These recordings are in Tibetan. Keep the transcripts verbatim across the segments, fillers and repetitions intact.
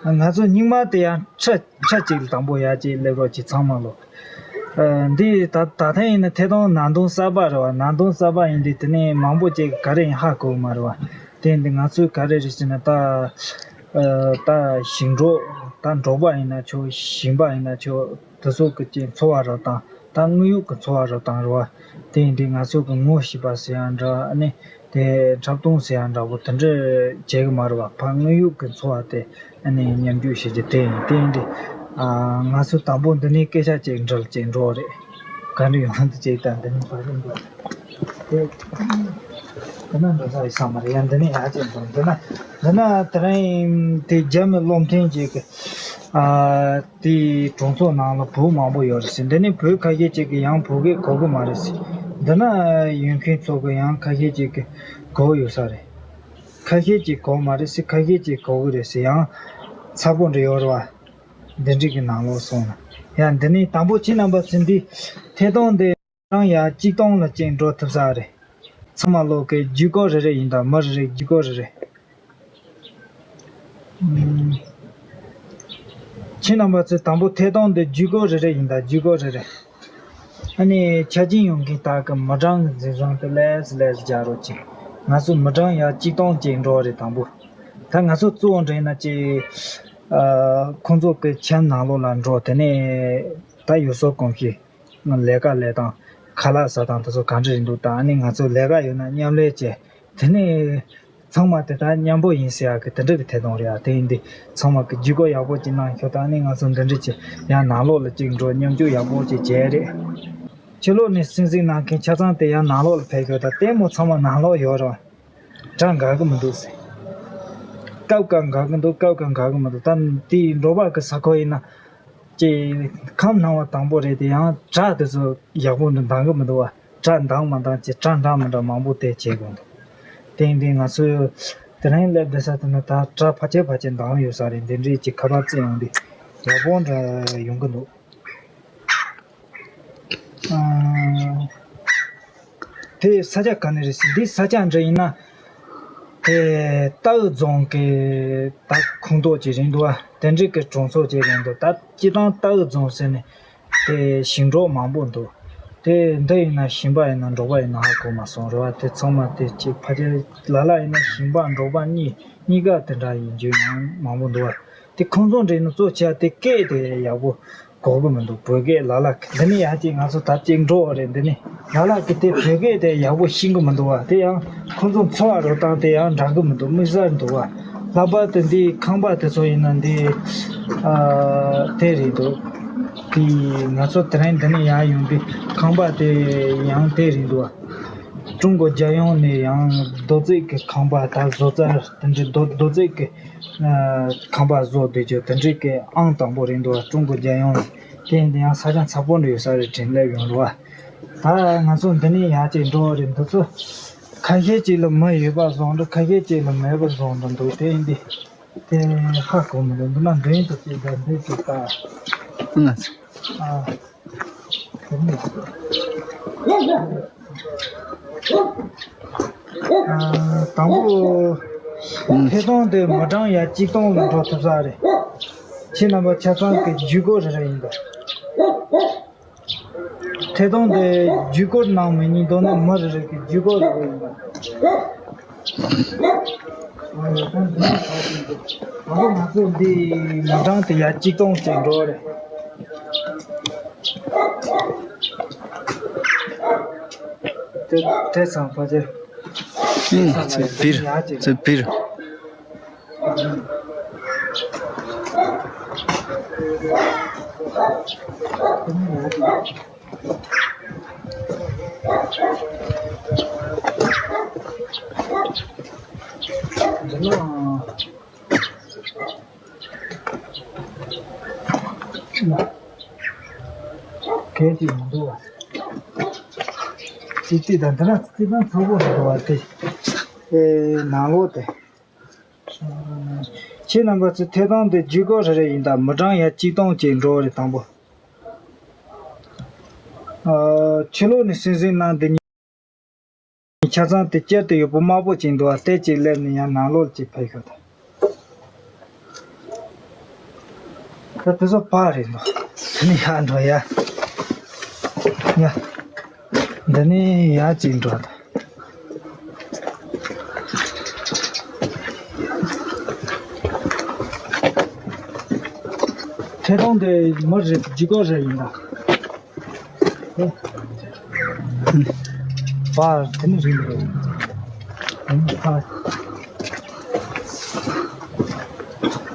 ང་ཚོ་སྙིང་མ་དེ་ཡང་ཁྲ་ཁྲ་གཅིག་དང་པོ་ཡར་གཅིག་སླེབས་རོགས་གྱིས་ཚང་མ་ལོ། ཨ། འདི་ད་ད་ཐེངས་ཡིན་ན་ཐད་གཏོང་ནང་དོན་གསར་པ་རེད་བ། ནང་དོན་གསར་པ་ཡིན་དུས་དེ་ནས་མང་པོ་ཅིག་ག་རེ་ཡིན་ཧ་གོ་གི་མ་རེད་བ། དེ་ཡིན་དུས་ང་ཚོས་ག་རེ་རེད་ཟེར་ན། ད་ཨ་ད་ཞིང་འབྲོག་ད་འབྲོག་པ་ཡིན་ན་ཆོག་ཞིང་པ་ཡིན་ན་ཆོག་དེ་ཚོ་གི་ཅིག་འཚོ་བ་རོལ་སྟངས། ད་དངོས་ཡོད་ཀྱི་འཚོ་བ་རོལ་སྟངས་རེད་བ། དེ་ཡིན་དུས་ང་ཚོ་གི་ངོ་ཤེས་པ་ཟེར་ཡ་འདྲ། ཨ་ནི་དེ་འཁྲབ་སྟོན་ཟེར་ཡ་འདྲ་བོ་དེ་འདྲ་བྱེད་གི་མ་རེད་བ། ཕར་དངོས་ཡོད་ཀྱི་འཚོ་བ་དེ་ཨ་ནི་མཉམ་སྤྱོད་བྱེད་རྒྱུ་དེ་ཡིན། དེ་ཡིན་དུས་ཨ་ང་ཚོ་དང་པོ་འདི་ནས་སྐད་ཆ་ཅིག་འདྲི་ལ་ཅིག་འགྲོ་བ་རེད། ག་འདྲ་ཡོང་འདུག་ཅིག་ད་འདི་ནས་བར་རིམ་པ་དེ་འདི་ན་འགྲོ་ས་ཡོད་ས་མ་རེད། ཡང་འདི་ནས་ཡར་ཅིག་འགྲོ། འདི་ན་འདི་ན་དེ་རིང་དེ་རྒྱ་མི་བློ་མཐུན་ཅིག་གི་ཨ། དེའི་གྲོང་ཚོ་ནང་ལ་བོད་མང་པོ་ཡོད་རེད་ཟེར། འདི་ནས་བོད་ཁ་ཤས་ཅིག་གིས་ཡང་བོད་སྐད་གོ་གི་མ་རེད་ཟེར། འདི་ན་ཡོད་མཁན་ཚོ་གིས་ཡང་ཁ་ཤས་ཅིག་གིས་གོ་ཡོད་ས་རེད། ཁ་ཤས་ཅིག་གོ་མ་རེད་ཟེར། ཁ་ཤས་ཅིག་གོ་གི་རེད་ཟེར། ཡང་ཚ་པོ་འདྲ་ཡོད་རེད་བ། འདི་འདྲ་གི་ནང་ལོགས་སོང་ན། ཡང་འདི་ནས་དང་པོ་ཁྱེད་རྣམ་པ་ཚོ་འདི་ཐད་གཏོང་འདི། རང་ཡ་གཅིག་སྟོང་ལ་ཅིག་འགྲོ་ཐུབ་ས་རེད། ཚང་མ་ལོག་གི་བརྒྱུད་སྐོར་རེ་རེ་ཡིན་ད། མི་རེ་རེ་བརྒྱུད་སྐོར་རེ་རེ། ཨུམ། ཁྱེད་རྣམ་པ་ཚོས་དང་པོ་ཐད་གཏོང་འདི་བརྒྱུད་སྐོར་རེ་རེ་ཡིན་ད། བརྒྱུད་སྐོར་རེ་རེ། ཨ་ནི་ཆ་རྐྱེན་ཡོད་མཁན་དག་གིས་མི་གྲངས་ཀྱི་འཛིན་བཟུང་དེ་ལས་སུ་ལས་སུ་རྒྱག་རོགས་གྱིས། ང་ཚོ་མི་གྲངས་ཡ་གཅིག་སྟོང་ཅིག་འགྲོ་བ་རེད་དང་པོ། ད་ང་ཚོ་གཙོ་བོ་འདྲ་ཡིན་ན་ཅིག་ཨ། ཁོང་ཚོ་གི་ཁྱིམ་ནང་ལོགས་ལ་འགྲོ། དེ་ནས་ད་ཡུལ་སྲོལ་གོམས་གཤིས། ལས་ཀ་ལས་སྟངས། ཁ་ལག་ཟ་སྟངས་དེ་ཚོ་ག་འདྲ་རེད་འདུག་ད་ཨ་ནི་ང་ཚོ་ལས་ཀ་ཡོད་ན་མཉམ་ལས་བྱས། དེ་ནས་ཚང་མ་དེ་དག་མཉམ་པོ་ཡིན་ཟེར་ཡག་གི་དེ་འདྲ་གི་ཐད་གཏོང་རེད་ཡ། དེ་ཡིན་དུས་ཚང་མ་གི་བརྒྱུད་སྐོར་ཡག་པོ་ཅིག་གནང་ཤོག་ད་ཨ་ནི་ང་ཚོ་འདི་འདྲ་ཅིག་ཡང་ནང་ལོགས་ལ་ཅིག་འགྲོ། མཉམ་སྤྱོད་ཡག་པོ་ཅིག་བྱས་རེད། ཕྱི་ལོགས་ནས་གསན་གཟིགས་གནང་མཁན་ཆ་ཚང་དེ་ཡང་ནང་ལོགས་ལ་ཕེབས་ཤོག་ད་ལྟད་མོ་ཚང་མ་ནང་ལོགས་ཡོད་རེད་བ། དགྲ་དགའ་གི་མི་འདུག་ཟེར། སྐབས་འགའ་དགའ་གི་འདུག་སྐབས་འགའ་དགའ་གི་མི་འདུག་ད་དེའི་འབྲོག་པ་གི་ས་ཁུལ་ཡིན་ན། ཅེས་ཁམས་སྣང་བ་དང་པོ་རེད་དེ། ཡང་དགྲ་དེ་ཚོ་ཡག་པོ་འདུག་འདང་གི་མི་འདུག་བ། དགྲ་འདང་མ་འདང་ཅེས་དགྲ་འདང་མི་འདང་མང་པོ་དེ་བྱེད་དགོས་འདུག་དེ་ཡིན་དུས་ང་ཚོས་དེ་རིང་སླེབས་བསྡད་ས་དེ་ན་ད་དགྲ་ཕལ་ཆེར་ཕལ་ཆེར་འདང་ཡོད་ས་རེད། འདི་འདྲའི་ཅིག་ཁ་པར་བརྩི་ཡོང་དུས་ཡག་པོ་འདྲ་ཡོང་གི་འདུག་ཨ། དེ་ས་ཆ་ག་ནས་རེད་ཟེར། འདི་ས་ཆ་འདྲ་ཡིན་ན། དེ་རྟའུ་རྫོང་གི་ད་ཁོངས་གཏོགས་ཅིག་རེད་འདུག་བ། དེ་འདྲའི་གི་གྲོང་ཚོ་ཅིག་རེད་འདུག་ད་སྤྱིར་བཏང་རྟའུ་རྫོང་ཟེར་ནས་དེ་ཞིང་འབྲོག་མང་པོ་འདུག་དེ་འདི་ཡིན་ན་ཞིང་པ་ཡིན་ན་འབྲོག་པ་ཡིན་ན་ཧ་གོ་མ་སོང་རེད་བ། དེ་ཚང་མ་དེ་གཅིག་ཕལ་ཆེར་ལ་ལ་ཡིན་ན་ཞིང་པ་འབྲོག་པ་གཉིས་གཉིས་ཀ་དེ་འདྲ་ཡིན་རྒྱུ་ཡང་མང་པོ་འདུག་བ། དེ་ཁོང་ཚོ་འདྲ་ཡིན་ན་གཙོ་ཆེ་བ་དེ་སྐད་དེ་ཡག་པོ་གོ་གི་མི་འདུག་བོད་སྐད་ལ་ལ་འདི་ནས་ཡར་ཅིག་ང་ཚོ་ད་ཅིག་འགྲོ་བ་རེད། འདི་ནས་ལ་ལ་གི་དེ་བོད་སྐད་དེ་ཡག་པོ་ཤེས་གི་མི་འདུག་བ། དེ་ཡང་ཁོང་ཚོ་འཚོ་བ་རོལ་སྟངས་དེ་ཡང་འདྲ་གི་མི་འདུག་དམིགས་བསལ་འདུག་བ། ལྷག་པར་དུ་འདིའི་ཁང་པ་དེ་ཚོ་ཡིན་ན་འདི་ཨ་དེ་རེད་འདུག་དེ་ང་ཚོ་དེ་རིང་འདི་ནས་ཡར་ཡོང་དུས་ཁང་པ་དེ་ཡང་དེ་རེད་འདུག་བ། ཀྲུང་གོ་རྒྱལ་ཡོངས་ནས་ཡང་རྡོ་རྩིག་གི་ཁང་པ་ད་བཟོ་རྩལ་དེ་འདྲའི་རྡོ་རྡོ་རྩིག་གི་ཁང་པ་བཟོ་སྡོད་རྒྱུ་དེ་འདྲའི་གི་ཨང་དང་པོ་རེད་འདུག་ཀྲུང་གོ་རྒྱལ་ཡོངས་ནས། དེ་ཡིན་དུས་ཡང་ས་ཆ་ཚ་པོ་འདྲ་ཡོད་ས་རེད། དྲིན་ལས་ཡོང་རོགས། ད་ང་ཚོ་འདི་ནས་ཡར་ཅིག་འགྲོ་བ་རེད། འདི་ཚོ་ཁ་ཤས་ཅིག་ལ་མི་ཡོད་པ་བཟོ་འདྲ། ཁ་ཤས་ཅིག་ལ་མེད་པ་བཟོ་འདྲ་འདུག་དེ་ཡིན་དུས་དེ་ཧ་གོ་མི་འདུག་འདི་ན་འདྲེན་དུ་ཅིག་ད་འདྲེན་ཅིག་ད། ཨ། དང་པོ། ཐད་གཏོང་དེ་མི་གྲངས་ཡ་གཅིག་སྟོང་ལ་འགྲོ་ཐུབ་ས་རེད། ཁྱེད་རྣམ་པ་ཆ་ཚང་གི་བརྒྱུད་སྐོར་རེ་རེ་ཡིན་པ། ཐད་གཏོང་དེ་བརྒྱུད་སྐོར་གནང་མི་ཉན། མདོར་ན་མི་རེ་རེ་གི་བརྒྱུད་སྐོར་རེ་རེ་ཡིན་པ། ད་ང་ཚོ་འདི་མི་གྲངས་དེ་ཡ་གཅིག་སྟོང་ཅིག་འགྲོ་རེད། དེ་དེ་ཚང་ཕལ་ཆེར་ཨིན། ཚེ་འཕེལ། ཚེ་འཕེལ། འདི་ནང་གལ་ཏེ་མི་འདུག་བ། ཙི་ཙི་དང་འདི་ན་ཙི་ཙི་དང་ཚ་པོ་འདུག་བ་དེ། ཨེ་ནང་ལོགས་དེ། ཁྱེད་རྣམ་པ་ཚོས་ཐད་གཏོང་དེ་བརྒྱུད་སྐོར་རེ་རེ་ཡིན་ད། མི་གྲངས་ཡ་གཅིག་སྟོང་ཅིག་འགྲོ་བ་རེད་དང་པོ། ཨ། ཕྱི་ལོགས་ནས་གསན་གཟིགས་གནང་འདི་ཉིད། ཆ་ཚང་དེ་བསྐྱར་དུ་ཡོད་པོ་དམར་པོ་ཅིག་འདུག་བ། དེ་ཅིག་སླེབས་ནས་ཡང་ནང་ལོགས་ཅིག་ཕེབས་ཤོག་དང་། ད་དེ་ཚོ་པར་རེད་འདུག་དེ་ནས་ཡར་འགྲོ་ཡ། ཡ། འདི་ནས་ཡར་ཅིག་འགྲོ་ད། ཐད་གཏོང་དེ་མི་རེད། ལྗིད་ཁོག་རེད་ཡིན་ད། པར་དེ་ནི་རིང་རེད།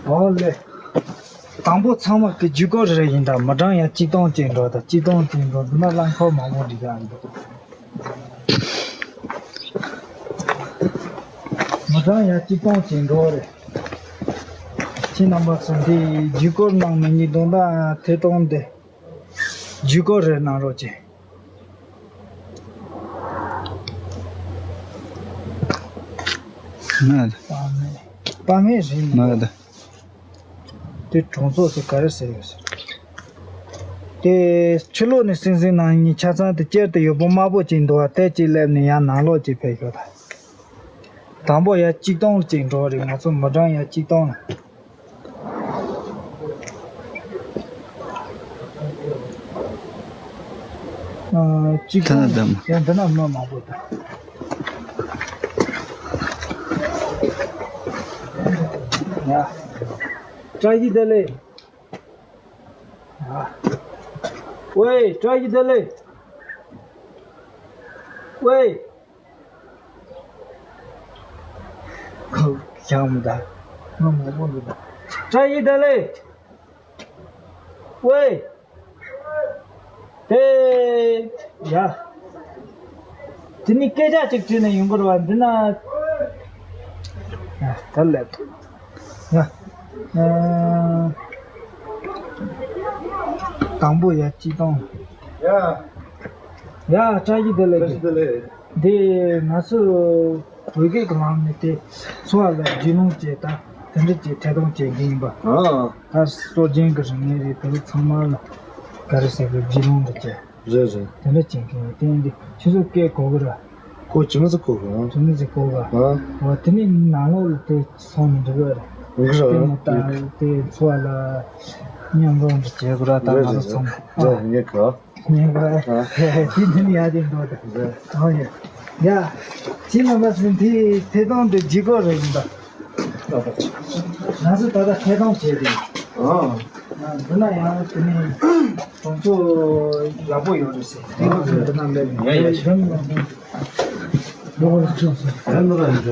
ཨོ་ལེ། དང་པོ་ཚང་མ་གི་ལྗིད་ཁོག་རེད་ཡིན་ད། མི་གྲངས་ཡང་གཅིག་སྟོང་ཅིག་འགྲོ་ད། གཅིག་སྟོང་ཅིག་འགྲོ། འདི་ན་རླངས་འཁོར་མང་པོ་འགྲིག་ཡ་འདུག་མི་གྲངས་ཡང་གཅིག་སྟོང་ཅིག་འགྲོ་རེད། ཁྱེད་རྣམ་པ་ཚོ་འདི་ལྗིད་ཁོག་གནང་མི་ཉིད་དོན་དག་ཐད་གཏོང་དེ། ལྗིད་ཁོག་རེད་གནང་རོགས་གྱིས། ང་ད། པ་མེ། པ་མེ་རེད་ང་ད། དེ་གྲོང་ཚོ་དེ་ག་རེ་ཟེར་ཡོད་ཟེར། དེ་ཕྱི་ལོགས་ནས་སིང་སིང་གནང་མཁན་ཆ་ཚང་དེ་སྤྱིར་དུ་ཡོད་པོ་དམར་པོ་ཅིག་འདུག་བ། དེ་གཅིག་སླེབས་ནས་ཡང་ནང་ལོགས་ཅིག་ཕེབས་ཤོག་ད། དང་པོ་ཡ་གཅིག་སྟོང་ཅིག་འགྲོ་རེད། ང་ཚོ་མི་གྲངས་ཡ་གཅིག་སྟོང་ལ། ཨ། གཅིག་སྟོང་། ད་ད་ཡ་འདི་ན་མི་མང་པོ་འདུག་ཡ། བཀྲ་ཤིས་བདེ་ལེགས། ཨ། ཝེ། བཀྲ་ཤིས་བདེ་ལེགས། ཝེ། ཁོ་ཡང་མི་འདུག་མི་མང་པོ་འདུག་བཀྲ་ཤིས་བདེ་ལེགས། ཝེ། དེ། ཡ། དེ་ནི་སྐད་ཆ་ཅིག་དྲིས་ན་ཡོང་གི་རེད་བ། འདི་ན། ཡ། ད་ལབ་ཐུབ། ཡ། ཨ། དང་པོ་ཡ་གཅིག་སྟོང་། ཡ། ཡ། བཀྲ་ཤིས་བདེ་ལེགས། བཀྲ་ཤིས་བདེ་ལེགས། འདི་ང་ཚོ་བོད་སྐད་ཀྱི་ལམ་ནས་དེ་འཚོ་བ་ལ་རྒྱུས་ལོན་བྱས། ད་དེ་འདྲ་བྱས་ཐད་གཏོང་བྱེད་མཁན་ཡིན་པ། ཨ། ད་སྲོལ་རྒྱུན་གྱི་རིག་གནས་རེད། དེ་ཚོ་ཚང་མ་ལ་ག་རེ་ཟེར་དགོས། རྒྱུས་ལོན་འདྲ་བྱས། རེད་རེད། དེ་འདྲ་བྱེད་མཁན་ཡིན། དེ་ཡིན་དུས་ཁྱེད་ཚོ་སྐད་གོ་གི་རེད། གོ། ཇི་མ་ཟིག་གོ་གི། ཨ། ཇི་མ་ཟིག་གོ་གི། ཨ། འོ་དེ་ནས་ནང་ལོགས་ལ་དེ་སོང་ནས་འགྲིག་གི་རེད། འགྲིག་གི་རེད། དེ་ནས་ད་དེ་འཚོ་བ་ལ་མཉམ་རུབ་འདྲ་བྱེད་དགོས་རེད། ད་རེད་ང་ཚོ་རེད་ཚང་མ། རེད། ངས་གོ། ངས་གོ། ཨ། དེ་འདི་ནས་ཡར་དེ་འགྲོ་ད། རེད། ཨོ་ཡ། ཡ། ཁྱེད་རྣམ་པ་ཚོ་འདི་ཐད་གཏོང་འདི་ལྗིད་ཁོག་རེད་ཡིན་ད། ང་ཚོ་ད་ལྟ་ཐད་གཏོང་བྱས་ཏེ། ཨ། ཨ། འདི་ན་ཡང་དེ་ནས་གྲོང་ཚོ་ཡག་པོ་ཡོད་རེད་ཟེར། དེ་ང་ཚོ་འདི་ན་སླེབས་ནས། ཡ་ཡ། ཡོད་རེད་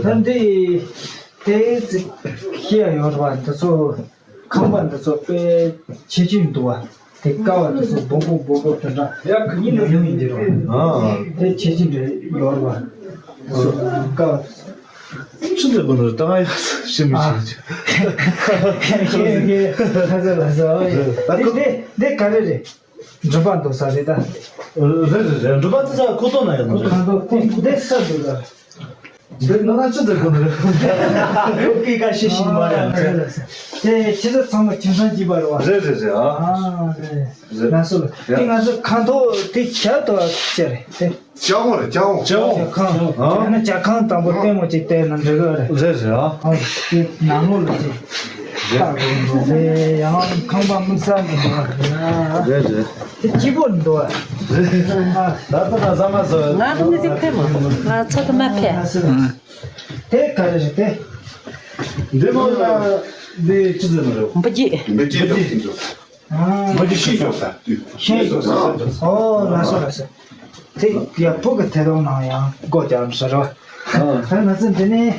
ཟེར། ད་འདི་དེ་ཚིག་ཤེས་ཡ་ཡོད་རེད་བ། འདི་ཚོ་ཁང་པ་འདི་ཚོ་དཔེ་ཆེ་ཆུང་འདུག་བ། དེ་ཀ་བ་དེ་ཚོ་སྦོམ་པོ་སྦོམ་པོ་དེ་འདྲ་ཡག་གི་ཉིན་ཡོང་ཡིན་གྱི་རེད། ཨ། དེ་ཆེ་ཆུང་འདྲ་ཡོད་རེད་བ། དེ་ཚོ་ཀ་བ་དེ་ཚོ། ཆི་ཟེར་དགོས་ནི་རེད། ད་ང་ཡག་ཤེས་མི་ཤེས། ཨ། ཁྱེད་ཁྱེད་ཁྱེད་ལ་ཟེར་ལ་ཟེར། ཨ། ཡེ། ད་དེ་ཁོ་དེ་དེ་ག་རེ་རེད། འགྲུལ་པ་འདུག་ས་རེད་ད། རེད་རེད་རེད། འགྲུལ་པ་དེ་ས་ཁོ་ཐོག་ན་ཡོད་ནི་རེད། ཁོ་ཐོག་ན་ཡོད་ནི་རེད། འདི་ན་ན་ཆི་ཟེར་དགོས་ནི་རེད། ཁོ་སྐད་ཀ་ཤེས་ཤིང་མ་རེད། དེ་ཁྱེད་ཚོ་ཚང་མ་ཁྱིམ་ཚང་གཅིག་པ་རེད་བ། རེད་རེད་རེད། ཨ། ཨ་རེད། རེད། ལགས་སོ། དེ་ང་ཚོ་ཁང་ཐོག་དེ་ཞབས་ཏོག་ཅི་རེད་དེ། ཇ་ཁང་རེད། ཇ་ཁང་། ཇ་ཁང་། ཇ་ཁང་། ཨ། ཡང་ན་ཇ་ཁང་དང་པོ་ལྟད་མོ་ཅིག་བལྟས་ན་འགྲིག་གི་རེད། རེད་རེད། ཨ། ཨ། དེ་ནང་ལོགས་ལ་ཅིག་ལྟ་དགོས་འདུག་དེ་ཡང་ཁང་པ་དམིགས་བསལ་མི་འདུག་རེད། རེད་རེད། དེ་སྐྱིད་པོ་འདུག་རེད། ཨ། ད་ལྟ་ན་ཟ་མ་ཟོས། ང་ཚོ་ནི་དེ་ཕེབས་མ། ང་ཚོ་དེ་མ་ཕེབས། དེ་ག་རེ་རེད་དེ། འདི་མོ་ལ་འདི་ཅི་ཟེར་ནི་རེད། འབུ་རྒྱུད། འབུ་རྒྱུད། འབུ་རྒྱུད། ཨ། འབུ་རྒྱུད་ཤིང་ཟོག་ས། ཤིང་ཟོག་ས། ཨོ་ལགས་སོ་ལགས་སོ། དེ་ཡ་བུ་གི་ཐད་གཏོང་ནང་ཡང་སྒོ་རྒྱག་འགྲོ་ས་རེད་བ། ཨ། ད་ང་ཚོ་འདི་ནས་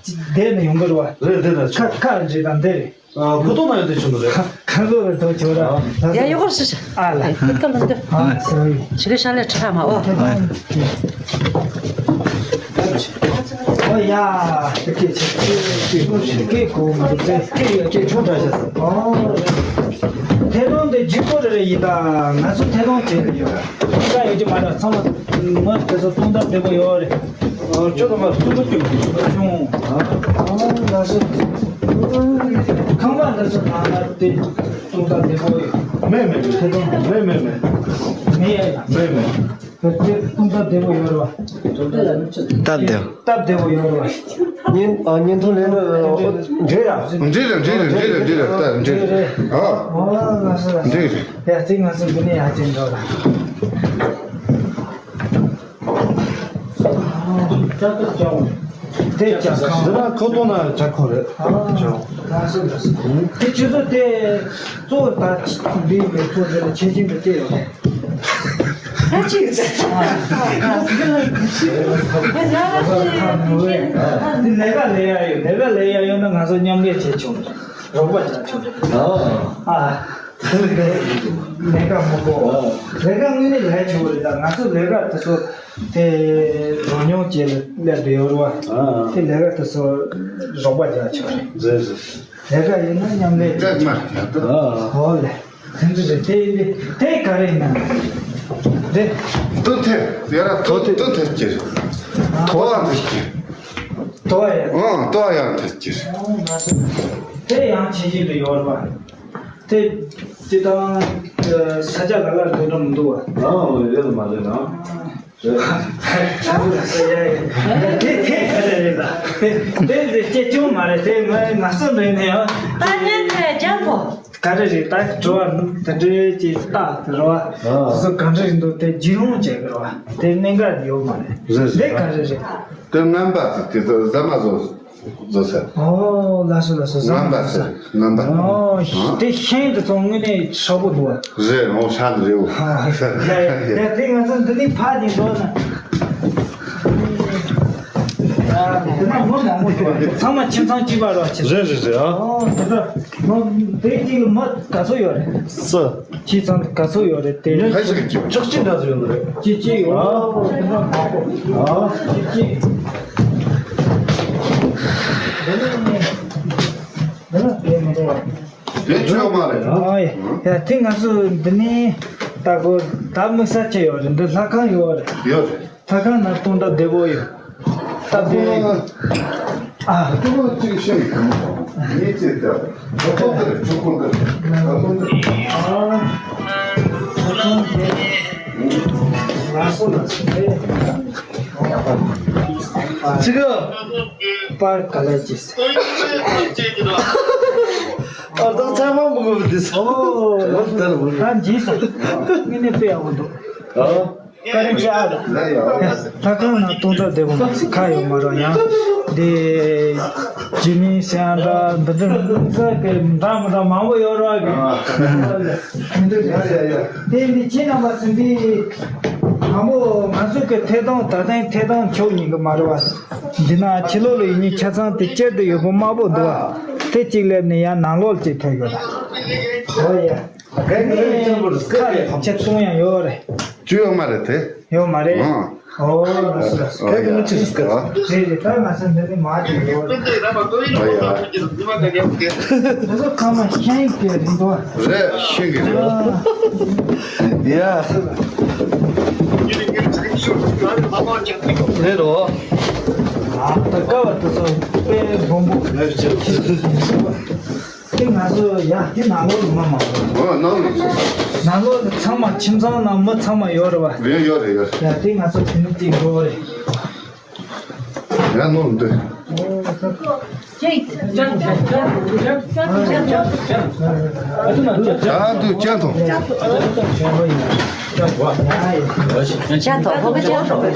བསྡད་ནས་ཡོང་གི་རེད་བ། རེད་རེད་རེད། ཁ་ཁ་འདྲི་དང་འདི་རེད། ཨ། ཁོ་ཐོག་ན་ཡོད་དེ་ཆུང་རེད། ཁ་ཁ་ལོ་རེ་དོ་ཆོ་ར། ཡ་ཡོ་གོ་སི་ཨ་ལ། ཁ་ལོ་འདི། ཨ་སོ་ཡི། ཆི་གི་ཤ་ལེ་ཁྲ་མ་ཨོ། ཨོ་ཡ། ཁེ་ཁེ་ཁེ་ཁེ་ཁོ་མ་ཁེ་ཁེ་ཁེ་ཆུང་དྲགས་ཤག་ཨོ། ཐད་གཏོང་དེ་ལྗིད་པོ་རེ་རེ་ཡིན་ད། ང་ཚོ་ཐད་གཏོང་བྱེད་ཀྱི་ཡོད། ཁ་ཡོད་ཀྱི་མ་རེད། ཚང་མ་མི་དེ་ཚོ་སྟོང་ཟླ་བདེ་པོ་ཡོད་རེད། ཨོ་ཁྱོད་ཚང་མ་སུ་མ་སྐྱོང་གི་ཡོད། ཆུང་ཨ། ཨོ་ལགས་སོ། ཁང་པ་འདི་ཚོ་ནང་ལ་དེ་སྟོང་ཟླ་བདེ་པོ་ཡོད། མེད་མེད་མེད། ཐད་གཏོང་མེད་མེད་མེད། མེད་ཡ། མེད་མེད། སྟབས་བདེ་པོ་ཡོད་རེད་བ། སྟབས་བདེ། སྟབས་བདེ་པོ་ཡོད་རེད་བ། བརྙན་ཨ་བརྙན་ཐུང་ལེན་འགྲིག་ར། འགྲིག་རེད་འགྲིག་རེད་འགྲིག་རེད་འགྲིག་རེད་ད་འགྲིག་རེད། ཨ། ཨོ་ལགས་སོ་ལགས་སོ། འགྲིག་རེད། ཡ་ཙི་ང་ཚོ་འདི་ནས་ཡར་ཅིག་འགྲོ་ར། དེ་ལྕགས་ཁང་། འདི་ན་ཁོ་ཐོག་ན་ལྕགས་ཁང་རེད། ཨ། ལགས་སོ་ལགས་སོ། དེ་ཁྱོད་ཚོ་དེ་གཙོ་བོ་ད་འདི་མི་གཙོ་དེ་ལ་ཆེ་ཆུང་དེ་བལྟས་ཡོད་རེད། ད་ཅིག་ཟེར། ཨ། ང་ཚོ་ང་ཚོ་ཁ་མི་འོས། འདི་ལས་ཀ་ལས་ཡ་ཡོད། ལས་ཀ་ལས་ཡ་ཡོད་ན་ང་ཚོ་མཉམ་ལས་བྱེད་ཆོག་རེད། རོགས་པ་བྱ་ཆོག་རེད། ཨ། ལས་ཀ་མང་པོ། ལས་ཀ་དངོས་གནས་ལས་ཆོག་རེད། ད་ང་ཚོ་ལས་ཀ་དེ་ཚོ་དེ་རོ་སྙོམས་བྱས་ལ་སླེབས་བསྡད་ཡོད་རེད་བ། དེ་ལས་ཀ་དེ་ཚོ་རོགས་པ་བྱ་ཆོག་རེད། རེད་རེད། ལས་ཀ་ཡིན་ན་མཉམ་ལས་བྱེད་ཆོག་རེད། ཨོ་ལེ། དེ་འདྲ་རེད། དེ་དེ་ག་རེ་ཡིན་ན། རེད། དུ་ཐེ། ཡ་ར་དུ་ཐེ་དུ་ཐེ་ཀྱི། དོ་བ་འདི་ཀྱི། དོ་བ་ཡ། ཨང་དོ་བ་ཡ་ཐེ་ཀྱི། ཨང་ལགས་སོ། དེ་ཡང་ཆེ་ཤོས་དུ་ཡོད་རེད་པ། དེ་དེ་དང་ས་ཆ་ལ་ལར་དོ་འགྲོ་མི་འདུག་བ། ཨང་ཡོད་མ་རེད་ན། དེ་དེ་ག་རེ་རེད་ད། དེ་དེ་སྐྱེ་ཆུང་མ་རེད། དེ་ང་ང་ཚོ་འདྲ་ཡིན་ན་ཡང་། ད་ཉན་ཐེ་རྒྱབ་པོ། ག་རེ་རེད་ད། དྲི་བ་ནི་དེ་འདྲའི་ཅིག་རྟགས་དེ་རེད་བ། དེ་ཚོ་ག་འདྲ་ཡིན་འདུག་དེ་རྒྱུས་ལོན་བྱེད་དགོས་རེད་བ། དེ་གནད་འགག་ཡོད་མ་རེད། རེད་རེད། དེ་ག་རེ་རེད། དེ་རྔན་པ་དེ་དེ་ཚོ་ཟ་མ་བཟོ་བཟོ་ས། ཨོ་ལགས་སོ་ལགས་སོ། ཟ་མ་རྔན་པ་བཟོ་ས། ཟེར་རྔན་པ། ཨོ་དེ་ཤིང་དེ་ཚོ་དངོས་གནས་ཧྲག་པོ་འདུག་བ། རེད། ཨོ་ཧྲག་རེད། ཨོ་ཡ་ཡ་ཡ། དེ་ང་ཚོ་འདི་ནས་ཕར་ཅིག་འགྲོ་ན། ཨ་དེ་ན་མི་མང་པོ་འདུག་བ། ཚང་མ་ཁྱིམ་ཚང་གཅིག་པ་རེད་བ། ཁྱིམ་ཚང་། རེད་རེད་རེད། ཨ། ཨོ་དེ་འདྲ། མི་དེ་གཅིག་ལ་མི་ག་ཚོད་ཡོད་རེད། སུ། ཁྱིམ་ཚང་ག་ཚོད་ཡོད་རེད་དེ། ཕལ་ཆེར་ཁྱིམ་ཆག་ཆེ་འདྲ་ཚོད་ཡོད་རེད། གཅིག་གཅིག་ཡོད། ཨ། དེ་འདྲ་མང་པོ། ཨ། གཅིག་གཅིག་འདི་ནི་འདི་ནི་དེ་མི་འདུག་བ། དེ་ཆོས་མ་རེད། ཨ་ཡ། ཡ་དེ་ང་ཚོ་འདི་ནི་ད་གོ་ད་དམིགས་བསལ་ཆེ་ཡོད་རེད། འདི་ལྷ་ཁང་ཡོད་རེད། ཡོད་རེད། ལྷ་ཁང་ནང་སྟོང་ཐབས་བདེ་པོ་ཡོད། སྟབས་བདེ། ཨ། ཁོ་ལོ་གཅིག་ཤེས་གི་མོ། ངས་ཅི་ལྟར། ཁོ་ཁོ་འདིར་ཁྱོད་ཁོ་འདིར། ཁོ་ཁོ་འདིར། ཨ། ཁོ་ཁོ་འདིར། ལགས་སོ་ལགས་སོ། ཨེ། ཅི་ག་པར་ག་ལ་ཅི་སེ། ཨ་ད་ཚང་མ་མི་དགོས་པ་འདི་སོ། ཨོ། ད་འཇིགས་སོང་། ངས་ནི་དཔེ་ཡག་པོ་འདུག་ཨ། བཀའ་དྲིན་ཆེ་ཨ། ལྷ་ཁང་ནང་སྟོང་ཐབས་བདེ་པོ་མ་ཟིག་ཁ་ཡོད་མ་རེད། ཡང་འདི་ཇི་མི་སེང་འདྲ་འདི་འདྲ་ས་གི་འདྲ་མི་འདྲ་མང་པོ་ཡོད་རེད་གི། དེ་འདི་ཁྱེད་རྣམ་པ་ཚོ་འདི་དང་པོ་ང་ཚོ་གི་ཐད་གཏོང་ད་ཐེངས་ཐད་གཏོང་ཆོག་ཉན་གི་མ་རེད་བ། འདི་ན་ཕྱི་ལོགས་ལ་ཡིན་ནི་ཆ་ཚང་དེ་སྤྱིར་དུ་ཡོད་པོ་དམར་པོ་འདུག་བ། དེ་གཅིག་སླེབས་ནས་ཡང་ནང་ལོགས་ལ་གཅིག་ཐོན་ཡོད་རེད། ཨོ་ཡ། ཁ་ལ་ཁྱེད་གསུང་ཡང་ཡོད་རེད། བཅུ་ཡོད་མ་རེད་དེ། ཡོད་མ་རེད། ཨང་། ཨོ་ལགས་སོ་ལགས་སོ། ཨོ་ཡ། རེད་རེད། ད་ང་ཚོ་འདི་ནས་མར་ཅིག་འགྲོ་རེད། ཨོ་ཡ། འདི་ཚོ་ཚང་མ་ཤིང་གི་རེད་འདུག་རེད། ཤིང་གི་རེད། ཨ། ཡ། རེད་རོ། ཨ་ད་ཀ་བ་དེ་ཚོ་དཔེ་སྦོམ་པོ། དེ་ང་ཚོ་ཡ་དེ་ནང་ལོགས་ལ་མི་མང་པོ། ཨོ་ནང་ལོགས་ལ། ནང་ལོགས་ལ་ཚང་མ་ཁྱིམ་ཚང་ནང་མི་ཚང་མ་ཡོད་རེད་བ། རེད་ཡོད་རེད་ཡོད་རེད། ཡ་དེ་ང་ཚོ་དེ་ནས་དེ་འགྲོ་རེད། ཡ་ནང་ལ་འདུག་ཨོ་ད། ཡ་འདུག་ཅན་ཐོང་། ཅན་ཐོང་ཁོ་ག་ཅན་ཐོང་།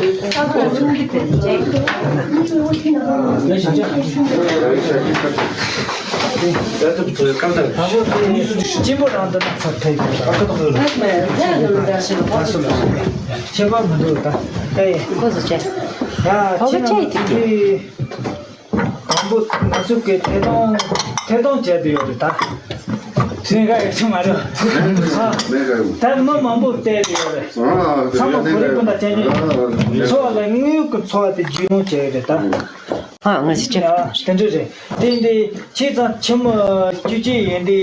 གཅིན་པོ་རང་དུ་ནག་ཚ་ཐེབས་ཡོད། ཁྱད་པར་མི་འདུག་ད། ཨེ། ཁོ་ཚོ་ཆེ། ཡ་ཁྱེད་རང་ཚོ་དེ་དང་པོ་ང་ཚོ་གི་ཐད་གཏོང་ཐད་གཏོང་བྱས་ཏེ་ཡོད་རེད་ད། ཚན་ཁ་ཡོད་ཆུ་མ་རེད། ད་མི་མང་པོ་བལྟས་ཏེ་ཡོད་རེད། ཚང་མ་ཁོར་ཡུག་ཀུན་དང་ཆ་མཉམ་འཚོ་བ་ལ་དངོས་ཡོད་ཀྱི་འཚོ་བ་དེ་རྒྱུས་ལོན་བྱས་ཡོད་རེད་ད། ཨ་ང་ཞིག་ཡ་ཆེ། དེ་འདྲ་རེད། དེ་འདི་ཁྱེད་ཚང་ཁྱིམ་བཅུ་གཅིག་ཡིན་དེ་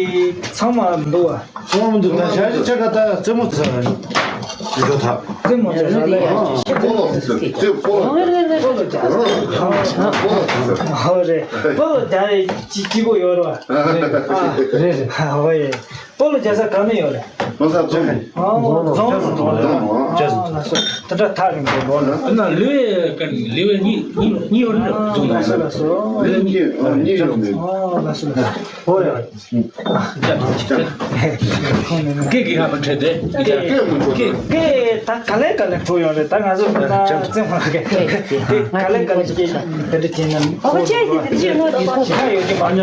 ཚང་མ་འདུག་བ། ཚང་མ་འདུག་ད་ཞག་ཅིག་ཆ་ག་ད་རྩེད་མོ་ཚ། འགྲོ་ཐབས། རྩེད་མོ་རྩེ་ས་ལ་ཡང་ཤེས། སྤོ་ལོ་རྩེ་ས། རྩེ་སྤོ་ལོ། སྤོ་ལོ་རྩེ་ས། ཨ་ཧོ་རེད། སྤོ་ལོ་རྒྱག་རེད། ཅི་ཅི་གོ་ཡོད་རེད་བ། རེད་རེད། ཨ་ཧོ་ཡེ། སྤོ་ལོ་རྒྱག་ས་ག་ནས་ཡོད་རེད། ལོ་སར་རྫོང་། ཨ་རྫོང་རྫོང་རྫོང་། ཨ་ལགས་སོ། དེ་འདྲ་ཐག་རིང་པོ་ལོ་ལ། ཨ་ན་ལུས་ཀ་ལུས་གཉིས་གཉིས་གཉིས་ཡོད་རེད་རྫོང་ལ། ལགས་སོ་ལགས་སོ། ལུས་གཉིས་གཉིས་ཡོད་རེད། ཨ་ལགས་སོ་ལགས་སོ། ཨོ་ཡ། སྐད་ཀྱི་ཧ་མ་འཕྲད་དེ། སྐད་མི་གོ། སྐད་ད་ག་ལེ་ག་ལེ་འཕྲོ་ཡོང་རེད། ད་ང་ཚོ་ད་རྩེད་མོ་ག་ག་ལེ་ག་ལེ་སྐད་དེ་འདྲ་བྱས་ན། ཨོ་ཁྱེད་ཀྱི་དེ་ཅི་ངོ་དེ་ཚོ་ཆ་ཡོད་ཀྱི་མ་རེད།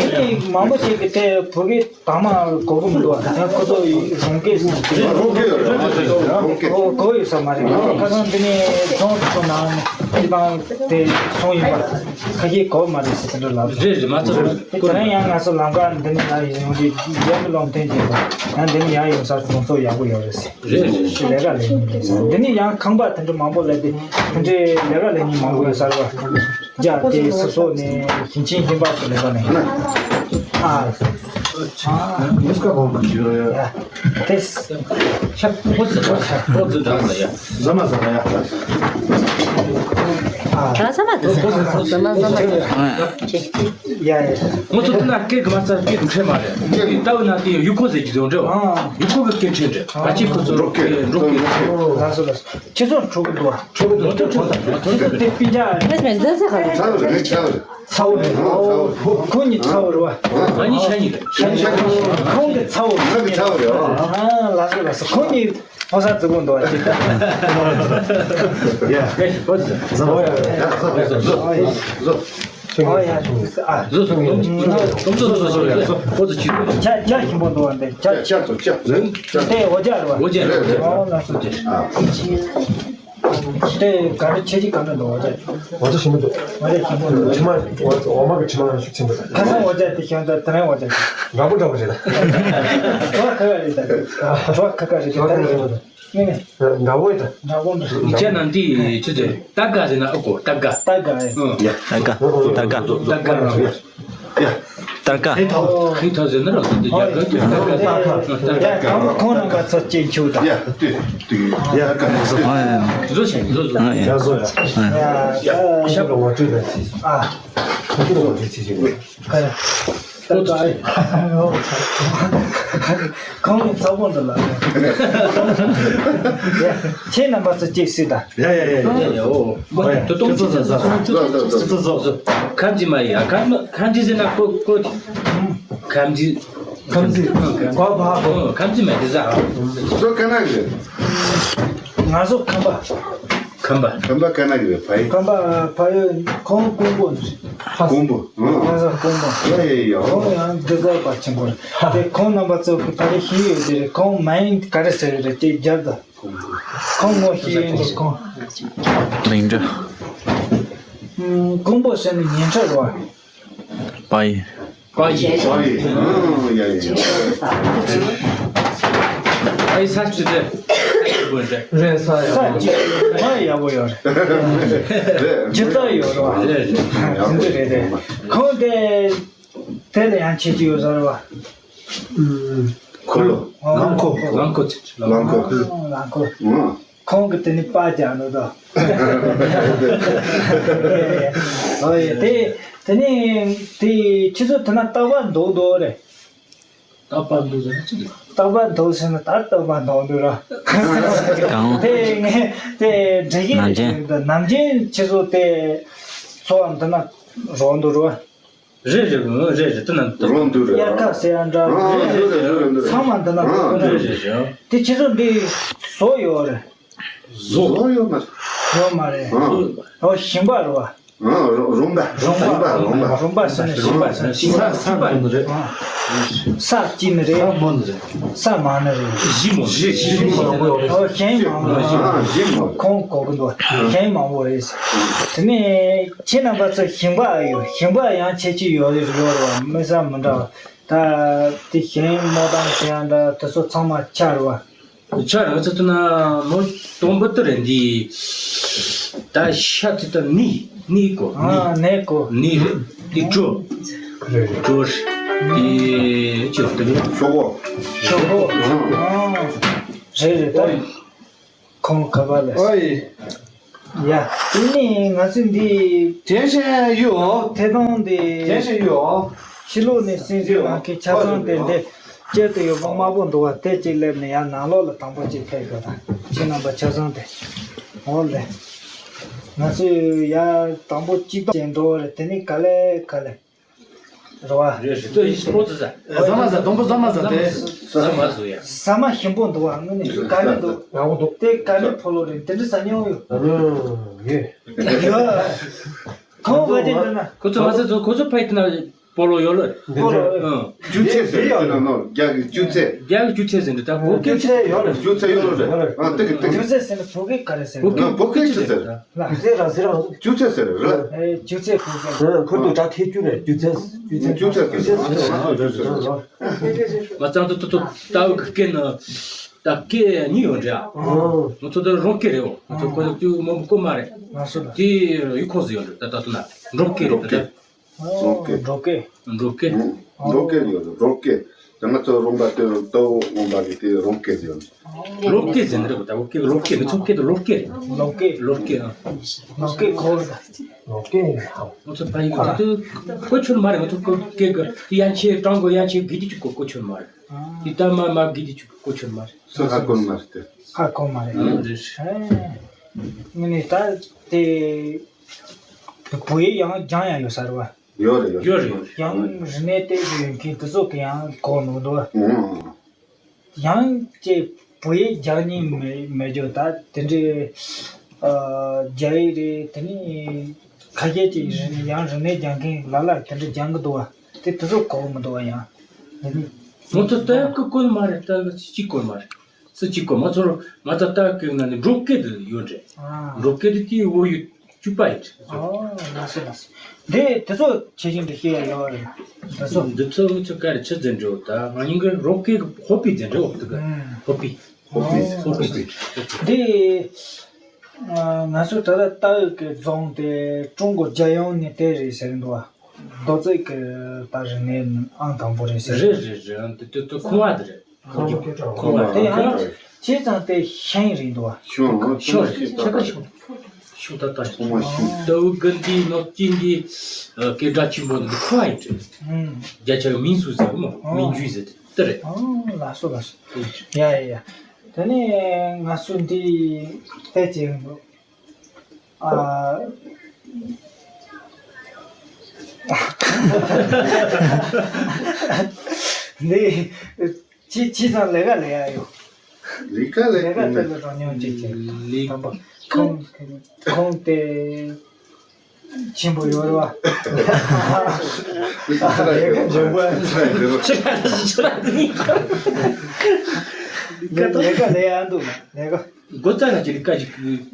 མང་པོ་ཞིག་གི་དེ་བོད་སྐད་དག་མ་གོ་གི་མི་འདུག་བ། ད་ཁོ་ཚོ་རང་སྐད་ཟེར་གྱི་རེད། རང་སྐད་ཡོད་རེད། རང་སྐད་ཡོད་རེད། གོ་གོ་ཡོད་ས་མ་རེད། ང་ཚོ་ཁ་སང་འདི་ནས་རྫོང་དེ་ཚོ་ནང་སྤྱི་བཏང་དེ་སོང་ཡིན་པ། ཁ་ཤས་གོ་མ་རེད་ཟེར་དེ་འདྲ་ལབ་རེད། རེད་མ་ཚོར། དེ་ད་ཡང་ང་ཚོ་ལམ་ཁ་འདི་ནས་ཡར་ཡོང་དུས་རྒྱ་མི་སློབ་མཐོན་ཅན་དང་ཡང་འདི་ནས་ཡར་ཡོང་སར་གྲོང་ཚོ་ཡག་པོ་ཡོད་རེད་ཟེར། རེད་རེད། ལས་ཀ་ལས་མཁན་རེད་ཟེར། འདི་ནས་ཡང་ཁང་པ་དེ་འདྲ་མང་པོ་སླེབས་ཏེ་དེ་འདྲའི་ལས་ཀ་ལས་མཁན་མང་པོ་ཡོད་ས་རེད་བ། རྒྱ་དེ་སོ་སོ་ནས་ཞིང་ཆེན་ཞིང་པ་ཚོ་ལས་ཀ་ནས། ཨ། ཨ། མི་སྐབས་བོང་བུ་ཁྱེར་ཡ། དེ། ཤ་ཕོ་ཚི་ཕོ་ཚི་ཕོ་ཚི་འདྲ་ཟ་ཡ། ཟ་མ་ཟ་མ་ཡ། ཨ། ཟ་མ་ཟ་མ་ཟ་མ་ཟ་མ། ཡ་ཡ། ང་ཚོ་དེ་ན་སྐད་གི་མ་རྩ་སྐད་དུ་ཁྲེལ་མ་རེད། སྐད་ལྟ་བུ་ན་དེ་ཡུ་ཁོ་ཟེར་གྱི་འདུག་འདྲ་བ། ཡུ་ཁོ་གི་སྐད་ཁྲེལ་འདྲ། ང་ཅིག་ཁོ་ཚོ་འབྲོག་སྐད་འབྲོག་སྐད། ལགས་སོ་ལགས་སོ། ཁྱེད་ཚོ་འཕྲོ་གི་འདུག་བ། འཕྲོ་གི་འདུག་འཕྲོ་གི་འདུག་ཁྱེད་ཚོ་དེ་སྤུན་ཀྱག་ཚ་བོ་རེད། ཚ་བོ་རེད། ཚ་བོ་རེད། ཁོ་གཉིས་ཚ་བོ་རེད་བ། ང་གཉིས་ཤ་གཉིས་རེད། ཤ་གཉིས་ཤ་གཉིས། ཁོང་གི་ཚ་བོ་རེད། ང་གི་ཚ་བོ་རེད་བ། ཨ་ལགས་སོ་ལགས་སོ། ཁོ་གཉིས་ཕོ་གསར་བརྩི་གི་འདུག་བ་ཅིག་ཡ་ཧེ་ཧོ་ཟ་ཟ་ཧོ་ཡ་ཡ་ཟ་ཟ་ཟ་ཟ། ཨོ་ཡ། ཨ། བཟོ་སོང་། སྟོང་ཚོ་བཟོ་སོང་ཡ། ཁོ་ཚོ་ཅི་ཟོ། ཇ་ཇ་ཞིམ་པོ་འདུག་བ་འདི་ཇ། ཇ་ཏོ་ཇ། དེ་འོ་ཇ་རེད་བ། འོ་ཇ་རེད། ཨོ་ལགས་སོ། དེ་ག་རེ་ཆེ་ཆེ་ག་འདྲ་འདུག་འོ་ཇ། འོ་ཇ་ཞིམ་པོ་འདུག་འོ་ཇ་ཞིམ་པོ་འདུག་ཕྱི་མ་འོ་འོ་མ་གི་ཕྱི་མ་ཤུགས་ཆེན་པོ་འདུག་ཁ་སང་འོ་ཇ་དེ་ཤོང་ད་དེ་རིང་འོ་ཇ། འདྲ་པོ་འདྲ་པོ་རེད། བྲོ་བ་ཁ་ཁ་རེད་ད། བྲོ་བ་ཁ་ཁ་རེད་ད། བྲོ་བ་ཁ་ཁ་རེད་ད། ནི་ནི། འདྲ་བོ་ཡིན་ད། འདྲ་བོ་འདྲ། ཁྱེད་རྣམས་དེ་ཆུ་ཚོད་ཏ་དགའ་ཟེར་ན་ཨ་ཁོ་ཏ་དགའ། ཏ་དགའ་ཨེ། ཨ། ཏ་དགའ། ཏ་དགའ། ཏ་དགའ་རང་། ཡ། ཏ་དགའ། ཧེ་ཐོ། ཧེ་ཐོ་ཟེར་ན་རང་ཚོ་འདི་རྒྱ་གར་གྱི་ཏ་དགའ་ཟེར། ཏ་དགའ། ཡ་ཁོང་ཁོང་རྣམ་པ་ཚོ་སྐྱེས་མཆོག་ད། ཡ་ཏུ་ཏུ། ཡ་ཀ་ནས་བཟོ། ཨ་ཡ། བཟོ་ཞིང་བཟོ་བཟོ། ཨ་ཡ། ཡ་བཟོ་ཡ། ཡ་ཡ། ཤ་བ་ཏུ་ལ་ཏུ་ལ་ཚིག་ཨ། ཁོ་ཚོ་ལ་ཏུ་ཚིག་ཅིག་ཨ་ཡ། ཁོང་གི་ཚ་བོ་འདི་ལ། ཁྱེད་རྣམ་པ་ཚོ་གཅིག་སྲིད་ད། ཡ་ཡ་ཡ་ཡ་ཡ་ཡ། ཨོ། ད་དུང་ཚོ་ཚོ་ཚོ་ཚོ་ཚོ། ཁམས་ཅི་མ་ཡ་ཁམས་ཁམས་ཅི་ཟེར་ན་ཁོ་ཁོ། ཁམས་ཅི། ཁམས་ཅི། ཁམས་ཅི་མ་དེ་ཟ། ཁོ་ཁམས་ཅི་མ་དེ་ཟ། ཁོ་ཁམས་ཅི་མ་དེ་ཟ། ང་ཚོ་ཁམས་པ། ཁམས་པ། ཁམས་པ་ག་ན་གི་རེད་ཕ་ཡུལ། ཁམས་པ་ཕ་ཡུལ་ཁོང་ཀོང་པོ་ནས་རེད། ཀོང་པོ། ཨང་། ང་ཚོ་ཀོང་པོ། ཡ་ཡ་ཡ། ཁོང་ཡང་འདི་ཚོ་པ་ཆེན་པོ་རེད། དེ་ཁོང་རྣམ་པ་ཚོ་གི་ད་རེས་ཤེས་ཡོད་དེ་རེད། ཁོང་མ་ཡིན་ག་རེ་ཟེར་གི་རེད་དེ་རྒྱབ་ད། ཁོང་ངོ་ཤེས་ཡོད་འདུག་ཁོང་། མིང་འདྲ། ཀོང་པོ་ཟེར་ནི་ཉན་ཁྲ་རེད་བ། པ་ཡི། པ་ཡི། པ་ཡི། ཨང་། ཡ་ཡ་ཡ། པ་ཡི་ས་ཆུ་དེ། རེད་ས་ཡ། ས་ཆུ་མ་ཡག་པོ་ཡོད་རེད། རེད། ཇི་ལྟར་ཡོད་རེད་བ། རེད་རེད། འདི་རེད་རེད། ཁོང་དེ་དེ་ལ་ཡང་ཆེ་ཆེ་ཡོད་ས་རེད་བ། ཁོ་ལོ། ལང་ཁོ། ལང་ཁོ། ལང་ཁོ། ལང་ཁོ། ཁོང་གི་དེ་ནི་པ་རྒྱག་ནོ་དོ། ཨོ་ཡེ་དེ་དེ་ནི་དེ་ཁྱེད་ཚོ་དེ་ན་རྟག་པར་འདུག་འདུག་རེད། རྟག་པར་འདུག་ཟེར་ན་ཅི་འདུག་རྟག་པར་འདུག་ཟེར་ན་ད་རྟག་པར་འདུག་འདུག་ར། གང་། དེ་ངས་དེ་འདྲ་ཡིན་ནམ་རྒྱུན། ནམ་རྒྱུན་ཁྱེད་ཚོ་དེ་ཚོའམ་དེ་ན་རོགས་འདུག་རོ། རེད་རེད། ཨང་། རེད་རེད། དེ་ན་འདུག་རོགས་འདུག་རེད། དབྱར་ཁ་ཟེར་ཡ་འདྲ། ཨང་། རེད་རེད་རེད། ཚང་མ་འདི་ན་འདུག་རེད་རེད། དེ་ཁྱེད་ཚོ་འདི་བཟོ་ཡོད་རེད། བཟོ་ཡོད་མ་རེད། ཡོད་མ་རེད། ཨང་། ཨོ་ཞིང་པ་རེད་བ། ཨང་། རོང་པ། རོང་པ། རོང་པ། རོང་པ་ཟེར་ན་ཞིང་པ་ཟེར་ན་ཞིང་པ། ས་ས་མོ་ནི་རེད། ཨང་། ས་སྐྱིད་ནི་རེད། ས་མོ་ནི་རེད། ས་མང་ནི་རེད། གཞི་མོ་ནི་རེད། གཞི་མོ་ནི་རེད། ཨོ་གཞན་མང་པོ་རེད། ཨང་། གཞི་མོ། ཁོང་གོ་གི་འདུག་གཞན་མང་པོ་རེད། དེ་ནས་ཁྱེད་རྣམ་པ་ཚོ་ཞིང་པ་ཡོད། ཞིང་པ་ཡང་ཁྱད་ཆོས་ཡོད་རེད་ཡོད་རེད་བ། མི་ས་མི་འདྲ་བ། ད་དེ་གཞན་མོ་དང་དེ་ཡང་འདྲ་དེ་ཚོ་ཚང་མ་ཆ་རེད་བ། ཆ་རང་ཚོ་ཐུག་ན་མོ་སྟོང་པོ་ཏི་རེད་འདི། ད་ཤ་ཚི་ད་ནི་ནི་གོ་ནི། ཨ་ནི་གོ་ནི་རེད་འདི་ཅོ། རེད་རེད། ཅོ་རེད། འདི་ཅོ་ཏི་རེད། ཤོག་གོ། ཤོག་གོ། ཨ། རེད་རེད་ད། ཁོང་ཁ་པར་ལ། ཨོ་ཡེ། ཡ། དེ་ནས་ང་ཚོས་འདི། དེ་བཞིན་ཡོད། ཐད་གཏོང་འདི། དེ་བཞིན་ཡོད། ཕྱི་ལོགས་ནས་གསན་གཟིགས་གནང་མཁན་ཆ་ཚང་དེ་འདི་སྤྱིར་དུ་ཡོད་པ་དམར་པོ་འདུག་བ། དེ་གཅིག་སླེབས་ནས་ཡར་ནང་ལོགས་ལ་དང་པོ་གཅིག་ཕེབས་དགོས་དང་། ཁྱེད་རྣམ་པ་ཆ་ཚང་དེ། འོ་ལེ། ང་ཚོས་ཡར་དང་པོ་གཅིག་ཏུ་བྱས་འགྲོ་བ་རེད། དེ་ནས་ག་ལེ་ག་ལེ། རེད་བ། རེད་རེད། ཏོ་ཡིས་པོ་ཙི་ཟ། ཟ་མ་ཟ། སྡོང་པོ་ཟ་མ་ཟ་དེ། ཟ་མ་ཟ་ཡ། ཟ་མ་ཞིམ་པོ་འདུག་བ། དངོས་གནས་དཀའ་ལས་འདུག་ཡག་པོ་འདུག་དེ་དཀའ་ལས་ཕོ་ལོ་རེད། དེ་འདྲ་ཟ་མྱོང་ཡོད། ཡོད། ཡོད། ཁོང་བ་དེ་འདྲ་ན། ཁོ་ཚོ་མ་ཟ་ཚོ། ཁོ་ཚོ་ཕ་ཡི་དེ་ན་པོ་ལོ་ཡོད་ལ། པོ་ལོ། ཨང་། རྒྱུ་ཚད་ཟེར་ཡོད་ནོ། རྒྱ་གི་རྒྱུ་ཚད། རྒྱ་གི་རྒྱུ་ཚད་ཟེར་འདྲ་ད་བོད་སྐད་རྒྱུ་ཚད་ཡོད་རེད། རྒྱུ་ཚད་ཡོད་རེད། ཨ་ཏི་གི་ཏི་གི། རྒྱུ་ཚད་ཟེར་ན་བོད་སྐད་ག་རེ་ཟེར། བོད་སྐད་བོད་སྐད་ཅི་ཟེར། ལ་ཟེར་ར་ཟེར་ར། རྒྱུ་ཚད་ཟེར་ར། ཨེ་རྒྱུ་ཚད་བོད་སྐད། ཁུར་དུ་དྲག་ཐེ་རྒྱུ་རེད། རྒྱུ་ཚད། རྒྱུ་ཚད། རྒྱུ་ཚད་ཟེར་ར། ང་ཚང་དུ་ཏོ་ཏོ་ཏའུ་གི་སྐད་ན་ད་སྐད་གཉིས་ཡོད་འདྲ། ང་ཚོ་ད་རོང་སྐད་རེད་འོ། ང་ཚོ་ཁོ་ཚོ་ཏུ་མོ་གོ་མ་རེད། ང་ཚོ་ལ་དེ་ཡུལ་ཁོངས་སུ་ཡོད་འདྲ། ད་ད་ཏུ་ན་འབྲོག་སྐད་རེད། ད་ད། འབྲོག་སྐད། འབྲོག་སྐད། འབྲོག་སྐད། ཨང་། འབྲོག་སྐད་ཡོད་རེད། འབྲོག་སྐད། ད་ང་ཚོ་རོང་པ་དེ་རུ་ཏོ་འོང་པ་གི་དེ་རོང་སྐད་ཟེར་ཡོད། ལོ་སྐད་ཟེར་ནི་རེད་པ། ད་བོད་སྐད་ལོ་སྐད། ང་ཚོ་སྐད་དུ་ལོ་སྐད་རེད། ལོ་སྐད། ལོ་སྐད། ཨང་། ལོ་སྐད་ཡིན་ཧ། ང་ཚོ་ཕ་ཡུལ་དུ་གོ་ཆོད་མ་རེད། ང་ཚོ་སྐད་ཀྱི་དབྱངས་ཅན་ཀྲང་གོ་དབྱངས་ཅན་གི་དེ་ཅིག་གོ་གོ་ཆོད་མ་རེད། དེ་ལྟ་མ་མ་གི་དེ་ཅིག་གོ་ཆོད་མ་རེད། སུ་ཧ་གོ་མ་རེད་དེ། ཧ་གོ་མ་རེད། ཨང་། རེད། ཨེ། ངས་ནི་ད་དེ། བོད་ཡིག་ཡང་སྦྱང་ཡང་ཡོད་ས་རེད་བ། ཡོད་རེད། ཡོད་ཡོད་རེད། ཡོད་རེད། ཡང་རིག་གནས་དེ་ཡོད་མཁན་དེ་ཚོ་གི་ཡང་གོ་མི་འདུག་ཨང་། ཡང་ཅེ་བོད་ཡིག་སྦྱང་སྙིང་མེད་མེད་རྒྱུ་ད་དེ་འདྲའི། ཨ། རྒྱ་ཡིག་རེད། དེ་ནི་ཁ་ཤས་ཅིག་རིག་ཡང་རིག་གནས་སྦྱང་མཁན་ལ་ལ་དེ་འདྲ་སྦྱང་གི་འདུག་བ། དེ་དེ་ཚོ་གོ་མི་འདུག་བ་ཡང་། དེ་ནི། ང་ཚོ་ལྟ་སྐུ་བཀོལ་མ་རེད། ལྟ་སྐུ་གཅིག་བཀོལ་མ་རེད། སུ་གཅིག་གོ། ང་ཚོར་ང་ཚོ་ལྟ་སྐུ་ན་ནི་འབྲོག་སྐད་དུ་ཡོད་རེད། ཨ། འབྲོག་སྐད་དུ་དེའི་བོད་ཡིག་བཅུ་པ་ཡིན་རེད། ཨོ་ལགས་སོ་ལགས་སོ། འདི་དེ་ཚོ་ཆེ་ཆུང་དུ་ཤེས་ཡ་ཡོད་རེད། དེ་ཚོ། འདི་ཚོ་ང་ཚོ་ག་རེ་ཆི་ཟེར་འགྲོ། ད་ང་ཉིན་གི་རོགས་སྐད་ཧོ་པི་ཟེར་འགྲོ་འོག་ཏུ་གི་ཧོ་པི། ཧོ་པི། ཧོ་པི་ཟེར། འདི་ང་ཚོ་ད་ལྟ་ལྟ་བའི་གི་རྫོང་དེ་ཀྲུང་གོ་རྒྱལ་ཡོངས་ནས་དེ་རེད་ཟེར་འདུག་བ། རྡོ་རྩེད་ཀྱི་ད་རིག་གནས་ཨང་དང་པོ་རེད་ཟེར། རེད་རེད་རེད། ཨང་དེ་དེ་དེ་ཁུངས་བ་དེ་རེད། ཁུངས་བ་དེ་ཡང་བྱས་ཙང་དེ་ཤེས་རེད་འདུག་བ། ཤོད་ཤོད་རེད། ཆ་ག་ཤོད་ཤོད་ད་ལྟ་ཤོད། ཁུངས་བ་ཤོད། ལྟ་བུ་གི་འདི་ནོར་གྱི་འདི་སྐད་གྲགས་ཆེན་པོ་འདི་ཁུངས་བ་ཡིན་རེད། ཨང་། རྒྱ་ཆེ་མིང་སུ་ཟེར་གི་མོ། ཨང་། མིང་རྒྱུད་ཟེར་དེ་རེད། ཨང་། ལགས་སོ་ལགས་སོ། ཡ་ཡ་ཡ། དེ་ནས་ང་ཚོ་འདི་ཕལ་ཆེར། ཨ། འདི་ཅི་ཅི་ཙམ་ལས་ཀ་ལས་ཡ་ཡོད། ལས་ཀ་ལས། ལས་ཀ་དེ་ལ་རོགས་མྱོང་བྱེད་ཀྱི། ལས། དམ་པ་ཁོང་ཁོང་དེ་ཆེན་པོ་ཡོད་རེད་བ། ལས་ཀ་འཇོན་པོ། ལས་ཀ་ལས་ཡ་འདུག་ལས་ཀ། སྒོ་རྩ་ལ་ཅི་རིགས་ཀ་ཅིག་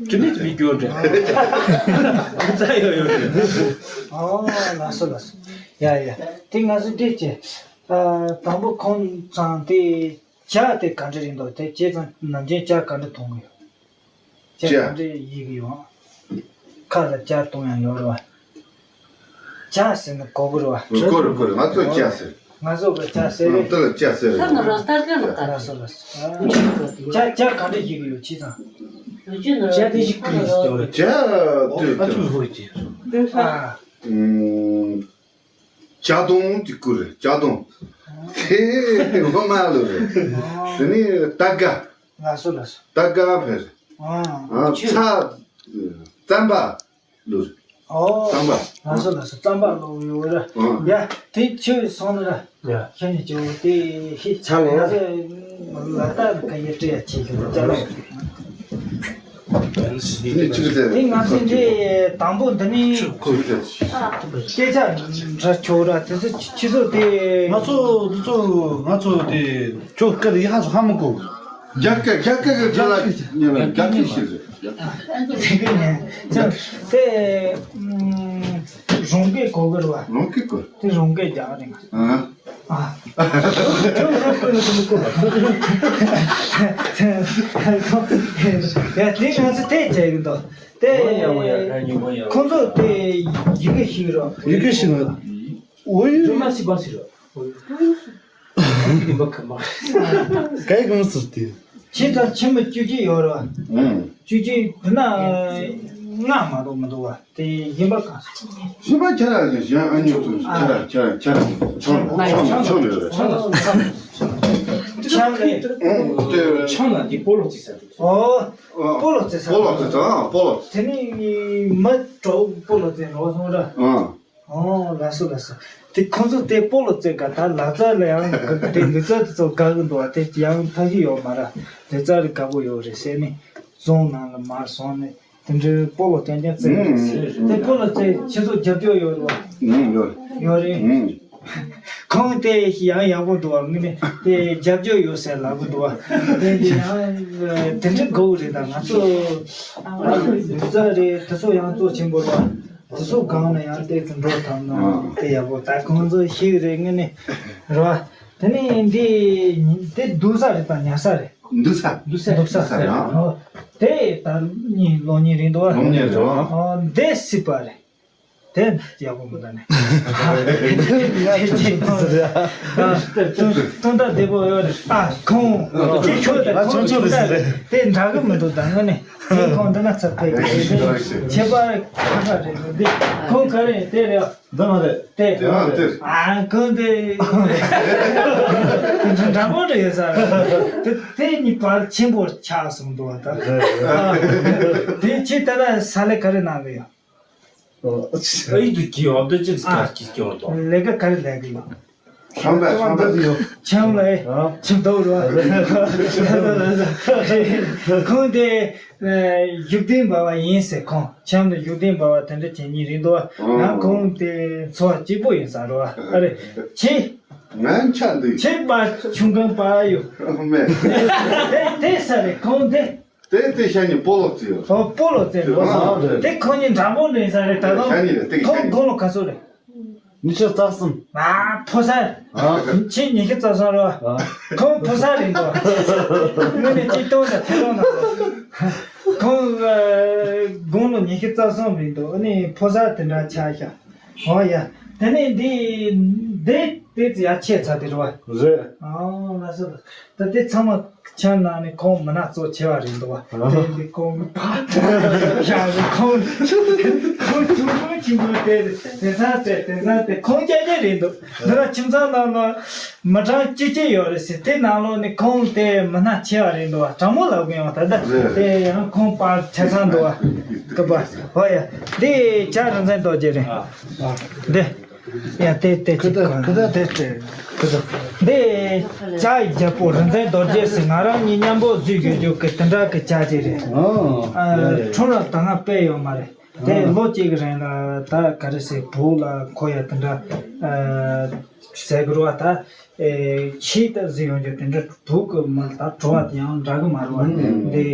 དྲི་མེད་དུ་མི་འགྱུར་འདྲ། སྒོ་རྩ་ཡོད་ཡོད་རེད། ཨོ་ལགས་སོ་ལགས་སོ། ཡ་ཡ། དེ་ང་ཚོ་འདི་ཅི། ཨ། དང་པོ་ཁོང་ཚང་དེ་ཇ་དེ་ག་འདྲ་རེད་འདུག་དེ་བྱས་ཙང་ནམ་རྒྱུན་ཇ་ག་འདྲ་འཐུང་གི་ཡོད། ཇ་ཇ་ག་འདྲ་ཡི་གི་ཡོད། ཁ་ལ་ཇ་བཏུང་ཡང་ཡོད་རེད་བ། ཇ་ཟེར་ན་གོ་གི་རེད་བ། གོ་རེད་གོ་རེད། ང་ཚོ་ཇ་ཟེར། ང་ཚོ་གི་ཇ་ཟེར་རེད། དེ་ལ་ཇ་ཟེར་རེད། ལགས་སོ་ལགས་སོ། ཇ་ཇ་ག་འདྲ་ཡི་གི་ཡོད་བྱས་ཙང་། ཇ་དེ་ཞིག་གི་ཡོད་རེད། ཇ་དེ་ཨ་ཅུ་ཧོ་ཅི། ཨ། ཇ་དོང་གཅིག་པུ་རེད། ཇ་དོང་། དེ་འོ་མ་ལོ་རེད། དེ་ནི་ཏ་ག་ལགས་སོ་ལགས་སོ། ཏ་ག་ཕེར། ཨ། ཚ། རྩམ་པ་ལོ་རེད། ཨོ། རྩམ་པ། ལགས་སོ་ལགས་སོ། རྩམ་པ་ལོ་ཡོད་རེད། ཨ། ཡ་དེ་ཆོས་སོང་ན་ར། ཡ། ཁྱེད་ནི་ཇོ་དེ་ཧི་ཆ་ལེ། ང་ཚོ་ལ་ད་ཁ་ཡེ་སྤྲད་ཡ་ཆེ་ཞིག་ལ་ཅ་ལག་ནི་ཅི་གི་དེ། དེ་ང་ཚོ་འདི་དང་པོ་འདི་ནི་ཅི་གི་དེ། སྐད་ཆ་འདྲ་ཆོག་ར་དེ་ཚོ་ཆི་ཚོ་དེ། ང་ཚོ་འདི་ཚོ་ང་ཚོ་དེ་ཁྱོད་སྐད་ཡི་ཧ་ཚོ་ཧ་མི་གོ། རྒྱ་སྐད། རྒྱ་སྐད་གི་དེ་ལ་ཉན་ན་རྒྱ་སྐད་ཞིག་རེད། དེ་གི་ཉན་ཚེ་དེ་རོང་སྐད་གོ་གི་རེད་བ། རོང་སྐད་གོ། དེ་རོང་སྐད་རྒྱག་རེད། ཨ། ཨ། ཡ་དེ་ང་ཚོ་དེ་བྱས་ཀྱི་འདུག་དེ་ཁོང་ཚོ་དེ་ཡི་གེ་ཤེས་རོགས། ཡི་གེ་ཤེས་རོགས། འོ་ཡུ། ཁ་མ་སི་བ་སི་རོགས། འོ་ཡུ། ཡིན་པ་ཁ་མ། གའི་གང་ཟེར་ཏེ། ཁྱེད་ཚོ་ཁྱིམ་མི་བཅུ་གཅིག་ཡོད་རེད་བ། ཨང་། བཅུ་གཅིག་དེ་ན་ལྔ་མ་གཏོགས་མི་འདུག་བ། དེ་གཞན་པ་གང་། གཞན་པ་ཁྱེད་རང་གཞན་ཨ་ཉོ་ཚོ་ཁྱེད་རང་ཁྱེད་རང་ཁྱེད་རང་ཆང་ཆང་ཆང་ལས་རེད། ཆང་ལ་ཆང་ལ་དེ་སྤོ་ལོ་རྩི་ས་འདུག་ཨོ། སྤོ་ལོ་རྩི་ས། སྤོ་ལོ་རྩི་ས། ཨང་། སྤོ་ལོ། དེ་ནི་མི་གྲོགས་སྤོ་ལོ་རྩི་རོགས་སོང་ར། ཨང་། ཨོ་ལགས་སོ་ལགས་སོ། དེ་ཁོང་ཚོ་དེ་སྤོ་ལོ་རྩེད་ག་ད་ལག་རྩལ་ལ་ཡང་དེ་ལུས་རྩལ་དེ་ཚོ་དགའ་གི་འདུག་བ། དེ་ཡང་ཐབས་ཤེས་ཡོད་མ་རེད། ལུས་རྩལ་རེ་དགའ་པོ་ཡོད་རེད་ཟེར་ནས་རྫོང་ནང་ལ་མར་སོང་ནས་དེ་འདྲའི་སྤོ་ལོ་རྐྱང་རྐྱང་རྩེད་གི་རེད་ཟེར། དེ་སྤོ་ལོ་རྩེད་ཁྱེད་ཚོ་རྒྱབ་སྐྱོར་ཡོད་རེད་བ། ཡོད་རེད། ཡོད་རེད། ཁོང་དེ་ཡང་ཡག་པོ་འདུག་བ། ངས་ནི་དེ་རྒྱབ་སྐྱོར་ཡོད་ཟེར་ལབ་གི་འདུག་བ། དེ་འདི་ཡང་དེ་འདྲའི་དགའ་བོ་རེད། ད་ང་ཚོ་ལུས་རྩལ་རེད་དེ་ཚོ་ཡང་གཙོ་ཆེན་པོ་རེད་བ། དེ་ཚོ་གང་ལ་ཡང་ཏོག་ཙམ་འགྲོ་ཐུབ་ན་དེ་ཡག་པོ། ད་ཁོང་ཚོ་ཤེས་ཀྱི་རེད། ངས་ནི་རེད་བ། དེ་ནས་འདི་དེ་སྡོད་ས་རེད་དང་ཉལ་ས་རེད། སྡོད་ས། སྡོད་ས། སྡོད་ས་རེད། ཨོ། དེ་ད་གཉིས་ལོ་གཉིས་རིང་འདུག་བ། ལོ་གཉིས་རེད་བ། ཨོ་འདི་སྲིད་པ་རེད། དེ་ཡག་པོ་མི་འདུག་ནས། སྟོན་ཟེར་ཡ། སྟོན་སྟོན་ཟླ་བདེ་པོ་ཡོད་རེད། ཨ་ཁོང་ཁྱེད་ཁྱོད་དང་ཁོང་ཁྱོད་ཁྱོད་ཟེར། དེ་འདྲ་གི་མི་འདུག་ད་དངོས་གནས་དེ་ཁོང་འདི་ན་ཚབ་ཕེབས་ཀྱི་རེད། ཁྱད་པར་ཁ་ཁ་རེད་འདུག་འདི་ཁོང་ག་རེ་དེ་རེད། འདི་མ་རེད། དེ་དེ་མ་རེད། ཨ་ཁོང་དེ་འདྲ་པོ་རེད་ས་རེད། དེ་དེ་གཉིས་བར་ཆེན་པོ་ཆགས་སོང་འདུག་ད་དེ་ཁྱེད་ད་ལྟ་ས་ལེ་ག་རེ་གནང་གི་ཡོད། ཨ་ཡིག་ཏུ་སྐྱེ་བ་འདི་ཅི་ཟིག་ག་སྐྱེ་སྐྱེ་བ་དང་། ལས་ཀ་ག་རེ་ལས་ཀྱི་ཡོད། ཁྲམ་པ་ཁྲམ་པ་ཡོད། ཁྱམས་ལ་ཁྱིམ་ཐོག་རུ། ཁོང་དེ་གཞུག་དེ་འབའ་བ་ཡིན་ཟེར། ཁོང་ཁྱིམ་ལ་གཞུག་དེ་འབའ་བ་དེ་འདྲ་བྱེད་ཉིན་རེད་འདུག་ང་ཁོང་དེ་འཚོ་བ་སྐྱིད་པོ་ཡིན་ས་རུ། ཨ་རེ་ཁྱེད། ང་ཆ་འདུག་ཁྱེད་པ་ཆུང་གང་པ་ཡོད། མེད། དེ་དེ་ས་རེད་ཁོང་དེ། དེ་དེ་ཤ་ཉེ་སྤོ་ལོ་རྩེ་ཡོད། ཨོ་སྤོ་ལོ་རྩེ་ཡོད། ཨ་རེད། དེ་ཁོ་གཉིས་འདྲ་པོ་ལེན་ས་རེད། ད་དུང་ཤ་ཉེ་རེད། དེ་ཁོ་ཤ་ཉེ་དགུང་ལོ་ག་ཚོད་རེད། ཉི་ཤུ་རྩ་གསུམ། ཨ་ཕོ་གསར། ཨ་ཁྱེད་ཉི་ཤུ་རྩ་གསུམ་རེད། ཨ་ཁོང་ཕོ་གསར་རེད་འདུག་དངོས་གནས་གཅིག་སྟོང་དང་ཁྲི་སྟོང་ནང་ཁོང་དགུང་ལོ་ཉི་ཤུ་རྩ་གསུམ་རེད་འདུག་ཨ་ནི་ཕོ་གསར་དེ་འདྲ་ཆགས་ཤག་ཨོ་ཡ། དེ་ནས་འདི་འདི་དེ་ཙི་ཡ་ཆེ་ཚ་དེ་རེད་བ། རེད། ཨོ་ལ་སོ། ད་དེ་ཚང་མ་ཁྱེད་ནང་ནས་ཁོང་མི་སྣ་གཙོ་ཆེ་བ་རེད་འདུག་བ། དེ་འདི་ཁོང་གི་ཕ་ཡང་ཁོང་ཁོང་ཆུང་ཆུང་ཆུང་ཆུང་དེ་དེ་ཚ་དེ་དེ་ཚ་དེ་ཁོང་རྐྱང་རྐྱང་རེད་འདུག་འདི་ལ་ཁྱིམ་ཚང་ནང་ལ་མི་གྲངས་གཅིག་གཅིག་ཡོད་རེད་ཟེར། དེ་ནང་ལོགས་ནས་ཁོང་དེ་མི་སྣ་ཆེ་བ་རེད་འདུག་བ། དྲང་མོ་ལབ་གི་ཡོང་ད་ལྟ་དེ་ཡང་ཁོང་པར་ཆ་ཚང་འདུག་བ། སྐུ་པ་ཧོ་ཡ། འདི་བྱ་རིན་ཆེན་རྡོ་རྗེ་རེད། འདི། ཡ་དེ་དེ་ཅིག་ཁོ་ད་ཁོ་ད་དེ་སྤྲད་ཁོ་ད། འདི་བྱ་ཡི་རྒྱལ་པོ་རིན་ཆེན་རྡོ་རྗེ་ཟེར། ང་རང་གཉིས་མཉམ་པོ་བཟོས་ཡོད་རྒྱུ་གི་དེ་འདྲ་གི་བྱ་ཅིག་རེད། ཨ་ཁྲོམ་ར་ད་སྔ་སྤེལ་ཡོད་མ་རེད། དེ་ལོ་གཅིག་གི་རིང་ལ་ད་ག་རེ་ཟེར་བུ་ལ་ཁོ་ཡ་དེ་འདྲ་ཟེར་གི་རེད་བ། ད་ཁྱེད་ད་བཟོས་ཡོང་རྒྱུ་དེ་འདྲ་བུ་གི་མི་ད་བྲོ་བ་དེ་ཡང་འདྲ་གི་མ་རེད་བ། འདི་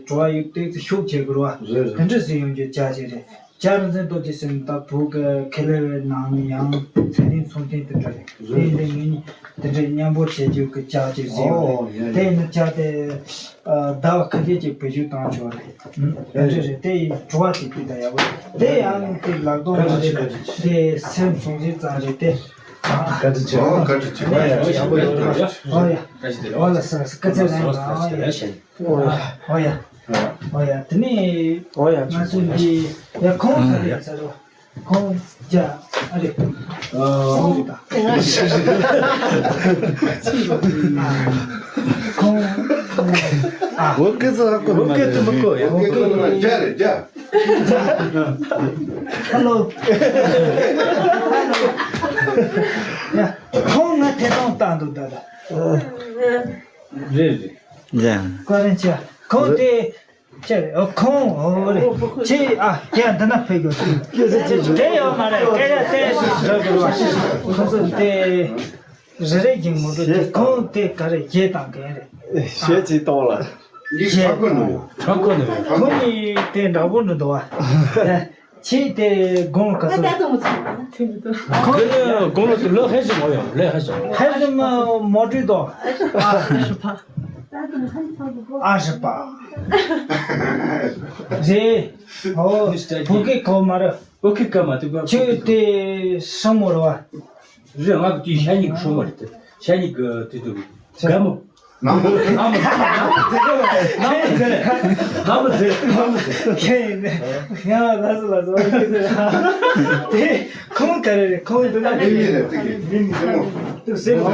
བྲོ་བ་ཡོད་དེ་ཤུགས་ཆེ་གི་རེད་བ། དེ་འདྲ་བཟོས་ཡོང་རྒྱུ་བྱ་ཅིག་རེད། བྱ་རིན་ཆེན་རྡོ་རྗེ་ཟེར་ནི་ད་བོད་ཀྱི་ཁེ་ལས་པའི་ནང་ནས་ཡང་ཚད་ལྡན་ཚོང་མཁན་དེ་འདྲ་རེད། དེ་ཡིན་དུས་ངེད་གཉིས་དེ་འདྲའི་མཉམ་པོ་བྱེད་རྒྱུ་གི་བྱ་ཅིག་བཟོས་ཡོད་རེད། དེ་ཡིན་ན་བྱ་དེ་ཟླ་བ་ཁ་ཤས་ཅིག་བེད་སྤྱོད་བཏང་ཆོག་རེད། དེ་འདྲ་རེད། དེ་ཡིན་བྲོ་བ་ཅིག་དེ་ད་ཡག་པོ་རེད། དེ་ཡང་དེ་ལག་ཐོག་མ་རེད། དེ་སེམས་ཚོང་ཟིན་ཙང་རེད་དེ། བཀའ་དྲིན་ཆེ། བཀའ་དྲིན་ཆེ། ཡག་པོ་ཡོད་རེད། ཨོ་ཡ། ཨོ་ལ་ས་སྐུ་ཚེ་རིང་། ཨོ་ཡ། ཨོ་ཡ། ཨོ་ཡ། དེ་ནས་ཨོ་ཡ། ང་ཚོ་འདི་ཡ་ཁོང་ཁ་ལས་ཚར་བ། ཁོང་རྒྱ་ཨ་རེ། ཁོང་ཁོང་ཨ། བོད་སྐད་ཚོ་ཧ་གོ་ནི་མ་རེད། བོད་སྐད་དུ་མི་གོ་ཡ། བོད་སྐད་དུ་མི་རྒྱ་རེད་རྒྱ། ཧ་ལོ། ཡ་ཁོང་ང་ཐད་གཏོང་བཏང་འདུག་ད་ལྟ། རེད་རེད། ཡ། བཀའ་དྲིན་ཆེ། ཁོང་དེ་ཅེ་རེད། ཨོ་ཁོང་ཨོ་རེད། ཅེ་ཨ་ཡ་འདི་ན་ཕེབས་དགོས། དེ་ཡོད་མ་རེད། སྐད་ཆ་དེ་འདྲ་དགོས་པ། ཁོ་ཚོ་དེ་རེ་རེ་གིན་མོ་འགྲོ་དེ་ཁོང་དེ་ག་རེ་བརྗེད་བཏང་གི་རེད། ཞེ་ཅིག་གཏོང་ལ། འདི་ཧྲ་གོ་ནོ་ཡོད། ཧྲ་གོ་ནོ་ཡོད། ཁོང་གཉིས་དེ་འདྲ་པོ་འདྲ་འདུག་བ། ཁྱེད་དེ་དགུང་ལོ་ག་ཚོད། ད་ལྟ་མི་ཚོད་ཐེངས་འདུག་ཁོང་དེ་དགུང་ལོ་དེ་ལོ་ཧེ་ཞིག་མོ་ཡོད་ལོ་ཧེ་ཞིག་ཧེ་ཞིག་མོ་མོ་ཏྲི་དོ། ཨ་ཧྲི་པ། རེད། ཨོ་བོད་སྐད་གོ་མ་རེད། བོད་སྐད་གོ་མ་ཐུབ་པ། ཁྱོད་དེ་སྲང་མོ་རེད་བ། རེད། ང་གི་དེ་ཤ་ཉིག་སྲང་མོ་རེད་དེ། ཤ་ཉིག་གི་དེ་དུ་དགའ་མོ། ནང་མ་ནང་མ་ནང་མ་ཟེར་ནང་མ་ཟེར་ནང་མ་ཟེར་ཁྱེད་ཡིན་ནས་ཡང་ལ་སོ་ལ་སོ་ཡིན་ཟེར། དེ་ཁོང་ག་རེ་རེད། ཁོང་འདི་ན་ཨེ་མི་རེད། དེ་གི་མི་མི་མོ། དུ་ཟེར་བ་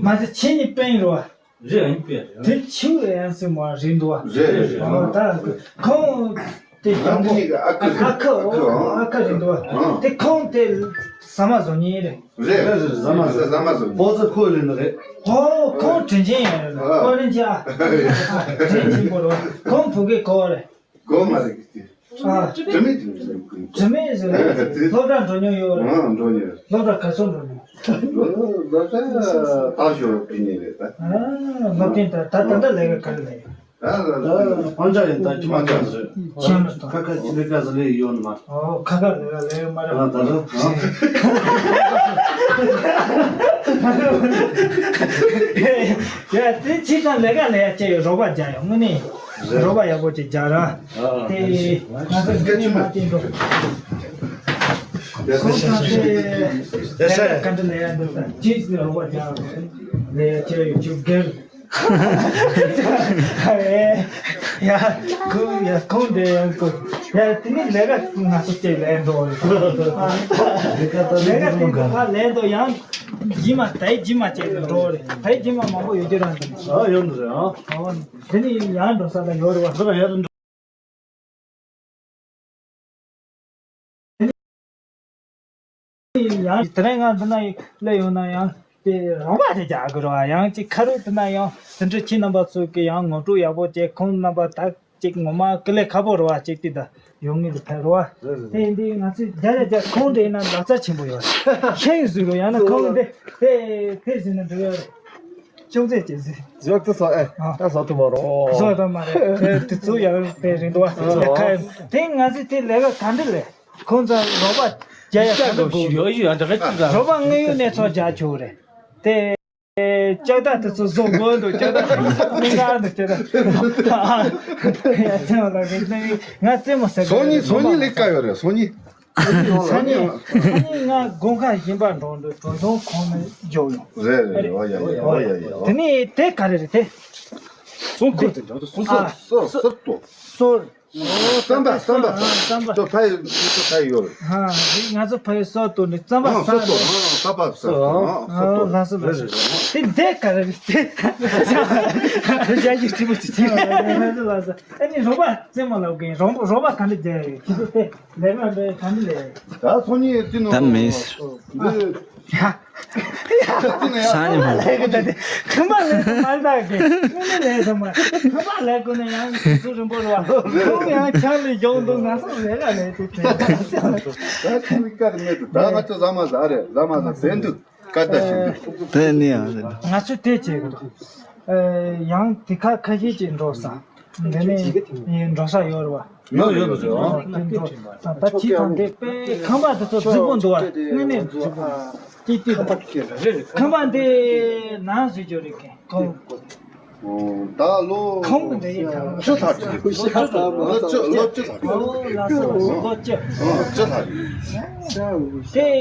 མ་ཟེར་ཁྱེད་གཉིས་པན་རོ། རེད། ཨ་ནི་པན་རེད། དེ་ཆུ་ཡང་སེ་མ་རེད་འདུག་བ། རེད་རེད་རེད། ཨོ་ད་ཁོང་དེ་ཡང་དེ་ཨ་ཁུ་ཨ་ཁུ་ཨོ་ཨ་ཁུ་རེད་འདུག་བ། དེ་ཁོང་དེ་ཟ་མ་བཟོ་མཁན་རེད། རེད་རེད་རེད། ཟ་མ་ཟ་ཟ་མ་ཟ་བོ་ཙི་ཁོ་ལེན་ནི་རེད། ཨོ་ཁོང་དྲིན་ཆེན་ཡང་རེད། ཨ་ཁོ་རིན་ཆེན་ཨ་དྲིན་ཆེན་པོ་རེད། ཁོང་བུ་གའི་ཁོ་རེད། གོ་མ་རེད་ཀི། ཨ་དྲི་མེད་དྲི་མེད་དྲི་མེད་ཟེར་ལ་སློབ་གྲྭ་འགྲོ་མྱོང་ཡོད་རེད། ཨ་འགྲོ་མྱོང་། སློབ་གྲྭ་ག་ཚོད་འགྲོ་མྱོང་། སློབ་གྲྭ་ད་ཞོར་ཕི་ཉིན་རེད་ད། ཨ་སློབ་ཐེངས་ད་ད་ད་ལྟ་ལས་ཀ་ག་རེ་ལས་ཡོད། ད་ལ་ད་ཕོན་ཆ་ཡིན་ད་ཁྱི་མ་ཆ་ཟེར། ཁྱི་མ་ཁ་ཁ་ཁྱི་ལས་ཀ་ཟེར་ལས་ཡོད་ནི་མ། ཨོ་ཁ་ཁ་ལས་ཀ་ལས་ཡོད་མ་རེད། ད་ལ་ཡ་དེ་ཁྱི་ཚང་ལས་ཀ་ལས་ཡ་ཅེ་ཡོད་རོགས་པ་རྒྱག་ཡོད་དངོས་གནས། རེད། རོགས་པ་ཡག་པོ་ཅིག་རྒྱག་ར། ཨ་དེ་ང་ཚོ་འདི་ནས་མ་བསྟན་འགྲོ། ཁོང་ཚང་དེ་ལས་ཀ་འདི་ལས་ཡ་འདི་ལྟ་ཅིག་ནས་རོགས་པ་རྒྱག་ར། ལས་ཡ་ཅེ་ཡོད་ཅུ་སྒེར། ཡ་ཁོང་ཡ་ཁོང་དེ་ཡང་ཁོ་ཡ་དེ་ནས་ལས་ཀ་ང་ཚོ་ཅིག་ལས་འགྲོ་རེད། ལས་ཀ་དེ་ནས་ཕར་ལས་འགྲོ་ཡང་རྗེས་མ་དེ་རྗེས་མ་ཅིག་འགྲོ་རེད། དེ་རྗེས་མ་མང་པོ་ཡོད་རྒྱུ་རང་དང་། ཨ་ཡོད་འདུག་རེད། ཨ་འོ་དེ་ནས་ཡང་འགྲོ་ས་ལ་ཡོད་རེད་བ། འགྲོ་ཡ་རེད། ཡང་དེ་རིང་ང་འདི་ན་སླེབས་ཡོང་ན་ཡང་དེ་རོགས་པ་དེ་རྒྱག་དགོས་རེད་བ། ཡང་ཅིག་ཁ་རུ་དེ་ན་ཡང་དེ་འདྲ་ཁྱེད་རྣམ་པ་ཚོ་གི་ཡང་ངོ་སྤྲོད་ཡག་པོ་བྱས། ཁོང་རྣམ་པ་ད་ཅིག་ངོ་མ་ཀི་ལས་ཁ་པོ་རེད་བ། ཅིག་དེ་ད་ཡོང་ངེས་དེ་ཕན་རེད་བ། དེ་ཡིན་དུས་ང་ཚོས་རྒྱ་རྒྱ་རྒྱ་ཁོང་འདྲ་ཡིན་ན་ལག་ཆ་ཆེན་པོ་ཡོད་རེད། ཁྱེད་ཡིན་ཟིག་རོ་ཡང་ན་ཁོང་འདི་དེ་དེ་ཟིན་ན་འགྲིག་ཡོད་རེད། ཅུང་ཟད་ཅིག་ཟིན། ཟོག་ཏུ་ཟོག་ཨེ། ཨ། ད་ཟོག་ཏུ་མ་རོ། ཟོག་ཏུ་མ་རེད། དེ་ཚོ་ཡང་དཔེ་རིང་དུ་བ། ཡ་ཁ་ཡིན། དེ་ང་ཚོས་དེ་ལས་ཀ་ག་འདྲ་ལས། ཁོང་ཚོ་རོགས་པ་རྒྱག་ཡ་ག་འདྲ་དགོས་ཀྱི་ཡོད། ཡོད་ཡོད་འདྲ་ག་ཅིག་ར། རོགས་པ་དངོས་ཡོད་གནས་ཚུལ་རྒྱག་ཆོག་རེད། དེ་ལྕགས་ཐག་དེ་ཚོ་བཟོ་དགོས་འདུག་ལྕགས་ཐག་མི་འགའ་འདུག་ལྕགས་ཐག་ཡ་ཚེ་བ་ལགས་ཀྱིས་ང་རྩེད་མོ་ཟེར་གི་སང་ཉིན་སང་ཉིན་ལས་ཀ་ཡོད་རེད་སང་ཉིན། སང་ཉིན་སང་ཉིན་ང་དགོང་ཁ་གཞན་པ་འགྲོ་འདུག་གྲོ་ཐུང་ཁོང་ནས་འཇོག་ཡོང་། རེད་རེད་རེད། ཨོ་ཡ་ཡ་ཡ། ཨོ་ཡ་ཡ་ཡ། དེ་ནས་དེ་ག་རེ་རེད་དེ། སོང་ཁོ་དེ་འདྲ་སོང་ཨ། སོ་སོ་སོ་ཏོ། སོར། རྩམ་པ་རྩམ་པ། རྩམ་པ། ཏོ་ཕ་ཡི་ཏོ་ཕ་ཡི་ཡོད་རེད། ཧ་ང་ཚོ་ཕ་ཡི་སོ་ཏོ་ནི་རྩམ་པ། ཨ་སོ་ཏོ། ཨ་ས་པ་ས་ཏོ། ཨ་སོ་ཏོ། ལ་སོ་ལ་སོ། དེ་འདྲ་ག་རེ་རེད་དེ། ཡ་ཡི་ཁྲི་མོ་ཅིག་ཅིག་ལ་སོ་ལ་སོ། ཨ་ནི་རོགས་པ་རྩེད་མོ་ལབ་མཁན་རོགས་རོགས་པ་ག་འདྲ་རྒྱག་ཡོད་ཁྱེད་ཚོ་དེ་ལས་ཀ་འདྲ་ག་འདྲ་ལས། ད་སང་ཉིན་ཅི་ནོ། ད་མེད། འདི། ཡ། ཡ། ཁྱེད་ཚོ་ནས་ཡ། སང་ཉིན་མ་ལས་ཀ་ད་དེ་ཁང་པ་ལས་ཀ་མ་ལྟ་གི་དངོས་གནས་ལས་ཀ་མ་ཁང་པ་ལས་ཀ་ནས་ཡང་ཚུར་རིམ་པོ་རེད་བ། ཁོང་ཡང་ཆང་ལས་སྦྱོང་འདུག་ང་ཚོ་ལས་ཀ་ལས་དེ་དེ། ད་ཁྱེད་ཀ་རེ་མེད་དུ་ད་ང་ཚོ་ཟ་མ་ཟ་རེད་ཟ་མ་ཟ་ཟེར་འདུག་ཀ་ད་ཤི་འདུག་དེ་ནི་ཡང་རེད། ང་ཚོ་དེ་བྱེད་དགོས་འདུག་ཨ། ཡང་དེ་ཁ་ཁ་ཤས་ཅིག་འགྲོ་ས། འདི་ནས་ཡིན་འགྲོ་ས་ཡོད་རེད་བ། ཡོད་ཡོད་རེད་བ། དེ་འགྲོ་ས་ད་ཁྱི་ཚང་དེ་དཔེ་ཁང་པ་དེ་ཚོ་རྫིག་པོ་འདུག་བ། དངོས་གནས་རྫིག་པོ། ཅིག་ཅིག་ཁང་པ་འདི་ནང་བཟོས་ཀྱི་རེད་ཁན་ཁོང་། ད་ལོ་ཁོང་གི་འདི་ཡིན་ཁང་། བཅུ་ལྷག་ཅིག་ལོ་བཅུ་ལོ་བཅུ་ལྷག་ཅིག་ཨོ་ལགས་སོ་ལགས་སོ་ལོ་བཅུ། ཨོ་བཅུ་ལྷག་ཅིག་དེ།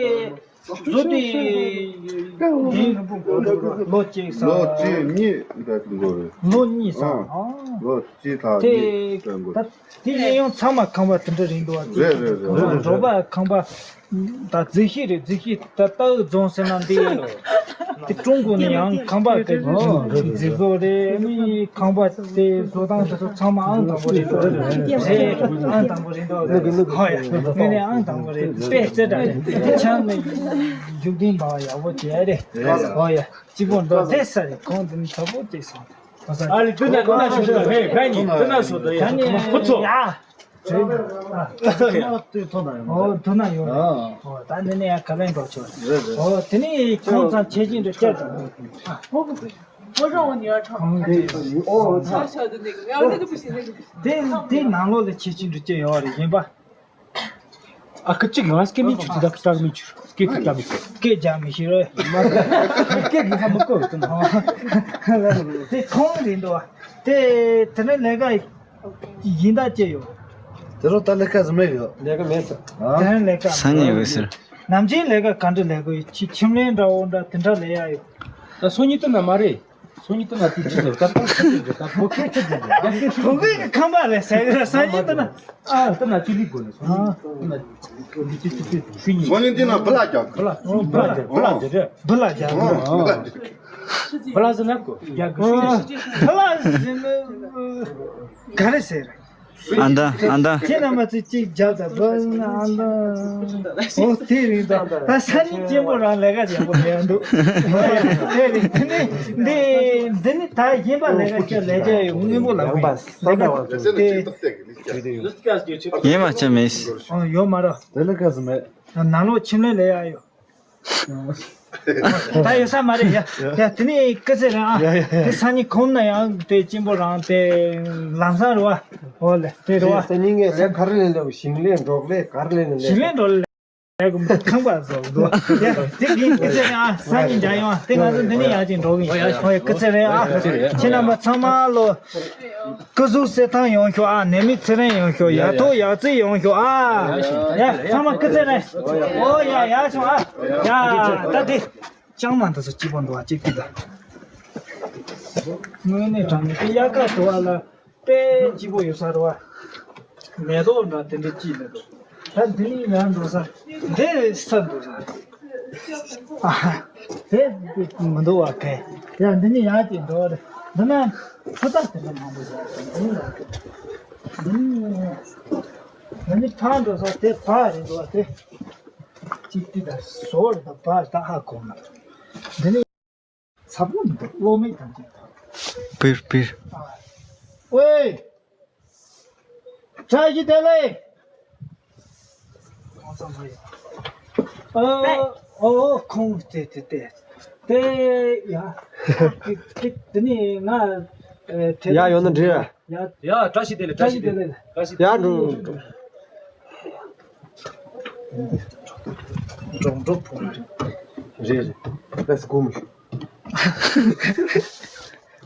བཟོ་དེ་དེའི་རིང་པོ་འགོར་འགྲོ་ར་ལོ་གཅིག་ས། ལོ་གཅིག་གཉིས་འདྲ་འགོར་རེད། ལོ་གཉིས་ས། ཨང་། ཨང་། ལོ་གཅིག་ལྷག་དེ་གཉིས་འདྲ་འགོར་ད་རེད། དེ་གནས་དབྱུང་ཚང་མ་ཁང་པ་དེ་འདྲ་རེད་འདུག་བ། རེད་རེད་རེད། འགྲོ་བ་ཁང་པ་ད་རྫིག་ཤོས་རེད། རྫིག་ཤོས་ད་རྟའུ་རྫོང་ཟེར་ན་འདི་དེ་ཀྲུང་གོ་ནས་ཡང་ཁང་པ་དེ་རྫིག་བཟོ་རེད། མི་ཁང་པ་དེ་བཟོ་སྟངས་དེ་ཚོ་ཚང་མ་ཨང་དང་པོ་རེད་འདུག་རེད། ཨང་དང་པོ་རེད་འདུག་ཧོ་ཡ། དངོས་གནས་ཨང་དང་པོ་རེད། དཔེ་རྩེ་དྲག་རེད། དེ་ཆང་ནི་མཇུག་སྡིངས་འབའ་ཡག་པོ་བྱས་རེད། ཧོ་ཡ། སྐྱིད་པོ་འགྲོ་ཐལ་ས་རེད། ཁོང་དེ་ནི་དྲག་པོ་བྱས་སོང་། ཨ་ལི་དུ་ན་དུ་ན་ཤོད་དུ་ཧེ་ཧེ་ནི་དུ་ན་ཤོད་དུ་ཡ་ཁོ་ཚོ། ཡ། ཨོ་དུ་ན་ཡོད་རེད། ཨོ་ད་འདི་ནས་ཡ་ག་ལན་འགྲོ་ཆོག་རེད། ཨོ་དེ་ནས་ཁོང་ཚང་ཁྱེད་ཀྱིས་འདྲ་བསྐྱར་དུ། 我让我女儿穿，小小的那个，然后那个不行，那个不行。 དེ་དེ་ནང་ལོགས་ལ་ཁྱེད་ཀྱིས་འདྲ་བསྐྱར་ཡོད་རེད། ཡིན་པ། ཨ་ཁུ་གཅིག་ཡང་སྐད་མི་ཆུ་དེ་དག་སྐྲག་མི་ཆུ་སྐད་ཀྱི་སྐྲག་མི་ཆུ། སྐད་རྒྱག་མི་ཤེས་རེད། སྐད་ཀྱི་ཧ་མི་གོ་དེ་ཁོང་རེད་འདུག་བ། དེ་དེ་ནས་ལས་ཀ་ཡིན་ད་ཅི་ཡོད། དེ་རུ་ད་ལས་ཀ་ཟི་མེད་ཡོད། ལས་ཀ་མེད་ས། དེ་ནས་ལས་ཀ་སང་ཉིན་ཡོད་ཟེར། ནམ་རྒྱུན་ལས་ཀ་ག་འདྲ་ལས་དགོས་ཡོད། ཁྱི་ཁྱིམ་ལས་འདྲ་བོ་འདྲ་དེ་འདྲ་ལས་ཡ་ཡོད། ད་སང་ཉིན་ད་ན་མ་རེད། སང་ཉིན་ཏི་ན་ཏི་ཅི་ཟེར་ད་ཏོ་ཁྱེད་ཅི་ཟེར་ད་ཏོ་ཁྱེད་ཅི་ཟེར་ད་ཁྱེད་ཅི་ཁོང་གི་ཁང་པ་ལས་ཟེར་གི་ར་སང་ཉིན་ཏི་ན་ཨ་ཏི་ན་ཅི་ལི་གོ་ནས་སང་ཉིན་ཏི་ན་ཏི་ཅི་ཅི་ཅི་ཤི་ཉིན། སང་ཉིན་ཏི་ན་བུ་ལ་རྒྱག་གི། བུ་ལ་བུ་ལ་རྒྱག་བུ་ལ་རྒྱག་བུ་ལ་རྒྱག་བུ་ལ་ཟེར་ན་གོ་རྒྱག་གི་ཤི་ཤི་བུ་ལ་ཟེར་ན་ག་རེ་ཟེར། ཨ་མདའ་ཨ་མདའ། ཁྱེད་རྣམ་པ་ཚོས་གཅིག་རྒྱབ་དང་བུ་ན་ཨ་མདའ། ཨོ་དེ་རིང་དང་ད་ས་ནི་གཅེན་པོ་རང་ལས་ཀ་ཡག་པོ་ཡོད་འདུག་དེ་རིང་འདི་ནི་འདི་འདི་ནི་ད་གཞན་པ་ལས་ཀ་ཁྱོད་ལས་ཀ་ཡོད་དངོས་པོ་ལ་ཡང་པ་ས་ད་བ་ཚོ་དེ་ཡིན་མ་ཆ་མེད། ཨ་ཡོད་མ་རེད། དེ་ལ་ག་ཟེར་མེད། ནང་ལོགས་ཁྱིམ་ལས་ལས་ཡག་ཡོད། ད་ཡོད་ས་མ་རེད་ཡ། ཡ་དེ་ནི་སྐུ་ཚེ་རིང་ཨ། ཡ་ཡ་ཡ། དེ་སང་ཉིན་ཁོམ་ན་ཡང་དེ་གཅེན་པོ་རང་དེ་ལམ་སང་རེད་བ། འོ་ལེ་དེ་རེད་བ། སང་ཉིན་ངས་ལས་ག་རེ་ལས་ལས་ཞིང་ལས་འབྲོག་ལས་ག་རེ་ལས་ལས། ཞིང་ལས་འབྲོག་ལས་ཁང་པ་བཟོ་འདུག་ཡ་དེ་གིན་སྐུ་ཚེ་རིང་ཨ་སང་ཉིན་མཇལ་ཡོང་ཨ། དེ་ང་ཚོ་འདི་ནས་ཡར་ཅིག་འགྲོ་གི་ཡིན། འོ་ཡ་སྐུ་ཚེ་རིང་ཨ། ཁྱེད་རྣམ་པ་ཚང་མ་ལོ། སྐུ་གཟུགས་གསལ་ཐང་ཡོང་ཤོག་ཨ། ནད་མེད་ཚེ་རིང་ཡོང་ཤོག་ཡ་ཐོག་ཡག་བརྩེགས་ཡོང་ཤོག་ཨ། ཡ་ཚང་མ་སྐུ་ཚེ་རིང་། ཨོ་ཡ་ཡ་ཤོག་ཨ། ཡ་ད་དེ་ལྕང་མ་འདི་ཚོ་སྐྱིད་པོ་འདུག་ཨ། གཅིག་གིས་ད་དངོས་གནས་དྲང་གནས་དེ་དབྱར་ཁ་དུ་བ་ལ་དཔེ་སྐྱིད་པོ་ཡོད་ས་རེད་བ། མེ་ཏོག་འདྲ་དེ་འདྲ་སྐྱིད་མི་འདུག་ད་འདི་ནས་ཡར་འགྲོ་ས་འདི་ས་འདུག་ས་རེད། ཨ་དེ་མི་འདུག་བ་གས། ཡ་འདི་ནས་ཡར་ཅིག་འགྲོ་རེད། འདི་ན་ཕུ་ཐག་དེ་འདྲ་མང་པོ་ཡོད་རེད། འདི་ནས་འདི་ནས་ཕར་འགྲོ་ས་དེ་ཕར་རེད་འདུག་བ། དེ་གཅིག་དེ་ད་ཟོ་རེད། ད་ཕར་ད་ཧ་གོ་མ་འདུག་འདི་ནས། ཚ་པོ་མི་འདུག་གློག་མེ་དང་གཅིག་དང་། པིར་པིར། ཨ། ཝེ། བཀྲ་ཤིས་བདེ་ལེགས། ཨ། ཨོ་ཁོང་དེ་དེ་དེ་དེ་ཡ། དེ་དེ་དེ་ནི་ང་ཨེ་དེ་ཡ་ཡོད་ན་འདྲི། ཡ། ཡ་བཀྲ་ཤིས་བདེ་ལེགས། བཀྲ་ཤིས་བདེ་ལེགས། བཀྲ་ཤིས་བདེ་ལེགས། ཡ་འགྲོ། འགྲོ་འགྲོ་ཕོ་མ་རེད། རེད་རེད། Let's go། བཀྲ་ཤིས་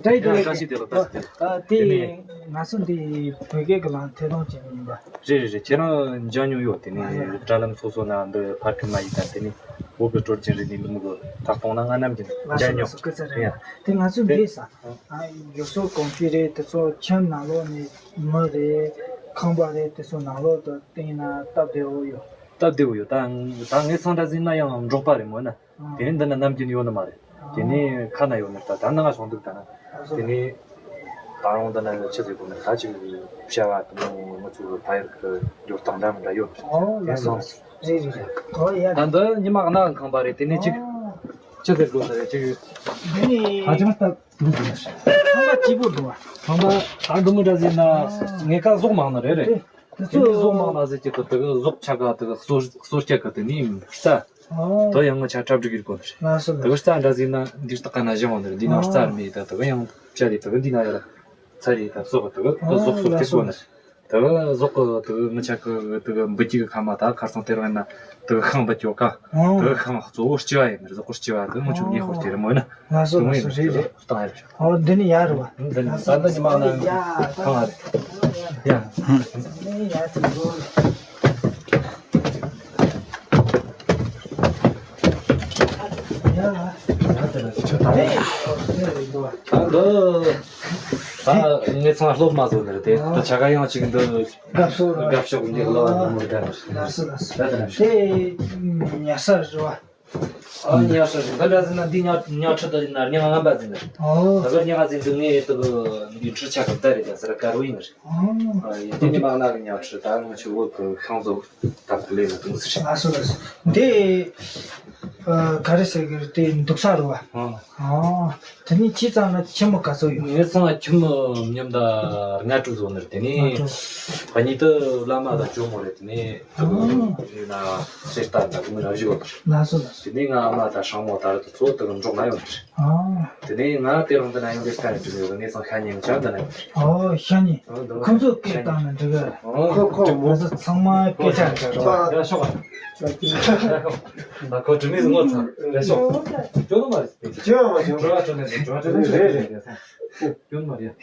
བདེ་ལེགས། བཀྲ་ཤིས་བདེ་ལེགས། བཀྲ་ཤིས་བདེ་ལེགས། ཨ་དེ་ང་ཚོ་འདི་བོད་སྐད་ཀྱི་ལམ་ཐད་གཏོང་བྱས་པ་ཡིན་པ། རེད་རེད་རེད། ཁྱེད་རང་མཇལ་མྱོང་ཡོད། དེ་ནས་དྲ་ལམ་སོ་སོ་ན་འདི་ཕར་ཕུད་མ་ཡིན་ད། དེ་ནས་བོད་ཀྱི་སྲོལ་རྒྱུན་རིག་གནས་འདི་མོ་གི་ལྟ་སྟངས་ན་ང་ནམ་རྒྱུན་མཇལ་མྱོང་། ལགས་སོ་ལགས་སོ། སྐུ་ཚེ་རིང་། ཡ། དེ་ང་ཚོ་འདི་ས། ཨ། ཡུལ་སྲོལ་གོམས་གཤིས་རེད། དེ་ཚོ་ཁྱིམ་ནང་ལོགས་ནས་མི་རེད། ཁང་པ་རེད། དེ་ཚོ་ནང་ལོགས་དུ་བཏིང་ན་སྟབས་བདེ་བོ་ཡོད། སྟབས་བདེ་བོ་ཡོད། ད་ད་ངས་སང་འདྲ་ཟིན་ན་ཡང་འབྲོག་པ་རེད་མོད་ན། ཨ། དེ་ནས་འདི་ན་ནམ་རྒྱུན་ཡོད་ནི་མ་རེད། ཨ། དེ་ནས་ཁ་ན་ཡོད་ནི་ད་ད་ནང་ང་སོང་འདུག་ད་ན། ཨ་སོ། དེ་ནས་ད་རུང་འདི་ན་ཆི་ཟེར་དགོས་ནི་ད་ཅིག་བྱ་བ་དེ་མོ་ང་ཚོ་ཕ་ཡུལ་གྱི་འགྱུར་སྟངས་འདྲ་མི་འདྲ་ཡོད་རེད། ཨོ་དེ་ལགས་སོ། ནང་རེད་རེད་རེད། ཨོ་ཡ། ད་འདི་ཉི་མ་གནའ་ཁང་པ་རེད། དེ་ནས་ཅིག་ཨོ། ཆི་ཟེར་དགོས་ནི་རེད། ཅིག་འདི་ནས་ཧ་ཅང་སྟབས་ཁང་པ་སྐྱིད་པོ་འདུག་བ། ཁང་པ་ད་འདི་མོ་འདྲ་ཟིན་ན་ངེད་ཀ་ཟོག་མང་ནི་རེད་རེད། དེ་ཚོ་ཟོག་མང་ན་ཟེར་གྱི་དེ་དེ་གི་ཟོག་ཆ་ག་དེ་གི་གསོ་གསོ་སྐྱ་གི་དེ་ནི་རྩྭ། ཨོ། དེ་ཡང་ང་ཆ་གྲ་སྒྲིག་གི་དགོས་ནི་རེད། ལགས་སོ་ལགས། དེ་གི་རྩྭ་འདྲ་ཟིན་ན་འདིར་ད་ག་ན་བཞེངས་བ་ནི་རེད། འདི་ན་ཨོ། རྩྭ་མེད་ད། དེ་གི་ཡང་བྱ་རེད། དེ་གི་འདི་ན་ཡ་ལ་ཚ་རེད་ད། ཟོག་གི་དེ་གི་དེ་ཨོ་ཟོག་གསོ་ལགས་སྐྱ་སོ་དགོས་ནི་རེད། དེ་གི་ཟོག་གི་དེ་གི་ང་ཆ་གི་དེ་གི་འབུད་ཀྱི་ཁ་མ་ད་ཁར་སང་དེ་རིང་ན་དེ་གི་ཤིང་འབུད་ཀྱོག་ག་ཨོ། དེ་གི་ཤིང་གཙོ་བོ་ལྕི་བ་ཡིན་ནི་རེད། ཟོག་གི་ལྕི་བ་དེ་ང་ཆུ་ཉེ་ཧོར་དེ་རེད་མོ་ན། ལགས་སོ་ལགས་སོ། རེད་རེད། བཏང་ཡ་རེད། ཨོ་འདི་ནི་ཡ་རེད་བ། འདི་ནི་ད་འདི་ཉི་མ་ན་ཡ་ད་ཐང་ཨ་རེད། ཡ། ནི་ཡ་དེ་འགྲོ། ཡ་ལ། ཡ་དེ་ལ་ཆུ་ད་རེད། ད་འདི་ད་ངས་ཚང་སློབ་མ་བཟོ་ནི་རེད་དེ། ད་ཆ་ག་ཡང་ཅིག་འདི་དགའ་ཕྱོགས་རེད། དགའ་ཕྱོགས་འདི་ལ་བ་འདི་མོ་རེད། ལགས་སོ་ལགས་སོ། ད་དེ་ལ་དེ་ཉལ་ས་རེད་བ། ཨ་ཉལ་ས་ཞིག་འདི་འདྲ་ཟིན་ན་འདི་ཉལ་ཉལ་ཁྲི་དེ་ཡིན་ན་ཉལ་ངན་པ་ཟིན་ནི་རེད། ཨོ། ད་གར་ཉལ་ཟིན་དུས་ངས་དེ་གི་འདི་ཁྲི་ཆ་གི་བསྡད་རེད། ཀྱང་ཟེར་དཀར་བོ་ཡིན་ནི་རེད། ཨོ། ཨ་ཡིན་དེ་ཉི་མ་ནག་གི་ཉལ་ཁྲི་ད་ང་ཆུ་བོ་གི་ཤང་བཟོ་ད་གི་ལས་ལ་དུང་ཟེར། ལགས་སོ་ལགས་སོ། འདི་ཨ་ག་རེ་ཟེར་གི་རེད། དེ་འདུག་ས་རེད་བ། ཨོ། ཨོ། དེ་ནས་ཁྱེད་ཚང་ན་ཁྱིམ་མི་ག་ཚོད་ཡོད། ངའི་ཚང་ཁྱིམ་མི་མཉམ་ད་ལྔ་དྲུག་བཟོ་ནི་རེད། དེ་ནས་ལྔ་དྲུག་ཕ་ཉིད་དུ་བླ་མ་དང་ཇོ་མོ་རེད། དེ་ནས་དུ་ཨ་ཡིན་ན་སེར་སྟག་དང་དུ་མི་རང་བཞི་བ། ལགས་སོ་ལགས་སོ། དེ་ནས་ང་ཨ་མ་དང་སྲང་མོ་ད་རེད་དུ་ཚོ་དུ་འབྲོག་ན་ཡོད་རེད། ཨ་དེ་ནས་ང་དེ་རང་དུ་ན་ཡོད་རེད། ཁ་ནས་དྲི་ཡོད་རེད། ངའི་ཚང་ཤ་ཉེ་ཆགས་དུ་ན་ཡོད་རེད། ཨོ་ཤ་ཉེ། ཨ་འདི་ཁོང་ཚོ་སྐད་བཏང་ན་འགྲིག་གི། ཨོ་ཁོ་ཁོ་མོ་ང་ཚོ་ཚང་མ་སྐད་ཆ་འདྲ་རེད། ཡ་ཤོག་ཡ་ཤོག་ད་ཁོ་དྲི་མིག་ངོ་ཚ་རེད་ཤོག་ཅོ་ནོ་མ་རེད། ཅོ་མ་ཅོ་ཅོ་ནོ་མ་རེད། ཅོ་ནོ་མ་རེད།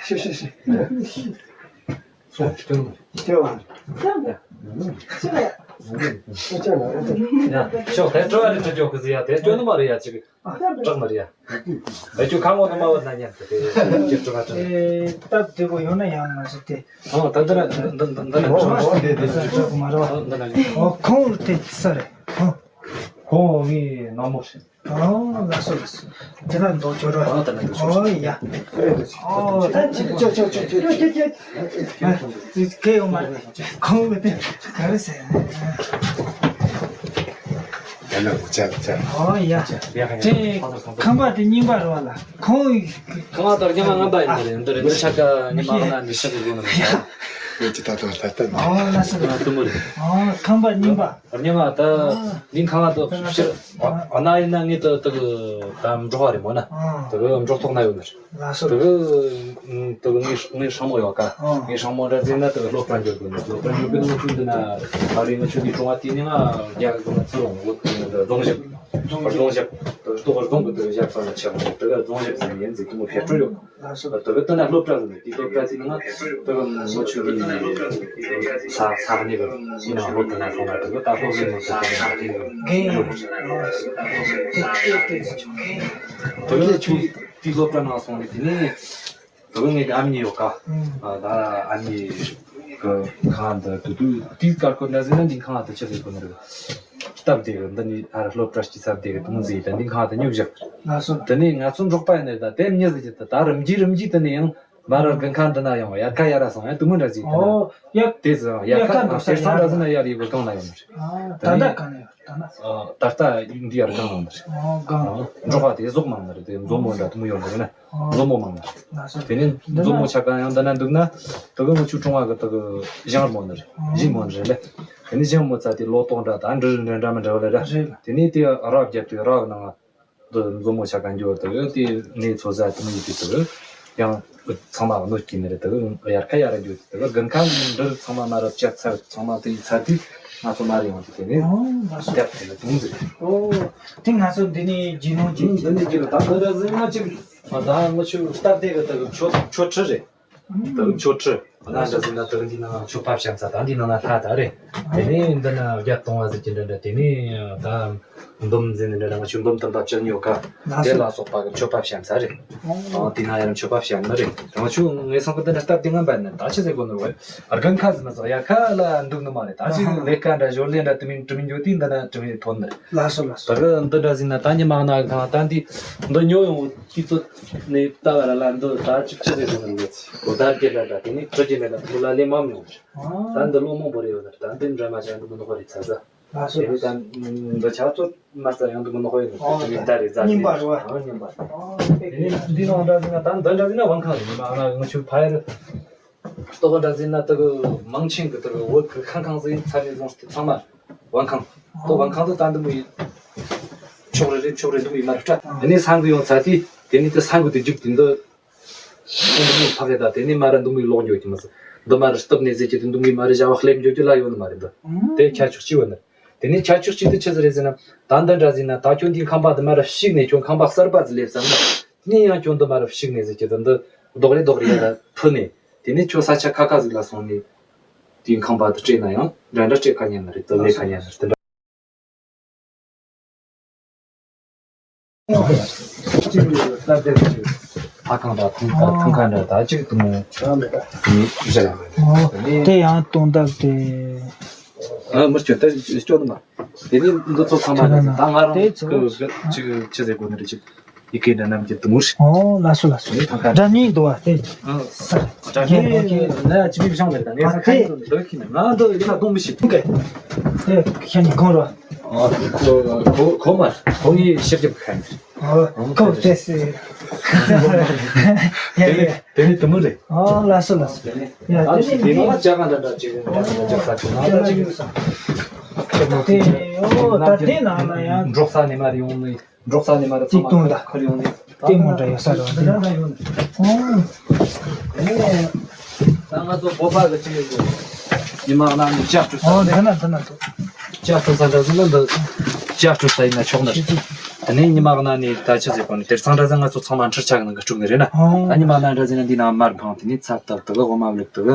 ཤོག་ཅོ་ནོ་མ་རེད། ཅོ་མ་རེད། ཡ། ཤོག་དེ་དྲི་བ་རེ་དྲི་རྒྱུ་གི་ཟིག་ཡ། དེ་སྐྱོན་ནི་མ་རེད་ཡ། ཅིག་སྐྲག་མ་རེད་ཡ། ཨ་ཁྱོད་ཁ་ངོ་ནི་མ་བུད་ན་ཉན་གི་དེ་ཅིག་དྲི་བ་དྲི། ཨེ། སྟབས་བདེ་པོ་ཡོང་ན་ཡང་མ་ཟེར་ཏེ། ཨོ་ད་འདི་ན་འདི་འདི་འདི་ན་ཨོ་ཨོ་དེ་དེ་དྲི་བ་མ་རེད་བ། འདི་ན་ཨོ་ཁོང་དེ་ས་རེད། ཨོ། ཁོང་ངའི་ནག་མོ་རེད། ཨོ་ལགས་སོ་ལགས་སོ། དེ་ལ་འདོགས་ཆོག་ར། ཨོ་ད་ན་འདོགས་ཆོག་ཨོ་ཡ། ཨོ་ད་ཅི་ཅོ་ཅོ་ཅོ་ཅོ་ཅོ་ཅོ། ཨ་ཅི་སྐད་ཡོང་མ་རེད། ཁོང་གི་དེ་ག་རེ་ཟེར། ཡ་ལ་ཅ་ཅ། ཨོ་ཡ། ཅེ་ཁང་པ་དེ་རྙིང་པ་རེད་བ་ལ། ཁོང་ཁང་པ་དེ་རྙིང་པ་ངན་པ་ཡིན་ནི་རེད། འདི་རེད། འདི་ཆ་ག་ཉི་མ་ང་ན་འདི་ཆ་ག་དགོས་ནི་རེད། ཨོ་ཅི་ད་ད་ད་ད། ཨོ་ལགས་སོ་ལགས་སོ། ཨོ་ཁང་པ་རྙིང་པ། རྙིང་པ་ད་ཨ། ནིང་ཁང་བ་དུ་ཕྱིར་ཨ་ན་ཡིན་ན་ངས་དུ་དུ་གི་ད་འབྲོག་པ་རེད་མོ་ན། ཨ། དུ་གི་འབྲོག་ཐོག་ན་ཡོད་ནི། ལགས་སོ། དུ་གི་དུ་གི་ངའི་ངའི་སྲང་མོ་ཡོད་ཀ་ཨ། ངའི་སྲང་མོ་འདྲ་ཟིན་ན་དུ་གི་སློབ་གྲྭ་འགྱོ་དགོས་ནི། སློབ་གྲྭ་འགྱོ་དགོས་ནི་ཚུལ་འདི་ན་ཨ་རི་ང་ཆུ་འདི་གྲོང་བ་དེ་ནི་ང་རྒྱ་གི་ང་ཚུར་འོང་བོད་གི་ང་རྫོང་ཞབས་རྫོང་ཞབས་དུ་ལྟོ་གི་རྫོང་གི་དུ་ཞབས་ས་ལ་ཆེ་བ་དུ་གི་རྫོང་ཞབས་ཟིན་ཡིན་ཟིག་དུ་མོ་ཕེ་སྤྲོ་ཡོད། ལགས་སོ། དེ་གི་དེ་ན་སློབ་གྲྭ་ཟེར་ནས་དེ་སློབ་གྲྭ་ཟེར་ན་དེ་གི་ལོ་ཆུང་གི་ས་ས་གནས་གི་ཡིན་ན་སློབ་གྲྭ་ན་སོང་ན་དེ་གི་ད་སློབ་གླིང་ནང་དུ་དེ་གི་དེ་གི་ཡོད། དེ་དེ་དེ་ཆུང་གི་དེ་གི་ཆུང་དེ་སློབ་གྲྭ་ནང་སོང་ནས་དེ་ནས་དེ་གི་ངེད་ཀྱི་ཨ་མྱེས་ཡོད་ཀ་ཨ་ད་ཨ་མྱེས་གི་ཁང་དུ་དུ་དུ་དེ་དཀར་ཁོ་འདྲ་ཟེར་ན་འདི་ཁང་དུ་ཆི་ཟེར་གོ་ནི་རེད། སྟབས་བདེ་གི་འདི་ནི་ཨ་ར་སློབ་གྲྭ་སྐྱིད་ས་བདེ་གི་དུང་ཟེར་ད་འདི་ཁང་དུ་སྙུག་བཞག་ལགས་སོ། དེ་ནས་ང་ཚོ་འབྲོག་པ་ཡིན་ནི་ད་དེ་མྱི་ཟེར་གྱི་ད་ད་རིམ་གྱིས་རིམ་གྱིས་དེ་ནས་ཡང་མ་ར་དགུན་ཁ་འདི་ན་ཡང་ཡར་ཁ་ཡར་ར་སོང་ཡང་དུ་མོ་འདྲ་ཟིག་ད་ཨོ་ཡ། དེ་ཟེར་ཡར་ཡར་ཁ་ཁ་འདུག་ས་དེ་སང་འདྲ་ཟིག་ན་ཡར་ཡི་གོ་གང་ན་ཡོང་ནི་རེད། ད་ལྟ་གང་ན་ཡོད་ད་ན། ད་ལྟ་འདི་ཡར་གང་ན་ཡོང་ནི་རེད། ཨོ་གང་། འབྲོག་པ་དེ་ཟོག་མང་ནི་རེད། དེ་མཛོ་མོ་འདྲ་དུ་མོ་ཡོང་གི་རེད་ན། མཛོ་མོ་མང་ནི་རེད། དེ་ནི་མཛོ་མོ་ཆ་གང་ཡང་འདི་ན་འདུག་ན། དུ་གི་ངུ་ཆུ་ཀྲུང་བ་གི་དུ་གི་ཞང་མོ་ནི་རེད། ཞིང་མོ་ནི་རེད་ལེ། དེ་ནི་ཞང་མོ་ཚ་དེ་ལོ་ཏོག་འདྲ་དང་འབྲུ་རིགས་འདྲ་འདྲ་མི་འདྲ་བ་ལེ་ར། དེ་ནི་དེ་ར་བརྒྱབ་དུས་ར་གི་ནང་དུ་མཛོ་མོ་ཆ་གང་འགྱོ་དུ་དེ་ནི་ཚོ་ཟ་དུ་མི་ཡི་དུ་དུ་ཡང་ཚང་མ་གནོད་སྐྱེལ་ནི་རེད། དུ་གི་ཡར་ཁ་ཡར་འགྱོ་དུ་དུ་གི་དགུན་ཁ་འབྲུ་རིགས་ཚང་མ་མ་ར་བཅད་ཚར། ཚང་མ་དེ་ཡི་ཚར་དུས་ང་ཚོ་མ་རེ་ཡོང་དུ་དེ་ནི་རྒྱབ་དེ་ལ་དུང་ཟེར། ཨོ། དེ་ང་ཚོ་འདི་ནི་རྒྱུ་ནོར་གྱི་འདི་ནི་རྒྱུ་ད་འདི་འདྲ་ཟིན་ན་ཅིག་ཨ་ད་ངོ་ཆུ་སྟབས་བདེ་གི་ད་གི་ཆོ་ཆོ་ཁྲི་རེད། ད་གི་ཆོ་ཁྲི་ཨ་ན་འདྲ་ཟིན་ན་ད་གི་འདི་ནང་ཆོ་པ་བཤམས་ས་ད་འདི་ནང་ན་ལྷ་ད་རེད། དེ་ནས་འདི་ན་བརྒྱ་གཏོང་བ་ཟེར་གྱི་འདྲ་འདྲ། དེ་ནས་ད་འབུམ་ཟིན་འདྲ་འདྲ་ང་ཆུ་འབུམ་དམ་པ་བཅུ་གཉིས་ཡོད་ཀ་དེ་ལ་སོགས་པ་གི་ཆོ་པ་བཤམས་ས་རེད། ཨང་དེ་ན་ཡང་ཆོ་པ་བཤམས་ནི་རེད། ང་ཆུ་ངེས་སོང་གི་འདི་འདྲ་སྟབས་བདེ་ངན་པ་ནི་ད་ཆི་ཟེར་དགོས་ནི་རེད། དགུན་ཁ་ཟིན་ན་ཟག་ཡ་ཁ་ལ་འདུག་ནི་མ་རེད། ད་ཅིག་ལས་ཀ་འདྲ་ཞོར་ལས་འདྲ་དུ་མིན་དུ་མིན་འགྱོ་དུས་འདི་ན་དུ་མིན་ཐོན་ནི་རེད། ལགས་སོ་ལགས་སོ། ད་གི་འདི་འདྲ་ཟིན་ན་ད་ཉི་མ་ན་གང་ད་འདི་འདི་ཉོ་ཡོང་དུས་ཚོད་ནས་ལྟ་བ་ར་ལ་འདི་ད་ཅིག་ཅི་ཟེར་དགོས་ནི་རེད། ལོ་ཟླ་བརྒྱད་ལ་འདྲ་དེ་ནས་ཁྲི་བརྒྱད་ལ་འདྲ་དེ་ལ་ལས་མང་མྱོང་རེད། ད་འདི་ལོ་མང་པོ་རེད་ཡོད་ནི་རེད། ད་འདི་འདྲ་མ་བྱ་འདི་མི་ནོ་ཧོ་རེད་ཚ་ས། ལགས་སོ། དེ་ནས་ད་འདི་ཆ་ཚོད་མ་རྩ་ཡང་འདི་མི་ནོ་ཧོ་ཡོད་ནི་རེད། ཨོ་དེ་ནས་ད་རེད་ཟ་རྙིང་པ་རེད་བ། ཨང་རྙིང་པ། ཨོ་དེ་ནས་འདི་ནང་འདྲ་ཟིན་ན་ད་འདི་འདྲ་ཟིན་ན་དབང་ཁང་རེད། ཉི་མ་ང་ང་ཆུ་ཕ་ཡར། ལྟོ་ག་འདྲ་ཟིན་ན་དུ་གི་མང་ཆེན་གི་དུ་གི་བོད་གི་ཁང་ཁང་ཟིན་ཚར་ནས་བཟུང་སྟེ་ཚང་མ་དབང་ཁང་། ལྟོ་དབང་ཁང་དུ་ད་འདི་མོ་ཡིན། ཕྱོགས་རེ་རེ་ཕྱོགས་རེ་འདི་མོ་ཡིན་མ་རེད་ཏྲ། དེ་ནས་སང་གི་ཡོང་ཚར་དུས་དེ་ནས་དུ་སང་གི་དུ་རྒྱུག་དུས་འདི་འདི་མོ་ཕ་གི་ད་དེ་ནས་མ་ར་འདི་མོ་ཡི་ལོག་འགྱོ་གི་མ་ཟད་འདི་མ་ར་སྟབས་ནས་ཟེར་གྱི་དུ་འདི་མོ་ཡི་མ་ར་བྱ་བ་སླེབས་འགྱོ་རྒྱུ་ལ་ཡོད་ནི་མ་རེད་འདི། དེ་ཁྱད་ཆོས་གཅིག་ཡོད་ནི། དེ་ནས་ཁྱད་ཆོས་གཅིག་དུ་ཆི་ཟིག་རེད་ཟེར་ན། ད་འདི་འདྲ་ཟིན་ན་ད་ཁྱོད་འདིའི་ཁང་པ་འདི་མ་ར་བཤིག་ནས་ཁྱོད་ཁང་པ་གསར་པ་ཟིག་སླེབས་ས་ན། དེ་ནས་ཡང་ཁྱོད་འདི་མ་ར་བཤིག་ནས་ཟེར་གྱི་དུ་འདི་རྡོག་རེ་རྡོག་རེ་ཡ་ལ་ཕུ་ནས། དེ་ནས་ཁྱོད་ས་ཆ་ཁ་ཁ་ཟིག་ལ་སོང་ནས། དེའི་ཁང་པ་དུ་སྤྲད་ན་ཡང་འདྲ་འདྲ་སྤྲད་ཁ་ཉན་ནི་རེད། དུ་ལས་ཁ་ཉན་ནི་རེད། དུ་འདྲ། ཕ་ཁང་འདྲ་ཐང་ཁ་ཐང་ཁ་འདྲ་ད་ཅིག་དུ་མོ་ཆོ་མེད་ད་ནི་བཞི་ལ་མེད་ནི། དེ་ཡང་སྟོང་དག་དེ། ཨ་མི་སྐྱོ་ད་སྐྱོ་ནི་མ། དེ་ནི་འདི་ཚོ་ཚང་མ་ད་ང་རང་དེ་ཚོ་གི་ཅིག་ཅི་ཟེར་དགོས་ནི་རེད་ཅིག་ཡི་གེ་འདྲ་ནམ་གྱི་དུ་མོ་ཞིག་ཨོ་ལགས་སོ་ལགས་སོ། ཨ་ནི་ཐང་ཁ་འདྲ་མཉེས་འདུག་བ་དེ། ཨ་འདྲ་མཉེས་ནི་ཡ་ཅི་མི་བྱུང་མེད་ད་ངས་ས་ཁ་ཡིན་དུ་འདོད་ཁྱི་ནི་ང་འདི་ཡིན་ན་གཏོང་མི་ཤེས། ཨོ་ཀེ། དེ་ཁྱེད་ནི་གང་རོ། ཨ་ཁོ་ཁོ་ཁོ་མ་ཁོ་ངའི་ཤེར་རྒྱབ་ཁ་ཡིན། ཨོ་ཁོ་དེ་སི། ཡ་ཡ། དེ་ནི་དུ་མོ་རེད། ཨོ་ལགས་སོ་ལགས་སོ། ཡ་ཨ་དེ་ནི་དེ་ནི་ལ་ཅག་ག་འདྲ་འདྲ་ཅིག་འདྲ་འདྲ་ཅག་ས་ཅིག་ན་འདྲ་ཅིག་ཡོད་ས། དེ་ཨོ་ད་དེ་ནང་ལ་ཡང་འབྲོག་ས་ནས་མར་ཡོང་ནི། འབྲོག་ས་ནས་མར་ཚིག་ཚང་མ་ཐུང་ད་ཁར་ཡོང་ནས་ལྟད་མོ་འདྲ་ཡོད་ས་རེད་བ་འདི་ན། ཨོ། ད་ང་ཚོ་བོད་པ་གི་ཅི་ཡོད་གི་ཉི་མ་གནའ་ནས་ལྕགས་སྤྲུལ་ས་ཨོ་འདི་ན་འདི་ན་འདུག་ལྕགས་སྤྲུལ་ས་འདྲ་ཟེར་ན་འདི་ལྕགས་སྤྲུལ་ས་ཡིན་ན་ཆོག་ནི་རེད། དེ་ནས་ཉི་མ་གནའ་ནས་ད་ཅི་ཟེར་གོ་ནི་དེར་ཚང་འདྲ་ཟེར་ང་ཚོ་ཚང་མ་འཕྲུལ་ཆས་གི་ནང་གི་སྤྲུག་ནི་རེད་ན། ཨོ། ད་ཉི་མ་གནའ་འདྲ་ཟེར་ན་འདི་ན་མར་འཕངས་དེ་ནས་ཚབ་ཏབ་དུ་གི་འོ་མ་བླུག་དུ་གི་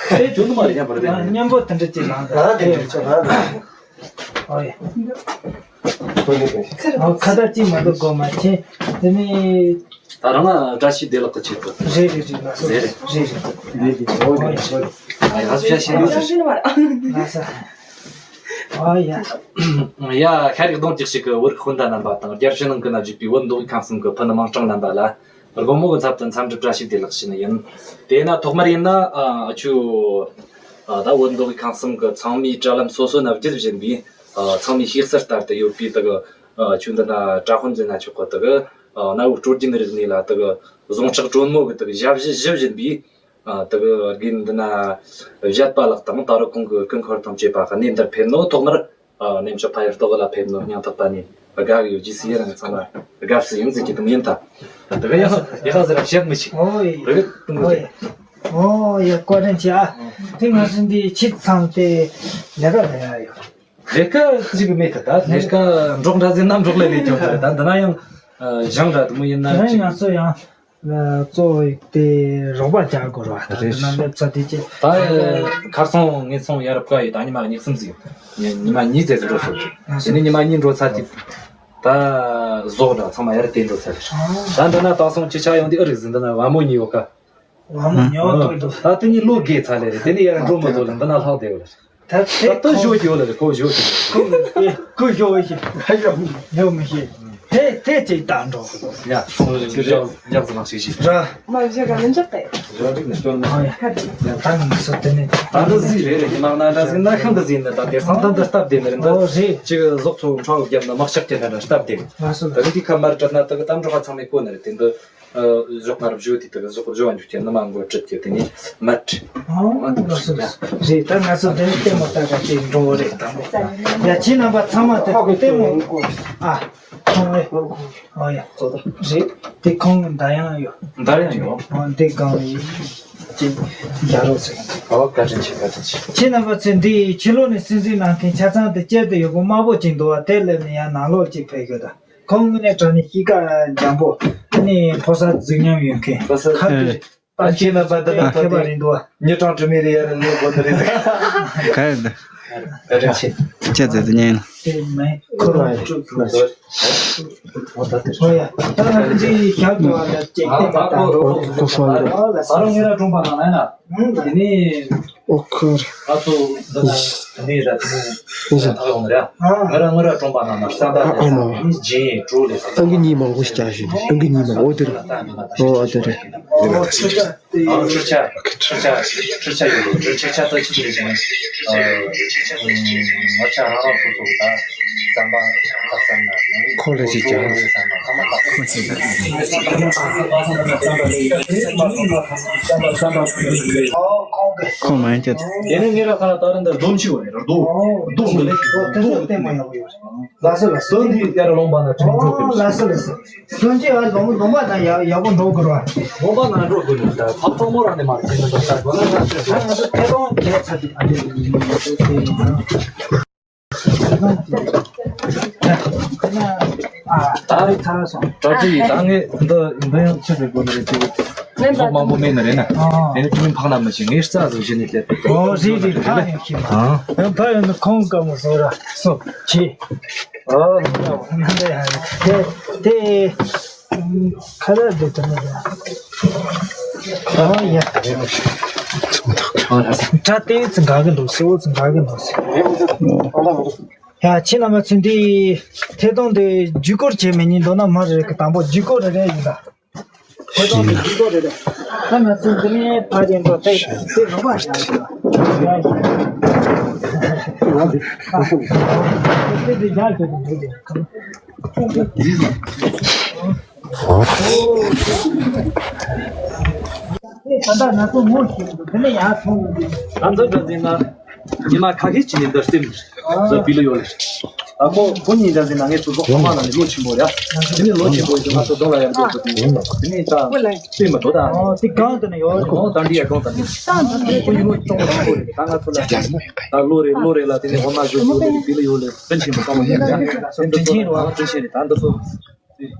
དེ་ཁྱོད་ནི་མ་རེད། ཡང་བར་དེ་ནི་མཉམ་པོ་དེ་འདྲ་ཅིག་ལངས། ང་དེ་འདྲ་ཆོག་ང་། ཨོ་ཡ། ཁོ་ནི་ཁོ་ནི། ཨོ་ཁ་བརྡ་ཅིག་མ་གཏོགས་གོ་མ་ཆེ། དེ་ནི། ད་རང་ལ་བཀྲ་ཤིས་བདེ་ལེགས་ཀྱི་ཆེད་དུ། རེད་རེད་རེད། ལགས་སོ། རེད་རེད། རེད་རེད། རེད་རེད། ཨོ་ཡ། ཨ་ཡ། ལགས་སོ། བཀྲ་ཤིས་བདེ་ལེགས། ལགས་སོ། ཨོ་ཡ། ཡ། ཤ་རིགས་གདོང་གཅིག་ཞིག་གི་བོད་རིགས་སྤུན་ཟླ་རྣམ་པ་དང་། རྒྱལ་ཕྱི་ནང་གི་ན་བཞུགས་པའི་བོད་མདོ་དབུས་ཁམས་གསུམ་གྱི་ཕུ་ནུ་མིང་གྲགས་རྣམ་པ་ལ་དགོང་མོ་གི་ཚབ་ཏུ་འཚམས་འདྲི་བཀྲ་ཤིས་བདེ་ལེགས་ཞུ་ནི་ཡིན། དེས་ན་ཐོག་མར་ཡིན་ན། ཨ་ཆུ། ཨ་ད་བོད་མདོ་དབུས་ཁམས་གསུམ་གྱི་ཚང་མའི་དྲ་ལམ་སོ་སོ་ན་བརྒྱུད་བཞིན་པའི། ཨ་ཚང་མའི་ཤེས་གསལ་ལྟར་དུ་ཡོད་པའི་དག་ཨ་ཆུ་འདི་ན་གྲྭ་དཔོན་ཟེར་ན་ཆོག་གི། དག་ཨ་གནའ་བོའི་སྲོལ་རྒྱུན་རིག་གནས་ལ་དག་ཟུངས་ཁྲག་དྲོན་མོ་གི་དག་ཞབས་ཕྱི་ཞུ་བཞིན་པའི། ཨ་དག་དགེ་འདུན་ན་བཞད་པ་ལགས་དང་ད་རུང་ཁོང་གི་སྐུ་འཁོར་དང་བཅས་པ་གནས་འདིར་ཕེབས་ནོ། ཐོག་མར་ཨ་གནས་མཆོག་ཕ་ཡུལ་སྟོད་གླ་ཕེབས་ནོ་སྙིང་ཐག་པ་ནས་དགའ་གི་ཡོད། རྗེས་སུ་ཡི་རང་ཚང་མ་དགའ་བསུ་ཡིན་ཟེར་གྱི་དུམ་ཡིན་ད། དག་ཡང་ཡི་ཧ་ཟེར་བཤད་མི་ཤེས། ཨོ་ཡེ། དག་ཏུང་ཨོ་ཡེ། ཨོ་ཡེ། བཀའ་དྲིན་ཆེ་ཨ། དེ་ང་ཚོ་འདི་ཕྱི་ཚང་དེ་ལས་ཀ་ལས་ཡ་ཡོད། ལས་ཀ་ཅིག་མེད་ད། ད་ལས་ཀ་འབྲོག་འདྲ་ཟེར་ན་འབྲོག་ལས་ལས་ཀྱང་ད་འདི་ན་ཡང་ཞང་འདྲ་དུ་མོ་ཡིན་ན་ད་ཅིག་ང་ཚོ་ཡང་གཙོ་བོ་དེ་རོགས་པ་རྒྱག་དགོས་ར། ད་རེད། དེ་ན་སླེབས་ཚར་དེ་ཅི། ད་ཁ་སང་ངེད་ཚང་ཡར་བཀའ་ཡི་ད་ཉི་མ་གཉིས་གསུམ་ཟིག་ཉི་མ་གཉིས་ཙམ་ཟིག་འགྲོ་སོང་། དེ་ནས་ཉི་མ་གཉིས་འགྲོ་ཚར་དེ་ད་ཟོག་འདྲ་ཚང་མ་ཡར་དེ་འགྲོ་ཚར། ད་འདི་ན་ད་སོང་ཅི་ཆ་ཡོང་དེ་ཨ་རིག་ཟིན་འདི་ན་བ་མོ་གཉིས་ཡོད་ཀ། བ་མོ་ཉོ་ཐུབ་འདུག་ད་དེ་གཉིས་ལོ་རྒས་ཚར་ལེ་རེད། དེ་ནས་ཡར་འགྲོ་མི་ཐུབ་ལ་འདི་ན་ལྷག་བསྡད་ཡོད་ལ། ད་ད་ད་ཞོ་ཀྱི་ཡོད་ལ་རེད། ཁོ་ཞོ་ཀྱི། ཁོ་ཁོ་ཞོ་ཞིག་ཡོད་མི་ཤེས། ཧེ་དེ་ཅིག་ད་འགྲོ། ཡ་ཡག་ཡག་ཟི་མ་ཞིག་ཞིག་ར། མ་བཞག་ག་མི་འཇོག་གི། ཞོ་རིག་ནས་སྐྱོན་མ། ཡ་ད་ངས་སུ་དེ་ནས་ད་འདི་ཟིག་རེད་རེད། ཉི་མ་ང་འདྲ་ཟིག་ན་ཤིང་འདི་ཟིག་ནས་ད་དེ་སང་ད་འདི་སྟབས་བདེ་ནི་རེད། ཨོ་འདི་རེད། ཅིག་ཟོག་ཚོ་ཁྲ་བོ་བརྒྱབ་ན་དམག་ཤག་གི་འདྲ་འདྲ་སྟབས་བདེ། ང་སུ་ད་རེད། དེ་ཁ་མར་བྲིས་ན་ད་གི་ད་འགྲོ་ཁ་ཚང་མས་གོ་ནི་རེད། དེ་འདི། ཨ་ཞོགས་པར་བཞོ་དེ་དག་ཞོགས་བཞོ་བ་འཇུག་ཀྱི་ནི་མ་འགོ་ཁྲིད་ཀྱི་དེ་ནི་མ་ཁྲི། ཨོ་ང་སུ་རེད། ད་ང་སུ་དེ་ནི་ལྟད་མོ་ལྟ་ག་དེ་འགྲོ་བ་རེད། དང་པོ་ཡ་ཁྱེད་རྣམ་པ་ཚང་མ་དེ་ལྟད་མོ། ཨ་ཁོང་རེད། ཨོ་ཡ་རེད། དེ་ཁོང་གི་མདའ་ཡང་ཡོད། མདའ་ཡང་ཡོད། ཨོ་འདི་གང་ཡིན་ཅིག་རྒྱ་རོགས་ཟེར། ཨོ་བཀའ་དྲིན་ཆེ། བཀའ་དྲིན་ཆེ། ཁྱེད་རྣམ་པ་ཚོས་འདི་ཕྱི་ལོགས་ནས་སྲིད་འཛིན་གནང་མཁན་ཆ་ཚང་དེ་སྐྱེལ་དུ་ཡོད་པོ་དམར་པོ་ཅིག་འདུག་བ། དེ་སླེབས་ནས་ཡང་ནང་ལོགས་ཅིག་ཕེབས་ཡོད་ད། ཁོང་དངོས་གནས་དྲང་གནས་གཤིས་ཀ་འཇམ་པོ། ཨ་ནི་ཕོ་གསར་རྫིག་ཉམས་ཡོད་མཁན། ཕོ་གསར་ཁ་བདེ། ཨ་ཁྱེད་རྣམ་པ་འདི་ལ་ཕེབས་པ་རེད་འདུག་བ། མྱི་གྲངས་དྲི་མེད་རེ་ཡར་ལས་དགོས་འདི་རེད་ཟེར། ག་རེ་འདི། བཀའ་དྲིན་ཆེ། ཁྱེད་ཚོས་འདི་ཉན། དེ་མེད། ཁོ་ལ་ཡ་ཁོ་ལ་ཡ། ཨོ་ཡ། ད་ང་ཚོ་ཅིག་ཞབས་ཏུ་བ་ལ་ཅིག་ཨོ་ཁོ་ཧྲ་ཡ། ཨོ་ལ་ས་རང་ཉེ་ར་གྲོང་པ་ནང་ན་ཡིན་ན། དེ་ནས། ཨོ་ཁོ། ང་ཚོ་འདི་ན་དེ་ནས་ར་དེ་ནས་ཐག་ཡོང་ནི་ར། ང་ར་ང་ར་གྲོང་པ་ནང་ན་བསམ་པ་ཨ་ཨ་མ། རྗེས་གྲོ་ལས་ས་ཨང་ཀི་གཉིས་མང་པོ་ཞིག་བྱ་ཞིག་ཨང་ཀི་གཉིས་མང་པོ་དེར། ཨོ་ཨ་དེ་རེད། ཨོ་ཁྲི་ཆ། ཨ་ཁྲི་ཆ། ཁྲི་ཆ། ཁྲི་ཆ་ཡོད་རེད། ཁྲི་ཆ་ད་ཅི་རེད་ཟེར་ན། ཨ། ང་ཆ་རང་རང་སོ་སོ་གི་ད་རྩམ་པ་ཁ་བསམ་ན། ཁོ་ལ་ཅིག་ཅང་། ཁོ་མ་ཡིན་ཀྱང་། དེ་ནས་ངེད་ར་ས་ལ་ད་རེ་འདིར་སྡོམ་ཞིག་ཡོད་རེད། རྡོ། རྡོ་འདི་ལས་རྡོ་འདི་ལས་བལྟས་མ་ཡག་པོ་ཡོད་རེད། ལགས་སོ་ལགས་སོ། སོན་དེ་ཡར་ལོངས་པ་ན་ཁྲིམས་འགྲོ་ཨོ་གི་ལགས་སོ་ལགས་སོ། སོན་ཅི་ཡར་ལོངས་ལོངས་པ་ན་ཡག་ཡག་པོ་འགྲོ་དགོས་ར། ལོངས་པ་ན་འགྲོ་དགོས་ནི་ད་ཕག་གྲོག་མོ་རང་ནས་མར་ཁྱེར་ནས་འགྲོ་ས་དགོས་ན་ང་ཚོས་ང་ཚོ་ཐད་གཏོང་བྱས་ཚར་དུས་ཨ་ནི། ད་རེས་ཚར་སོང་། གྲ་སྒྲིག་ཡིན་ད། ངས་འདི་འདི་ཡང་ཆི་རེད་དགོས་ནི་རེད་དེ། ཚོགས་མང་པོ་མེད་ནི་རེད་ན། ཨོ། དེ་ནི་ཁྱོད་མིན་ཕག་ན་མི་ཤེས། ངས་རྩ་ཟིག་བྱས་ནས་སླེབས། ཨོ་རེད་རེད། ཕག་ཡང་ཤེས་མ། ཨ། ཡང་ཕག་ཡང་ནི་ཁོང་དཀའ་མོ་བཟོ་ར་སོ་ཆེ། ཨོ། དེ་དེ་ཁ་ར་དེ་དེ་མི་རེད། ཨོ་ཡ། གྲ་དེ་ཚི་འགག་གི་འདུག་སེ་འོ་ཚི་འགག་གི་འདུག་སེ། ཡ་ཁྱེད་རྣམ་པ་ཚོ་འདི་ཐད་གཏོང་དེ་བརྒྱུད་སྐུར་བྱེད་མི་ཉན་འདུག་ན་མ་རེད་གི། དང་པོ་བརྒྱུད་སྐུར་རེ་རེ་ཡིན་ད། ཐད་གཏོང་དེ་བརྒྱུད་སྐུར་རེ་རེ། ད་ང་ཚོ་འདི་ནས་ཕ་རེ་འགྲོ་ཏེ་དེ་རོགས་པ་བྱ་དེ་དེ་ཡག་གི་འདུག་དེ། ད་ལྟ་ང་ཚོ་ངོ་ཤེས་འདུག་དེ་ནས་ཡར་མཐོང་ཡོང་དུས། ང་ཚོ་འདྲ་ཟིན་ན་ཉི་མ་ཁ་ཤས་ཅིག་ནས་འདིར་སེམས་ལ་བི་ལི་ཡོད་ལ། ད་ཁོ་ཁོ་གཉིས་འདྲ་ཟིན་ན་ངས་ཚོ་ཚོགས་ཁང་ནང་ནས་ལོ་ཆེན་པོ་རེད། དེ་ནས་ལོ་ཆེན་པོ་ཡིན་དུས་ང་ཚོ་གདོང་ལ་ཡར་འགྲོ་དགོས་དུས་དེ་ནས་ད་སེམས་མ་འགྲོ་ད། ཨོ་དེ་གང་དུ་ནས་ཡོད་རེད། ཨོ་ད་འདི་ཡར་གང་དུ་ནས་ཁོ་གཉིས་ལོ་གཏོང་བ་ཆེན་པོ་རེད། ད་ང་ཚོ་ལ་ད་ལོ་རེ་ལོ་རེ་ལ་དེ་ནས་འོ་མ་བཟོ་དགོས་ལ་བི་ལི་ཡོད་ལ་དྲིན་ཆེན་པོ་གཏོང་བ་ཡིན་ད། དྲིན་ཆེན་རེད་པ། དྲིན་ཆེན་རེད། ད་འདི་ཚོ།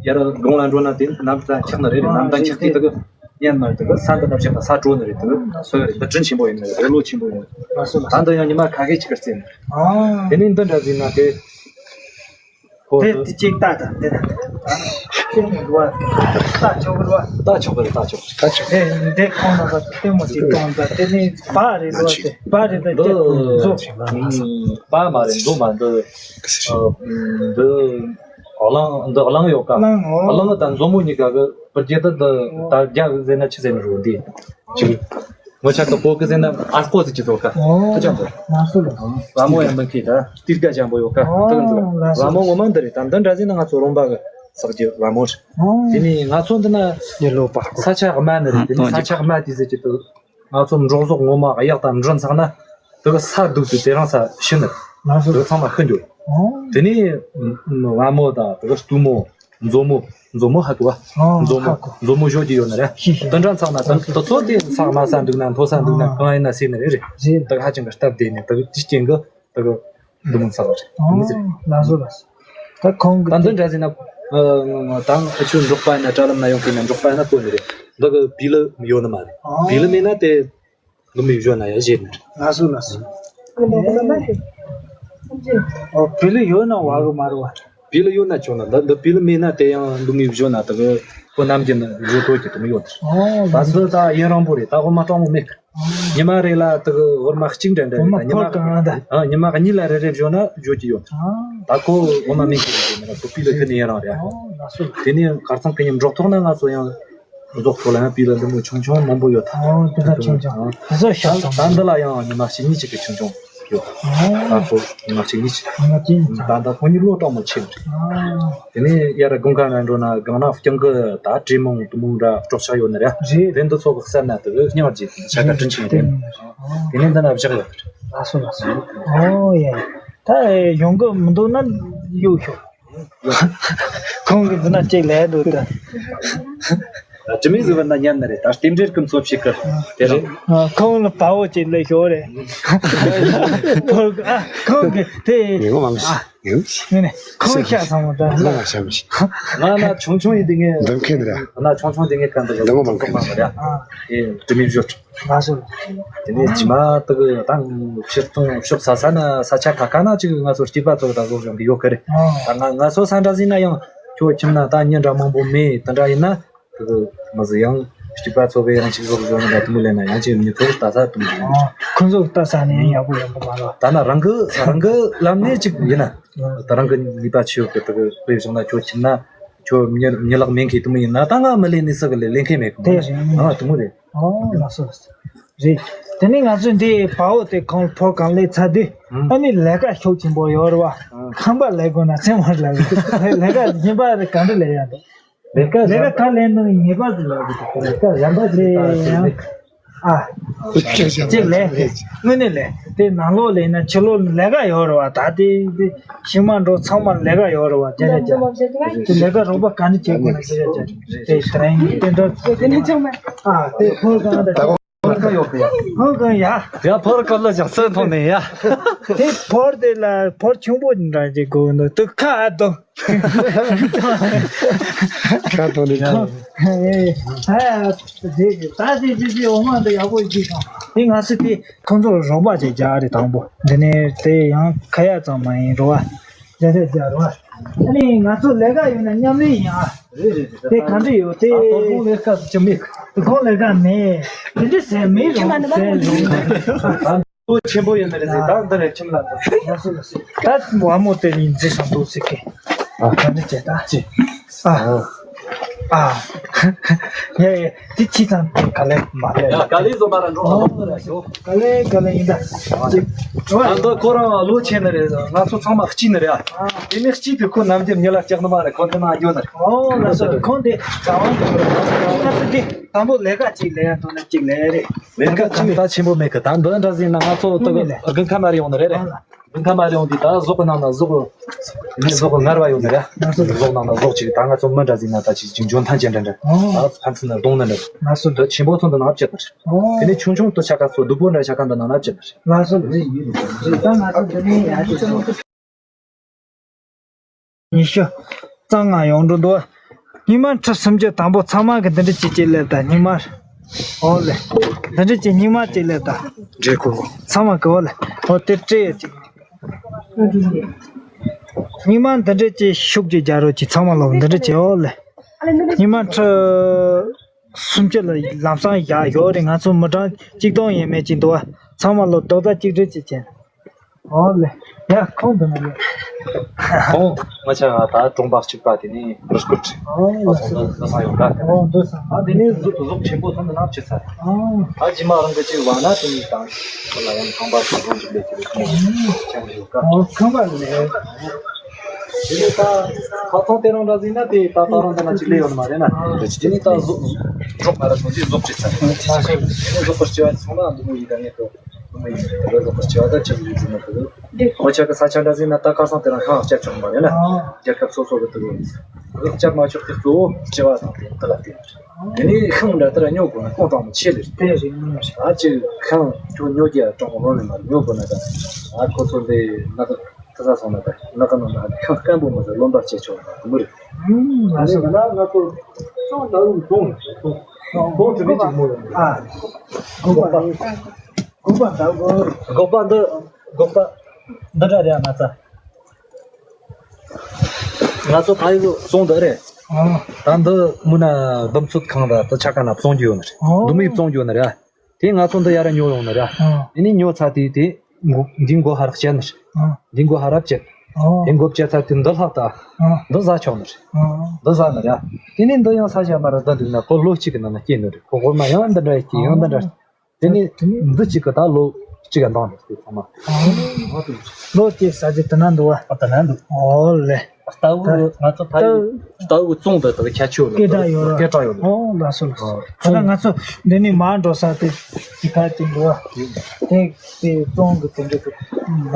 ཡར་དགོང་ལ་འགྲོ་ན་དེ་ནམ་ད་འཁྱག་ནི་རེད། ནམ་ད་འཁྱག་དེ་དག་ཉན་མ་རེད། དག་ས་འདི་ལ་བཞག་ན་ས་དྲོ་ནི་རེད། དག་སོ་ཡ་རེད། འདི་དྲིན་ཆེན་པོ་ཡིན་ནི་རེད། ལོ་ཆེན་པོ་ཡིན་ནི་རེད། ད་འདི་ཡང་ཉི་མ་ཁ་ཤས་ཅིག་གི་རྩེ་ནི་རེད། དེ་ནས་འདི་འདྲ་ཟིན་ན་དེ་ཁོ་དེ་དེ་གཅིག་ལྟ་དང་དེ་དང་དེ་ལྟ་ཆོག་གི་རེད་པ། ལྟ་ཆོག་གི་རེད། ལྟ་ཆོག་གི་རེད། ལྟ་ཆོག་གི་རེད། དེ་འདི་ཁོང་ན་ག་ཚོད་ལྟད་མོ་ཅིག་གཏོང་དང་། དེ་ནས་པ་རེད་པ། དེ་པ་རེད་པ། དེ་འདི་མཛོ་པ་མ་རེད། མཛོ་མ་འདི་འདི། གླང་། འདི་གླང་ཡོད་ཀ། གླང་། ཨོ། གླང་དང་མཛོ་མོ་གཉིས་ཀ་གི་བུ་རྒྱུད་དུ་འདི་ད་རྒྱ་ཟེར་ན་ཆི་ཟེར་ནི་རུ་འདི་ཅིག་ངོ་ཆ་དུ་གོ་གི་ཟེར་ན་ཨར་ཀོ་ཟེར་གྱི་ཚོ་ཀ། ཨོ། ཁ་ཅང་དུ། ལགས་སོ་ལགས་སོ། ལ་མོ་ཡང་མི་ཁི་ད་ཏིར་ཀ་ཅང་པོ་ཡོད་ཀ། ཨོ། ཏག་འདི་ལགས་སོ་ལ་མོ་ངོ་མ་འདི་རེད། ད་འདི་འདྲ་ཟེར་ན་ང་ཚོ་རོང་པ་གི་ས་གི་ལ་མོ་རེད། ཨོ། དེ་ནས་ང་ཚོ་འདི་ན་ཡེ་ལོ་པ་ས་ཆ་དམའ་ནི་རེད། དེ་ནས་ས་ཆ་དམའ་དེ་ཟེར་གྱི་དུ། ང་ཚོ་འབྲོག་ཟོག་ངོ་མ་གཡག་དང་འབྲི་འཚག་ན་དེ་གི་ས་སྡུག་ཏུ་དེ་རིང་ས་ཤི་ནི། ང་ཚོ་དེ་གི་ཚང་མ་ཤི་འགྱོ། ཨོ། དེ་ནས་ལ་མོ་དང་དེ་གི་སྟུ་མོ། མཛོ་མོ། མཛོ་མོ་ཧ་གོ་བ། ཨོ། མཛོ་མོ་ཧ་གོ། མཛོ་མོ་ཞོ་གི་ཡོད་ནི་རེད། ཤི་ཤི། དེ་འདྲ་ཚང་ན་དེ་དེ་ཚོ་དེ་ས་དམའ་ས་འདུག་ན་མཐོ་ས་འདུག་ན། ཨོ། གང་ཡིན་ན་སེ་ནི་རེད་རེད། རེད། དེ་གི་ཧ་ཅང་གི་སྟབས་བདེ་ནི་དེ་གི་དེ་རྐྱེན་གི་དེ་གི་འདི་མོ་ཚ་བ་རེད། ཨོ། དེ་མོ་ཟེར། ལགས་སོ་ལགས་སོ། ད་ཁོང་གི་ད་འདི་འདྲ་ཟེར་ན། ཨ། ད་ང་ཁྱོད་འབྲོག་པ་ཡིན་ན། དྲ་ལམ་ན་ཡོང་གི་ན་འབྲོག་པ་ཡིན་ན་གོ་ནི་རེད། འདི་གི་བི་ལི་ཡོད་ནི་མ་རེད། ཨོ། བི་ལི་མེད་ན་དེ་ལུ་མི་བཞོན་ན་ཡ་བཞེད་ནི་རེད། ལགས་སོ་ལགས་སོ། ཨོ། བི་ལི་ཡོད་ན་བ་གི་མ་རེད་བ། བི་ལི་ཡོད་ན་ཆོག་ན་འདི་འདི་བི་ལི་མེད་ན་དེ་ཡང་ལུ་མི་བཞོན་ན་དེ་གི་ཁོ་ནམ་རྒྱུན་ན་བཞོ་ཐོག་གི་དེ་མི་ཡོད་དེ། ཨོ། ད་ཚོད་ད་ཡུན་རིང་པོ་རེད། ད་འོ་མ་གྲང་མོ་མེད་གི། ཉི་མ་རེ་ལ་དེ་གི་འོ་མ་གཅིག་འདྲ་འདྲ་རེད། ད་ཉི་མ། ཨ། ཉི་མ་གཉིས་ལ་རེ་རེ་བཞོ་ན་བཞོ་གི་ཡོད། ད་ཁོ་འོ་མ་མེད་གི་རེད་ན་ཁོ་བི་ལི་ཁི་ནས་ཡུན་རིང་རེད། དེ་ནས་ཁ་སང་ཁི་ཉིན་འབྲོག་ཐོག་ན་ང་ཚོ་ཡང་ཟོག་ཚོ་ལ་ཡང་བི་ལི་འདི་མོ་ཆུང་ཆུང་མང་པོ་ཡོད། ཨོ། དེ་ཚོ་ཆུང་ཆུང་། ཨ། དེ་ཚོ་ཤ་ད་ཚང་ད་འདི་ལ་ཡང་ཉི་མ་གཅིག་གཉིས་གཅིག་གི་ཆུང་ཆུང་ཡོད། ཨོ། ད་ཁོ་ཉི་མ་གཅིག་གཉིས་གཅིག་ཉི་མ་གཅིག་གཉིས་ད་ད་ཁོ་གཉིས་ལོ་གྲོགས་མོ་ཆེ་རེད། ཨོ། དེ་ནས་ཡར་དགོན་ཁ་ན་འགྲོ་ན་སྒང་ན་སྤྱང་ཀི་ད་དྲེད་མོང་དུ་མོང་འདྲ་སྲོག་ཆགས་ཡོད་ནི་རེད། རེད། དེ་འདི་ཚོ་གི་ཟེར་ན་དེ་སྙིང་རྗེ་ཆ་ག་དྲིན་ཆེན་རེད། ཨོ། དེ་ནས་འདི་ན་བཞག་ཡོད་རེད། ལགས་སོ་ལགས་སོ། ཨོ་ཡ། ད་ཡོང་གི་མི་འདུག་ན་གཡུག་ཤོག་ཁོང་གིས་འདི་ན་ཅིག་ལས་འདུག་ད། དྲི་མེད་བཟོས་པ་ན་ཉན་ནི་རེད། ད་རྟེན་འབྲེལ་གི་མཚོན་བྱེད་གི་དེ་རེད། ཨ། ཁོང་ལ་དཔའ་བོ་ཅིག་སླེབས་ཤོག་རེད། ཁོང་གི་ཨ་ཁོང་གི་དེ། ངས་ངོ་མ་མི་ཤེས། ཨ། ངས་མི་ཤེས། ནས་ཁོང་ཤ་ཚང་མ་ད་ང་ལ་ཤ་མི་ཤེས། ང་ན་ཆུང་ཆུང་ཡིན་དེ་ངས་འདེམས་མཁན་རེད། ང་ཆུང་ཆུང་དེ་ངས་ག་འདི་འདེམས་ངོ་མ་མཁན་རེད། ཨ། ཨེ་དྲི་མེད་བཟོས། ལགས་སོ། དེ་ནས་རྗེས་མ་དེ་གི་ད་ཕྱིར་གཏོང་ཕྱོགས་ས་ས་ན་ས་ཆ་ཁ་ཁ་ན་ཅིག་ང་ཚོ་སྐྱེས་པ་ཚོ་ད་བཟོ་བཞིན་གི་ཡོད་གི་རེད། ཨ། ད་ང་ང་ཚོ་ས་འདྲ་ཟིན་ན་ཡང་ཁྱོད་ཁྱིམ་ན་ད་མྱི་འདྲ་མང་པོ་མེད། དེ་འདྲ་ཡིན་ན་དེ་གི་མི་ཟི་ཡང་སྐྱེས་པ་ཚོ་གི་ཡང་ཅིག་བཟོ་བཞིན་ད་དུ་མི་ལེན་ན་ཡང་ཅིག་མྱི་ཚོ་ལྟ་ས་དུ་མི་ལེན། ཨ། ཁོང་ཚོ་ལྟ་ས་ནས་ཡག་པོ་ཡོང་གི་མ་རེད། ད་ན་རང་གི་རང་གི་ལམ་ནས་ཅིག་ཡིན་ན། ད་རང་གི་ནུས་པ་ཆེ་ཡོད་གི་དེ་གི་དཔེ་བཞག་ན་ཁྱོད་ཁྱིམ་ན་ཁྱོད་མྱི་མྱི་ལག་མེད་མཁན་དུ་མི་ཡིན་ན་ད་ང་མི་ལེན་ནི་ས་གི་ལས་ལེན་མཁན་མེད་གི་མོ། དེ་རེད། ཨ་དུ་མི་རེད། ཨོ་ལགས་སོ་ལགས་སོ། རེད། དེ་ནས་ང་ཚོས་འདི་དཔའ་བོ་དེ་ཁོང་ཕོར་གང་ལས་ཚར་དུས། ཨ་ནི་ལས་ཀ་ཤུགས་ཆེན་པོ་ཡོད་རེད་བ། ཁང་པ་ལས་དགོས་ན་ཚེ་མར་ལས་དགོས། ལས་ཀ་ཡིན་པ་རེད། ག་འདྲ་ལས་ཡ་འདུག་ལས་ཀ་ལས་ཀ་ག་ལས་འདུག་ངེས་པར་དུ་ལས་དགོས་འདུག་ལས་ཀ་གཞན་པ་ཞིག་ལས་ཡང་། ཨ། ཅིག་ལས། དངོས་གནས་ལས། དེ་ནང་ལོགས་ལས་ན་ཕྱི་ལོགས་ལས་ཀ་ཡོད་རེད་བ། ད་དེ་དེ་ཤིང་མ་འགྲོ་ཚང་མ་ལས་ཀ་ཡོད་རེད་བ། རྒྱ་རེད་རྒྱ། དེ་ལས་ཀ་རོགས་པ་ག་ནས་བྱེད་དགོས་ན་རྒྱ་རེད་རྒྱ། དེ་དྲན་དེ་འདྲ། ཨ་དེ་ཕོར་གང་དང་། ཕོར་གང་ཡོད་གི་ཡ། ཡ་ཕོར་གང་ལ་ཞག་སེ་མཐོང་ནས་ཡ། དེ་ཕོར་དེ་ལ་ཕོར་ཆུང་པོ་འདྲ་ཅིག་དགོས་འདུག་དུ་ཁ་ཨ་དོ། ཁ་དོ་ནི་ཁ། ཨེ། ཨ་དེ་ད་དེ་དེ་དེ་འོ་མ་འདི་ཡག་པོ་ཞིག་དང་། དེ་ང་ཚོ་དེ་ཁོང་ཚོར་རོགས་པ་ཅིག་རྒྱག་རེད་དང་པོ། འདི་ནས་དེ་ཡང་ཁ་ཡ་ཙམ་མ་ཡིན་རོ་བ། རྒྱ་ཆ་རྒྱ་རོ་བ། ཨ་ནི་ང་ཚོ་ལས་ཀ་ཡོད་ན་མཉམ་ལས་ཡིན་ཨ། རེད་རེད་རེད། དེ་ག་འདྲ་ཡོད་དེ། ད་དོ་དགོང་ལས་ཀ་ཅི་མེད། དོ་དགོང་ལས་ཀ་མེད། དེ་འདྲ་ཟེར་མེད་རོ་ཟེར་རོ། ལོ་ཆེན་པོ་ཡིན་ནི་རེད་ཟེར། ད་འདི་རེད་ཁྱིམ་ལ་འགྲོ། ལགས་སོ་ལགས་སོ། ད་བ་མོ་དེ་ནི་འཛིན་བཟང་འདུག་ཟེར་གི། ཨ། ད་འདི་བྱས་ད། ཅི། ཨ། ཨ། ཡ་ཡ་དེ་ཅི་ཙམ་དེ་ག་ལེ་མ་ལེ། ཡ་ག་ལེ་བཟོ་མ་ར་འགྲོ་ཨ། ལོ་ནི་ར་ཤོ། ག་ལེ་ག་ལེ་ཡིན་ད། ཅི། ཨ་འདི་ཁོ་རང་ལོ་ཆེ་ནི་རེད། ང་ཚོ་ཚང་མ་གཅིག་ནི་རེད་ཨ། དེ་ནི་གཅིག་དེ་ཁོ་ནམ་རྒྱུན་མྱི་ལ་སྐྱག་ནི་མ་རེད། ཁོ་འདི་ན་འགྱོ་ནི་རེད། ཨོ་ལགས་སོ། ཁོང་དེ་ག་བ་འགྱོ་རེད། ང་ཚོ་དེ་དང་པོ་ལས་ཀ་གཅིག་ལས་ཡ་འདུག་ན་གཅིག་ལས་རེད། ལས་ཀ་ཅིག་ད་ཆེན་པོ་མེད་གི། ད་འདི་འདྲ་ཟིན་ན་ང་ཚོ་དགུན་ཁ་མ་རེ་ཡོང་ནི་རེད་རེད། དགུན་ཁ་མ་རེ་ཡོང་དུས་ད་ཟོག་གི་ནང་ན་ཟོག་གི་ཟོག་གི་ངར་བ་ཡོང་ནི་རེད། ཟོག་ནང་ན་ཟོག་ཅིག་ད་ང་ཚོ་མི་འདྲ་ཟིན་ན་ད་ཅིག་ཅིག་འཇོན་ཐང་ཅན་འདྲ་འདྲ། ད་ཕན་ཚུན་ན་གཏོང་ནི་འདྲ། ང་ཚོ་འདི་ཆེན་པོ་ཚོ་འདི་ནང་བཅད་པ་རེད། དེ་ནས་ཆུང་ཆུང་དུ་ཆ་ཁ་ཚོ་སྡུག་པོ་འདྲ་ཆ་ཁ་འདི་ནང་ན་བཅད་པ་རེད། ང་ཚོ་འདི་ཡིན་རེད། ད་ང་ཚོ་འདི་ནས་ཡར་ཅིག་སོང་། ཉི་ཤུ་རྩ་ལྔ་ཡོང་འགྲོ་འདུག་སྙིགས་མ་ཁྲི་སུམ་ཅུ་དང་པོ་ཚང་མ་གི་འདི་འདྲ་ཅིག་ཅིག་སླེབས་ད་སྙིགས་མ། ཨོ་ལེ། འདི་འདྲ་ཅིག་སྙིགས་མ་ཅིག་སླེབས་ད། འདྲེ་ཁོ་ཁོ། ཚང་མ་གི་ཨོ་ལེ། ཨོ་དེར་སྤྲད་ཡོད་ཅིག་སྙིགས་མ་འདི་འདྲ་ཅིག་ཤུགས་ཅིག་རྒྱག་རོགས་ཅིག་ཚང་མ་ལོག་འདི་འདྲ་ཅིག་ཨོ་ལེ། སྙིགས་མ་ཁྲི་སུམ་ཅུ་ལ་ལམ་སང་བཞག་ཡོད་རེད། ང་ཚོ་མི་གྲངས་གཅིག་སྟོང་ཡས་མས་ཅིག་འདུག་བ། ཚང་མ་ལོག་རྡོག་རྩ་གཅིག་སྒྲིལ་ཅིག་བྱས། ཨོ་ལེ། ཡ་ཁོང་འདི་ན་ཡོད། ཁོང་ང་ཆ་ད་གྲོང་པ་གཅིག་པ་དེ་ནི་རུ་སྐོར་ཁྲི། ཨོ་ལགས་སོ། འདི་ས་ཡོང་ག་ཨོ་འདི་ས། ཨ་དེ་ནི་ཟོག་ཟོག་ཆེན་པོ་ཚོ་འདི་ནང་ཕྱི་ཚར། ཨོ། ཨ་ཇི་མ་རང་གི་ཅིག་བ་ན་དེ་ནི་དང་ཁོ་ལ་ཡང་ཁང་པ་ཚོ་ཟོག་ཅིག་ལས་ཀྱི་རེད། ཁོང་ཅང་ཡོད་ག་ཨོ་ཁང་པ་ལས། དེ་ནི་ད་ཁ་ཚོང་དེ་རང་འདྲ་ཟིན་ན་དེ་ད་ད་རང་འདི་ན་ཅིག་ལས་ཡོད་ནི་མ་རེད་ན། དེ་ནི་ད་ཟོག་ཟོག་མ་ར་ཚོ་དེ་ཟོག་ཅིག་ཚར། དེ་ནི་ཟོག་པར་སྐྱེ་བ་ཚང་མ་འདི་མོ་ཡི་ད་ངེས་ཏོ། ཁོ་ཆ་གི་ས་ཆ་འདྲ་ཟིན་ན་ད་ཁ་སང་དེ་རིང་ཤང་བསྐྱར་ཆོག་མ་རེད་ན། ཨ། རྒྱལ་ཁབ་སོ་སོ་གི་དུ་བསྐྱར་མ་ཆོག་གི་གཙོ་བོ་སྤྱི་བ་དང་དེ་ལ་བརྟེན། དེ་ནས་ཤིང་འདྲ་ལྟར་ཉོ་དགོས་ན་གོང་གྲངས་མི་ཆེ་ལེ། དེ་རེད་མི་རེད། ཨ་ཅིག་ཤིང་ཁྱོད་ཉོ་རྒྱུ་གྲངས་ལོན་ལེ་མ་ཉོ་དགོས་ན་ད། ཨ་ཁོ་ཚོ་འདི་ན་གི་ཁ་ས་སོང་ན་ད་ན་གི་ནང་ན་ཤིང་སྐམ་པོ་མ་ཟད་རློན་པ་སྐྱེ་ཆོག་ན་དུ་མི་རེད། ཨུམ་ང་ཚོ་ང་ཚོ་ཤིང་ད་རུང་གཏོང་གཏོང་གཏོང་དུ་མི་ཅིག་མོ་ཡོང་། ཨ་གོ་པ། དགོན་པ་འདི་དགོན་པ་འདི་འདི་འདྲ་རེད་ང་ཚ། ང་ཚོ་ཕ་ཡུལ་གཙང་འདི་རེད། ཨ། ད་འདི་མུ་ན་བུམ་ཚོད་ཁང་ད་འདི་ཆ་ཀ་ན་བཙོང་རྒྱུ་ཡོད་ནི་རེད། ཨ། འདི་མི་བཙོང་རྒྱུ་ནི་རེད། དེ་ང་ཚོ་འདི་ཡ་ར་ཉོ་ཡོང་ནི་རེད། ཨ། དེ་ནི་ཉོ་ཚ་དེ་དེ་འདི་མགོ་ཧ་རག་བཅད་ནི་རེད། ཨ། འདི་མགོ་ཧ་རག་བཅད། ཨ། དེ་མགོ་བཅད་ཚ་དེ་འདི་ལྷག་ད། ཨ། འདི་ཟ་ཆོག་ནི་རེད། ཨ། འདི་ཟ་ནི་རེད། དེ་ནི་འདི་ཡང་ས་ཞ་མ་ར་འདི་འདུག་ན་ཁོ་ལོ་གཅིག་གི་ནང་ན་སྐྱེས་ནི་རེད། ཁོ་སྒོར་མ་ཡང་འདི་འདྲ་སྐྱེས་ཡང་འདི་འདྲ། དེ་ནི་འདི་གཅིག་གི་ད་ལོ་གཅིག་ག་འདང་རེད་དེ་ཚང་མ། ལོ་གཅིག་ས་གཅིག་དེ་ན་འདུག་བ། ཨ་དེ་ན་འདུག་ཨོ་ལེ། ལྟ་བུ་ང་ཚོ་ཕ་ཡུལ་ལྟ་བུ་བཙོང་འདི་དག་ཁྱད་ཆོས་ལ་སྐད་གྲགས་ཡོད་རེད། སྐད་གྲགས་ཡོད་རེད། ཨོ་ལགས་སོ་ལགས་སོ། ད་ལྟ་ང་ཚོ་འདི་ནས་མར་འགྲོ་ས་དེ་གཅིག་ཁ་གཅིག་འདུག་བ། དེ་དེ་བཙོང་གི་དེ་འདྲ་གི།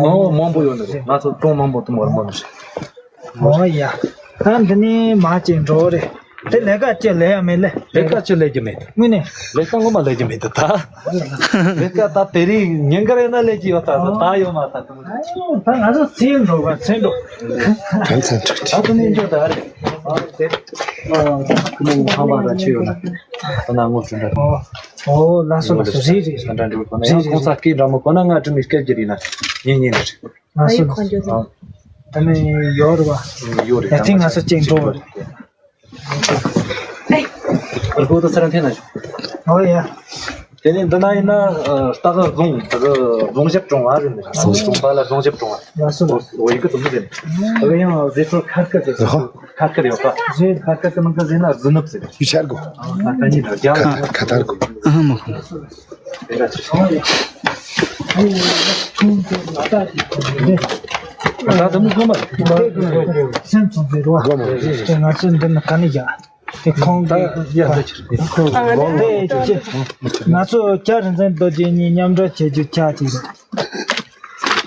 ཨོ་མང་པོ་ཡོད་ནི་རེད། ང་ཚོ་བཙོང་མང་པོ་དུ་མ་རེད་མ་ནི་རེད། ཨོ་ཡ། ད་འདི་ནས་མར་གཅིག་འགྲོ་རེད། དེ་ལས་ཀ་ཅི་ལས་ཡ་མེད་ལེ། ལས་ཀ་ཅི་ལས་ཀྱི་མེད། དངོས་གནས། ལས་ཀ་ངོ་མ་ལས་ཀྱི་མེད་དེ་ད། ལས་ཀ་ད་དེ་རིང་ཉིན་དཀར་ཡིན་ན་ལས་ཀྱི་ཡོད་ད། ད་ཡོད་མ་ད་དུང་། ད་ང་ཚོ་ཚེ་འགྲོ་བ་ཚེ་འགྲོ། གང་ཚེ་འགྲོ་ཅི། ད་དུང་ནས་འཇོག་ད་རེད། ཨ་དེ། ཨ་ཁོ་མོ་ཁང་པ་ར་ཆེ་ཡོད་ན། ད་ན་ངོ་ཅུང་འདྲ། ཨོ་ལགས་སོ་ལགས་སོ། རེད་རེད་རེད། ད་འདྲ་འགྲོ་གོ་ན་ཡང་ཁོང་ཚ་སྐད་འདྲ་མོ་གོ་ན་ང་དྲི་མི་སྐད་ཀྱི་རེད་ན། ཉིན་ཉིན་རེད། ང་སུ་ཨ་ཡི་ཁོང་ཁྱོད་ཨ། ད་ནི་ཡོད་རེད་བ། ཡོད་རེད། ཡ་ཐིག་ང་སུ་ཅིག་འགྲོ་རེད། རྒོ་ད་ས་ར་འཐེན་ན་ཞུ། ཨོ་ཡ། དེ་ནས་འདི་ན་ཡིན་ན་ཨ་རྟ་གི་རྫོང་། ད་གི་རྫོང་ཞབས་གྲོང་བ་རེད། རྫོང་པ་ལ་རྫོང་ཞབས་གྲོང་བ། ཡ་སུ་ལ། ཨོ་ཡི་གི་ཙམ་ཟེར། ད་གི་ཡང་ཟེར་ཚོ་ཁར་ཁར་ཟེར། ཁར་ཁར་ཡོད་པ། ཟེར་ཁར་ཁར་གི་ནང་གི་ཟེར་ན་ཟི་ནུབ་ཟེར། ཡི་ཆར་གོ། ཨ་ད་ནི་ད་རྒྱ་ཁ་ཁ་ཐར་གོ། ཨ་མ་ཁོ། ད་དུང་སྒོ་མ་རེད། སེམས་ཚོམས་ཟེར་བ། སྒོ་མ་རེད། ང་ཚོ་འདི་ནི་ག་ནས་བཞག་དེ་ཁོང་གི་ཡ་འདི་ཕྱིར་དེ་ཁོང་ལོང་ལོང་དེ་ང་ཚོ་སྐྱ་རིན་ཆེན་རྡོ་རྗེ་གཉིས་མཉམ་འབྲེལ་བྱེད་རྒྱུ་ཆ་གཅིག་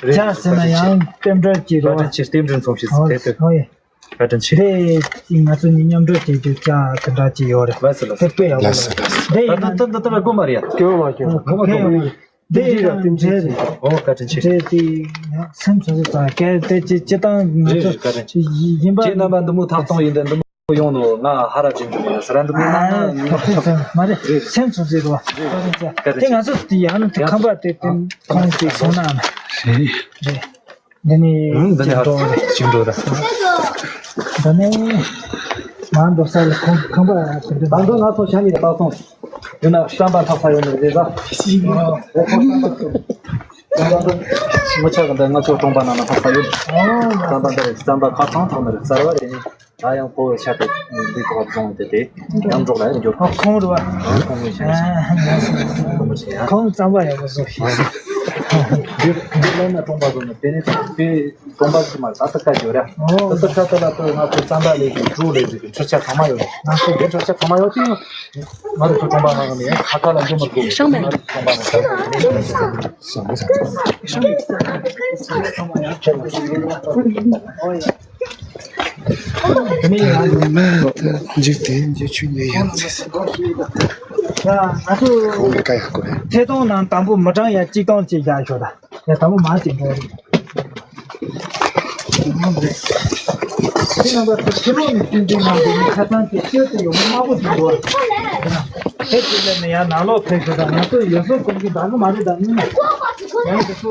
རེད། རེད། སྐྱ་ཟེར་ན་ཡང་རྟེན་འབྲེལ་གྱི་རེད་བ། བཀའ་དྲིན་ཆེ། རྟེན་འབྲེལ་མཚོན་བྱེད་ཟེར་དེ་དེ། ཧོ་ཡ། བཀའ་དྲིན་ཆེ། དེ་ང་ཚོ་གཉིས་མཉམ་འབྲེལ་བྱེད་རྒྱུ་ཅག་དེ་འདྲ་ཅིག་ཡོད་རེད། ལགས་སོ་ལགས་སོ། དེ་དཔེ་ཡག་པོ་ལགས་སོ་ལགས་སོ། དེ་ད་ཡིན་ད་ན་ད་ད་ད་དགོས་མ་རེད་ཡ། སྐྱོ་མ་སྐྱོ་མ། ཁོ་མ་ཁོ་མ། དེ་ཡང་འབྲེལ་རེད། ཨོ་བཀའ་དྲིན་ཆེ། འབྲེལ་དེ་ཡང་སེམས་ཚོ་ཚོ་ཙང་སྐད་དེ་ཅི་ཅི་དང་ང་རེད་ཚོ་རེད། བཀའ་དྲིན་ཆེ། ཡིན་པ། ཁྱེད་རྣམ་པ་འདི་མོ་ཐག་གཏོང་ཡིན་དེ་འདི་མོ་ཡོང་ནོ་ང་ཧ་ར་ཅིག་འགྲོ་ཡིན་ས་ར་འདི་མོ་ན་ན། མ་རེད། སེམས་ཚོ་ཚོ་རེད་བ། བཀའ་དྲིན་ཆེ། དེ་ང་ཚོ་དེ་ཡང་ནི་དེ་ཁམས་པ་དེ་དེ་ཁོང་དེ་སོང་ན་ན། རེད། འདི་ནི་འདི་ནི་ཅིག་འགྲོ་རེད། ཅིག་འགྲོ་རེད། འདི་ནི་མ་འགྲོ་ས་ལ་ཁང་ཁང་པ་དེ་འདྲ། ད་འདི་ང་ཚོ་ཤ་ནི་ལྟ་སོང་། དེ་ན་རྩམ་པ་འཐག་ས་ཡོད་ནི་རེད་ད། ངོ་ཆ་གི་འདི་ང་ཚོ་གྲོང་པ་ནང་ན་འཐག་ས་ཡོད། རྩམ་པ་འདི་རེད། རྩམ་པ་ཁ་ཚང་འཐག་ནི་རེད། གསར་བ་རེད། ད་ཡང་ཁོ་ཤ་དེ་འདི་ཁོ་བཙོང་དེ་དེ་ཡང་འབྲོག་ལ་ཡང་འབྱོར། ཨ་ཁོང་རེད་བ། ཁོང་ངོས་བྱས། ཨ་ཁོང་རྩམ་པ་ཡག་པོ་བཟོ་ཤེས། འདི་འདི་ལོ་ན་གྲོང་པ་བཟོ་ནས་དེ་ནས་དེ་གྲོང་པ་ཟིག་མ་ད་ལྟ་ཁ་འབྱོར་ཡ། ཨོ། ད་ལྟ་ཁ་ད་ལ་ད་ང་ཚོ་རྩམ་པ་ལས་ཀྱི་གྲོ་ལས་ཀྱི་འཕྲུལ་ཆས་ཚང་མ་ཡོད། ང་ཚོ་དེ་འཕྲུལ་ཆས་ཚང་མ་ཡོད་དེ་ང་རང་ཚོ་གྲོང་པ་ནང་ནས་ཁ་ཁ་ལ་འགྲོ་མི་དགོས། ཤང་མེད། ང་ཚོ་གྲོང་པ་ནང་ནས། འཇིག་རྟེན་གྱི་ཆོས་ཉིད་ཡིན་ཚེ། ཡ་ང་ཚོ་ཁོང་གི་བཀའ་ཡག་པོ་རེད། ཐད་གཏོང་ནང་དང་པོ་མི་གྲངས་ཡ་གཅིག་སྟོང་ཅིག་བཞག་ཤོག་ད། ཡ་དང་པོ་མ་ཅིག་འགྲོ་རེད། དེ་རྣམ་པ་ཚོ་ཕྱི་ལོགས་ནས་སྐྱོན་བརྗོད་གནང་དགོས་ནི་ཁ་སང་དེ་སྐྱོན་དེ་ཡོང་མི་མང་པོ་ཅིག་འདུག་བ། དེ་དེ་ལས་ནས་ཡང་ནང་ལོགས་ཕེབས་ཤོག་ད། ང་ཚོ་ཡོད་སོ་ཀུན་གྱི་བདག་གི་མ་རེད་ད་ནི། ཡང་དེ་ཚོ་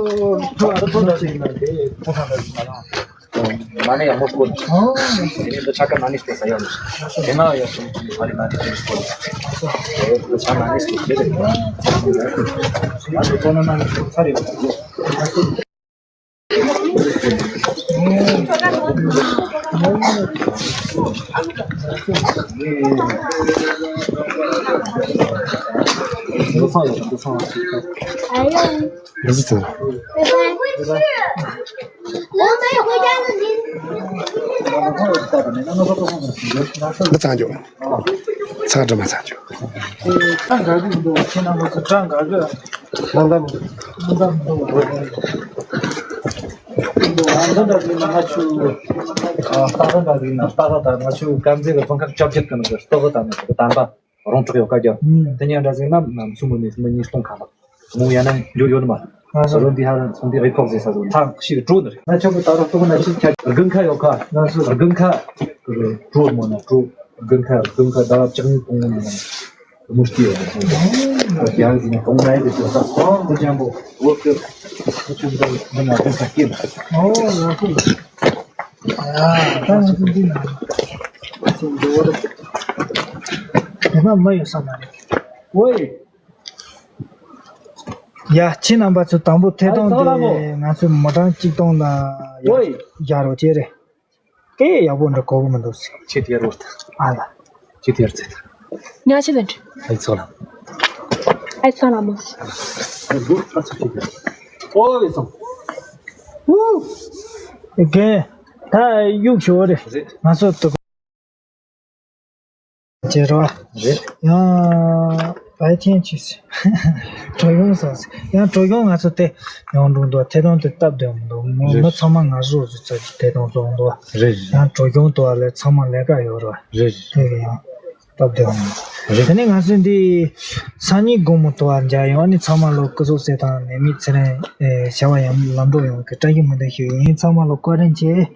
ཚོ་ཨ་ར་ཚོ་འདྲ་ཞིག་ཡིན་ན་དེ་ཕོ་བྲང་འདྲ་ཞིག་མ་ལངས། མ་ཎི་ཡག་མོ་བསྐོར། ཨོ། དེ་ནས་འདི་ཆ་ཀ་མ་ཎི་བསྐོར་ས་ཡོད་ནི། དེ་ན་ཡོད་སོང་ཨ་རི་མ་ཎི་དེ་བསྐོར། འདི་ཆ་མ་ཎི་བསྐོར་དེ་རེད། ང་ཚོ་ཚོ་ན་མ་ཎི་བསྐོར་ཚར་ཡོད། འདི་ཚང་ཡོད་འདི་ཚང་། འདི་ཚོ། འདི་ཚང་རྒྱུ། ཚང་འགྲོ་མ་ཚང་རྒྱུ། ཁྲ་འགག་གི་འདུག་ཁྱེད་རྣམ་པ་ཚོ་ཁྲ་འགག་གི། ལང་ལང་། ལང་ལང་འདུག་འདི་འདྲ་ཟིག་ན་ང་ཆུ། ཨ་སྟག་ར་འདྲ་ཟིག་ན་སྟག་ར་དང་ང་ཆུ་དཀར་མཛེས་ཀྱི་རྫོང་ཁག་བཅོ་བརྒྱད་ཀྱི་ནང་གི་སྟོད་གཡོགས་དང་ནི་དམ་པ། རོང་འབྲོག་ཡོད་ཀ་རྒྱབ། ཨུམ། དེ་ཉིན་འདྲ་ཟིག་ན་མཚོ་མོ་ནས་མི་ཉིས་སྟོང་ཁ་ལག་མོ་ཡང་ན་འགྱུར་ཡོད་ནི་མ། ང་ཚོ་རོ་འདི་ཧ་ར་ཚོ་འདི་རི་ཁོག་ཟེར་ས་ཟོ་ཐང་ཤི་གྲོ་ནི་རེད། ང་ཆོ་གི་ད་རོ་ཏོག་ན་ཆི་ཁྱ་དགུན་ཁ་ཡོད་ཁ། ང་ཚོ་དགུན་ཁ་གྲོ་མོ་ན་གྲོ་དགུན་ཁ་དགུན་ཁ་ཟླ་བ་བཅུ་གཉིས་གོང་མོ་ན་མུ་སྟི་ཡོད་ཁ། ཡང་ཟིན་གོང་ན་ཡི་གི་ས་ཁོང་དུ་ཅན་པོ་འོ་ཁ་ཁ་ཆུ་ཟ་འདི་ན་དགུན་ཁ་སྐྱེ་ན། ཨོ་ང་ཚོ་ཡ་ད་ང་ཚོ་འདི་ན་ང་ཚོ་འདི་བོ་རེད། དེ་ན་མ་ཡོད་ས་མ་རེད། ཝེ། ཡ་ཁྱེད་རྣམ་པ་ཚོ་དང་པོ་ཐད་གཏོང་དེ་ང་ཚོ་མི་གྲངས་གཅིག་སྟོང་ལ་ཡ་ཡར་རོ་ཅེ་རེད། སྐད་ཡག་པོ་འདྲ་གོ་གི་མི་འདུག་ཟེར། ཁྱེད་དེ་རོ། ཨ་ལ། ཁྱེད་དེ་རྩེ། ཉ་ཆེ་ལན། ཨའི་ཚོ་ལ། ཨའི་ཚོ་ལ་མོ། ཨོ་ཡི་སོང་། ཧུ། རྒན། ད་གཡུག་ཞོར་རེད། ང་ཚོ་ཏུ། བྱེད་རོགས། རེད། ཡང་བའི་ཐེན་ཆུ་སི། བྲོ་གཞུང་སོགས་སི། ཡང་བྲོ་གཞུང་ང་ཚོ་དེ་ཡོང་འགྲོ་འདུག་ཐད་གཏོང་དེ་སྟབས་བདེ་མི་འདུག་མི་རེད། མི་ཚང་མ་ང་ཚོ་ཚོ་ཚོ་ཐད་གཏོང་སོང་འདུག་རེད་རེད། ཡང་བྲོ་གཞུང་དུ་བ་ལས་ཚང་མ་ལས་ཀ་ཡོད་རོགས། རེད་རེད། དེ་ཡང་ སྟབས་བདེ་བ་མ་རེད། དེ་ནས་ང་ཚོས་འདི་སང་ཉིན་དགོང་མོ་དུ་བ་མཇལ་ཡོང་། ཨ་ནི་ཚང་མ་ལོ་སྐུ་གཟུགས་གསལ་ཐང་ནད་མེད་ཚེ་རིང་། ཨེ་བྱ་བ་ཡང་ལམ་འགྲོ་ཡོང་གི་བཀྲ་ཤིས་སྨོན་འདུན་ཞུ་ཡིན། ཚང་མ་ལོ་བཀའ་དྲིན་ཆེ།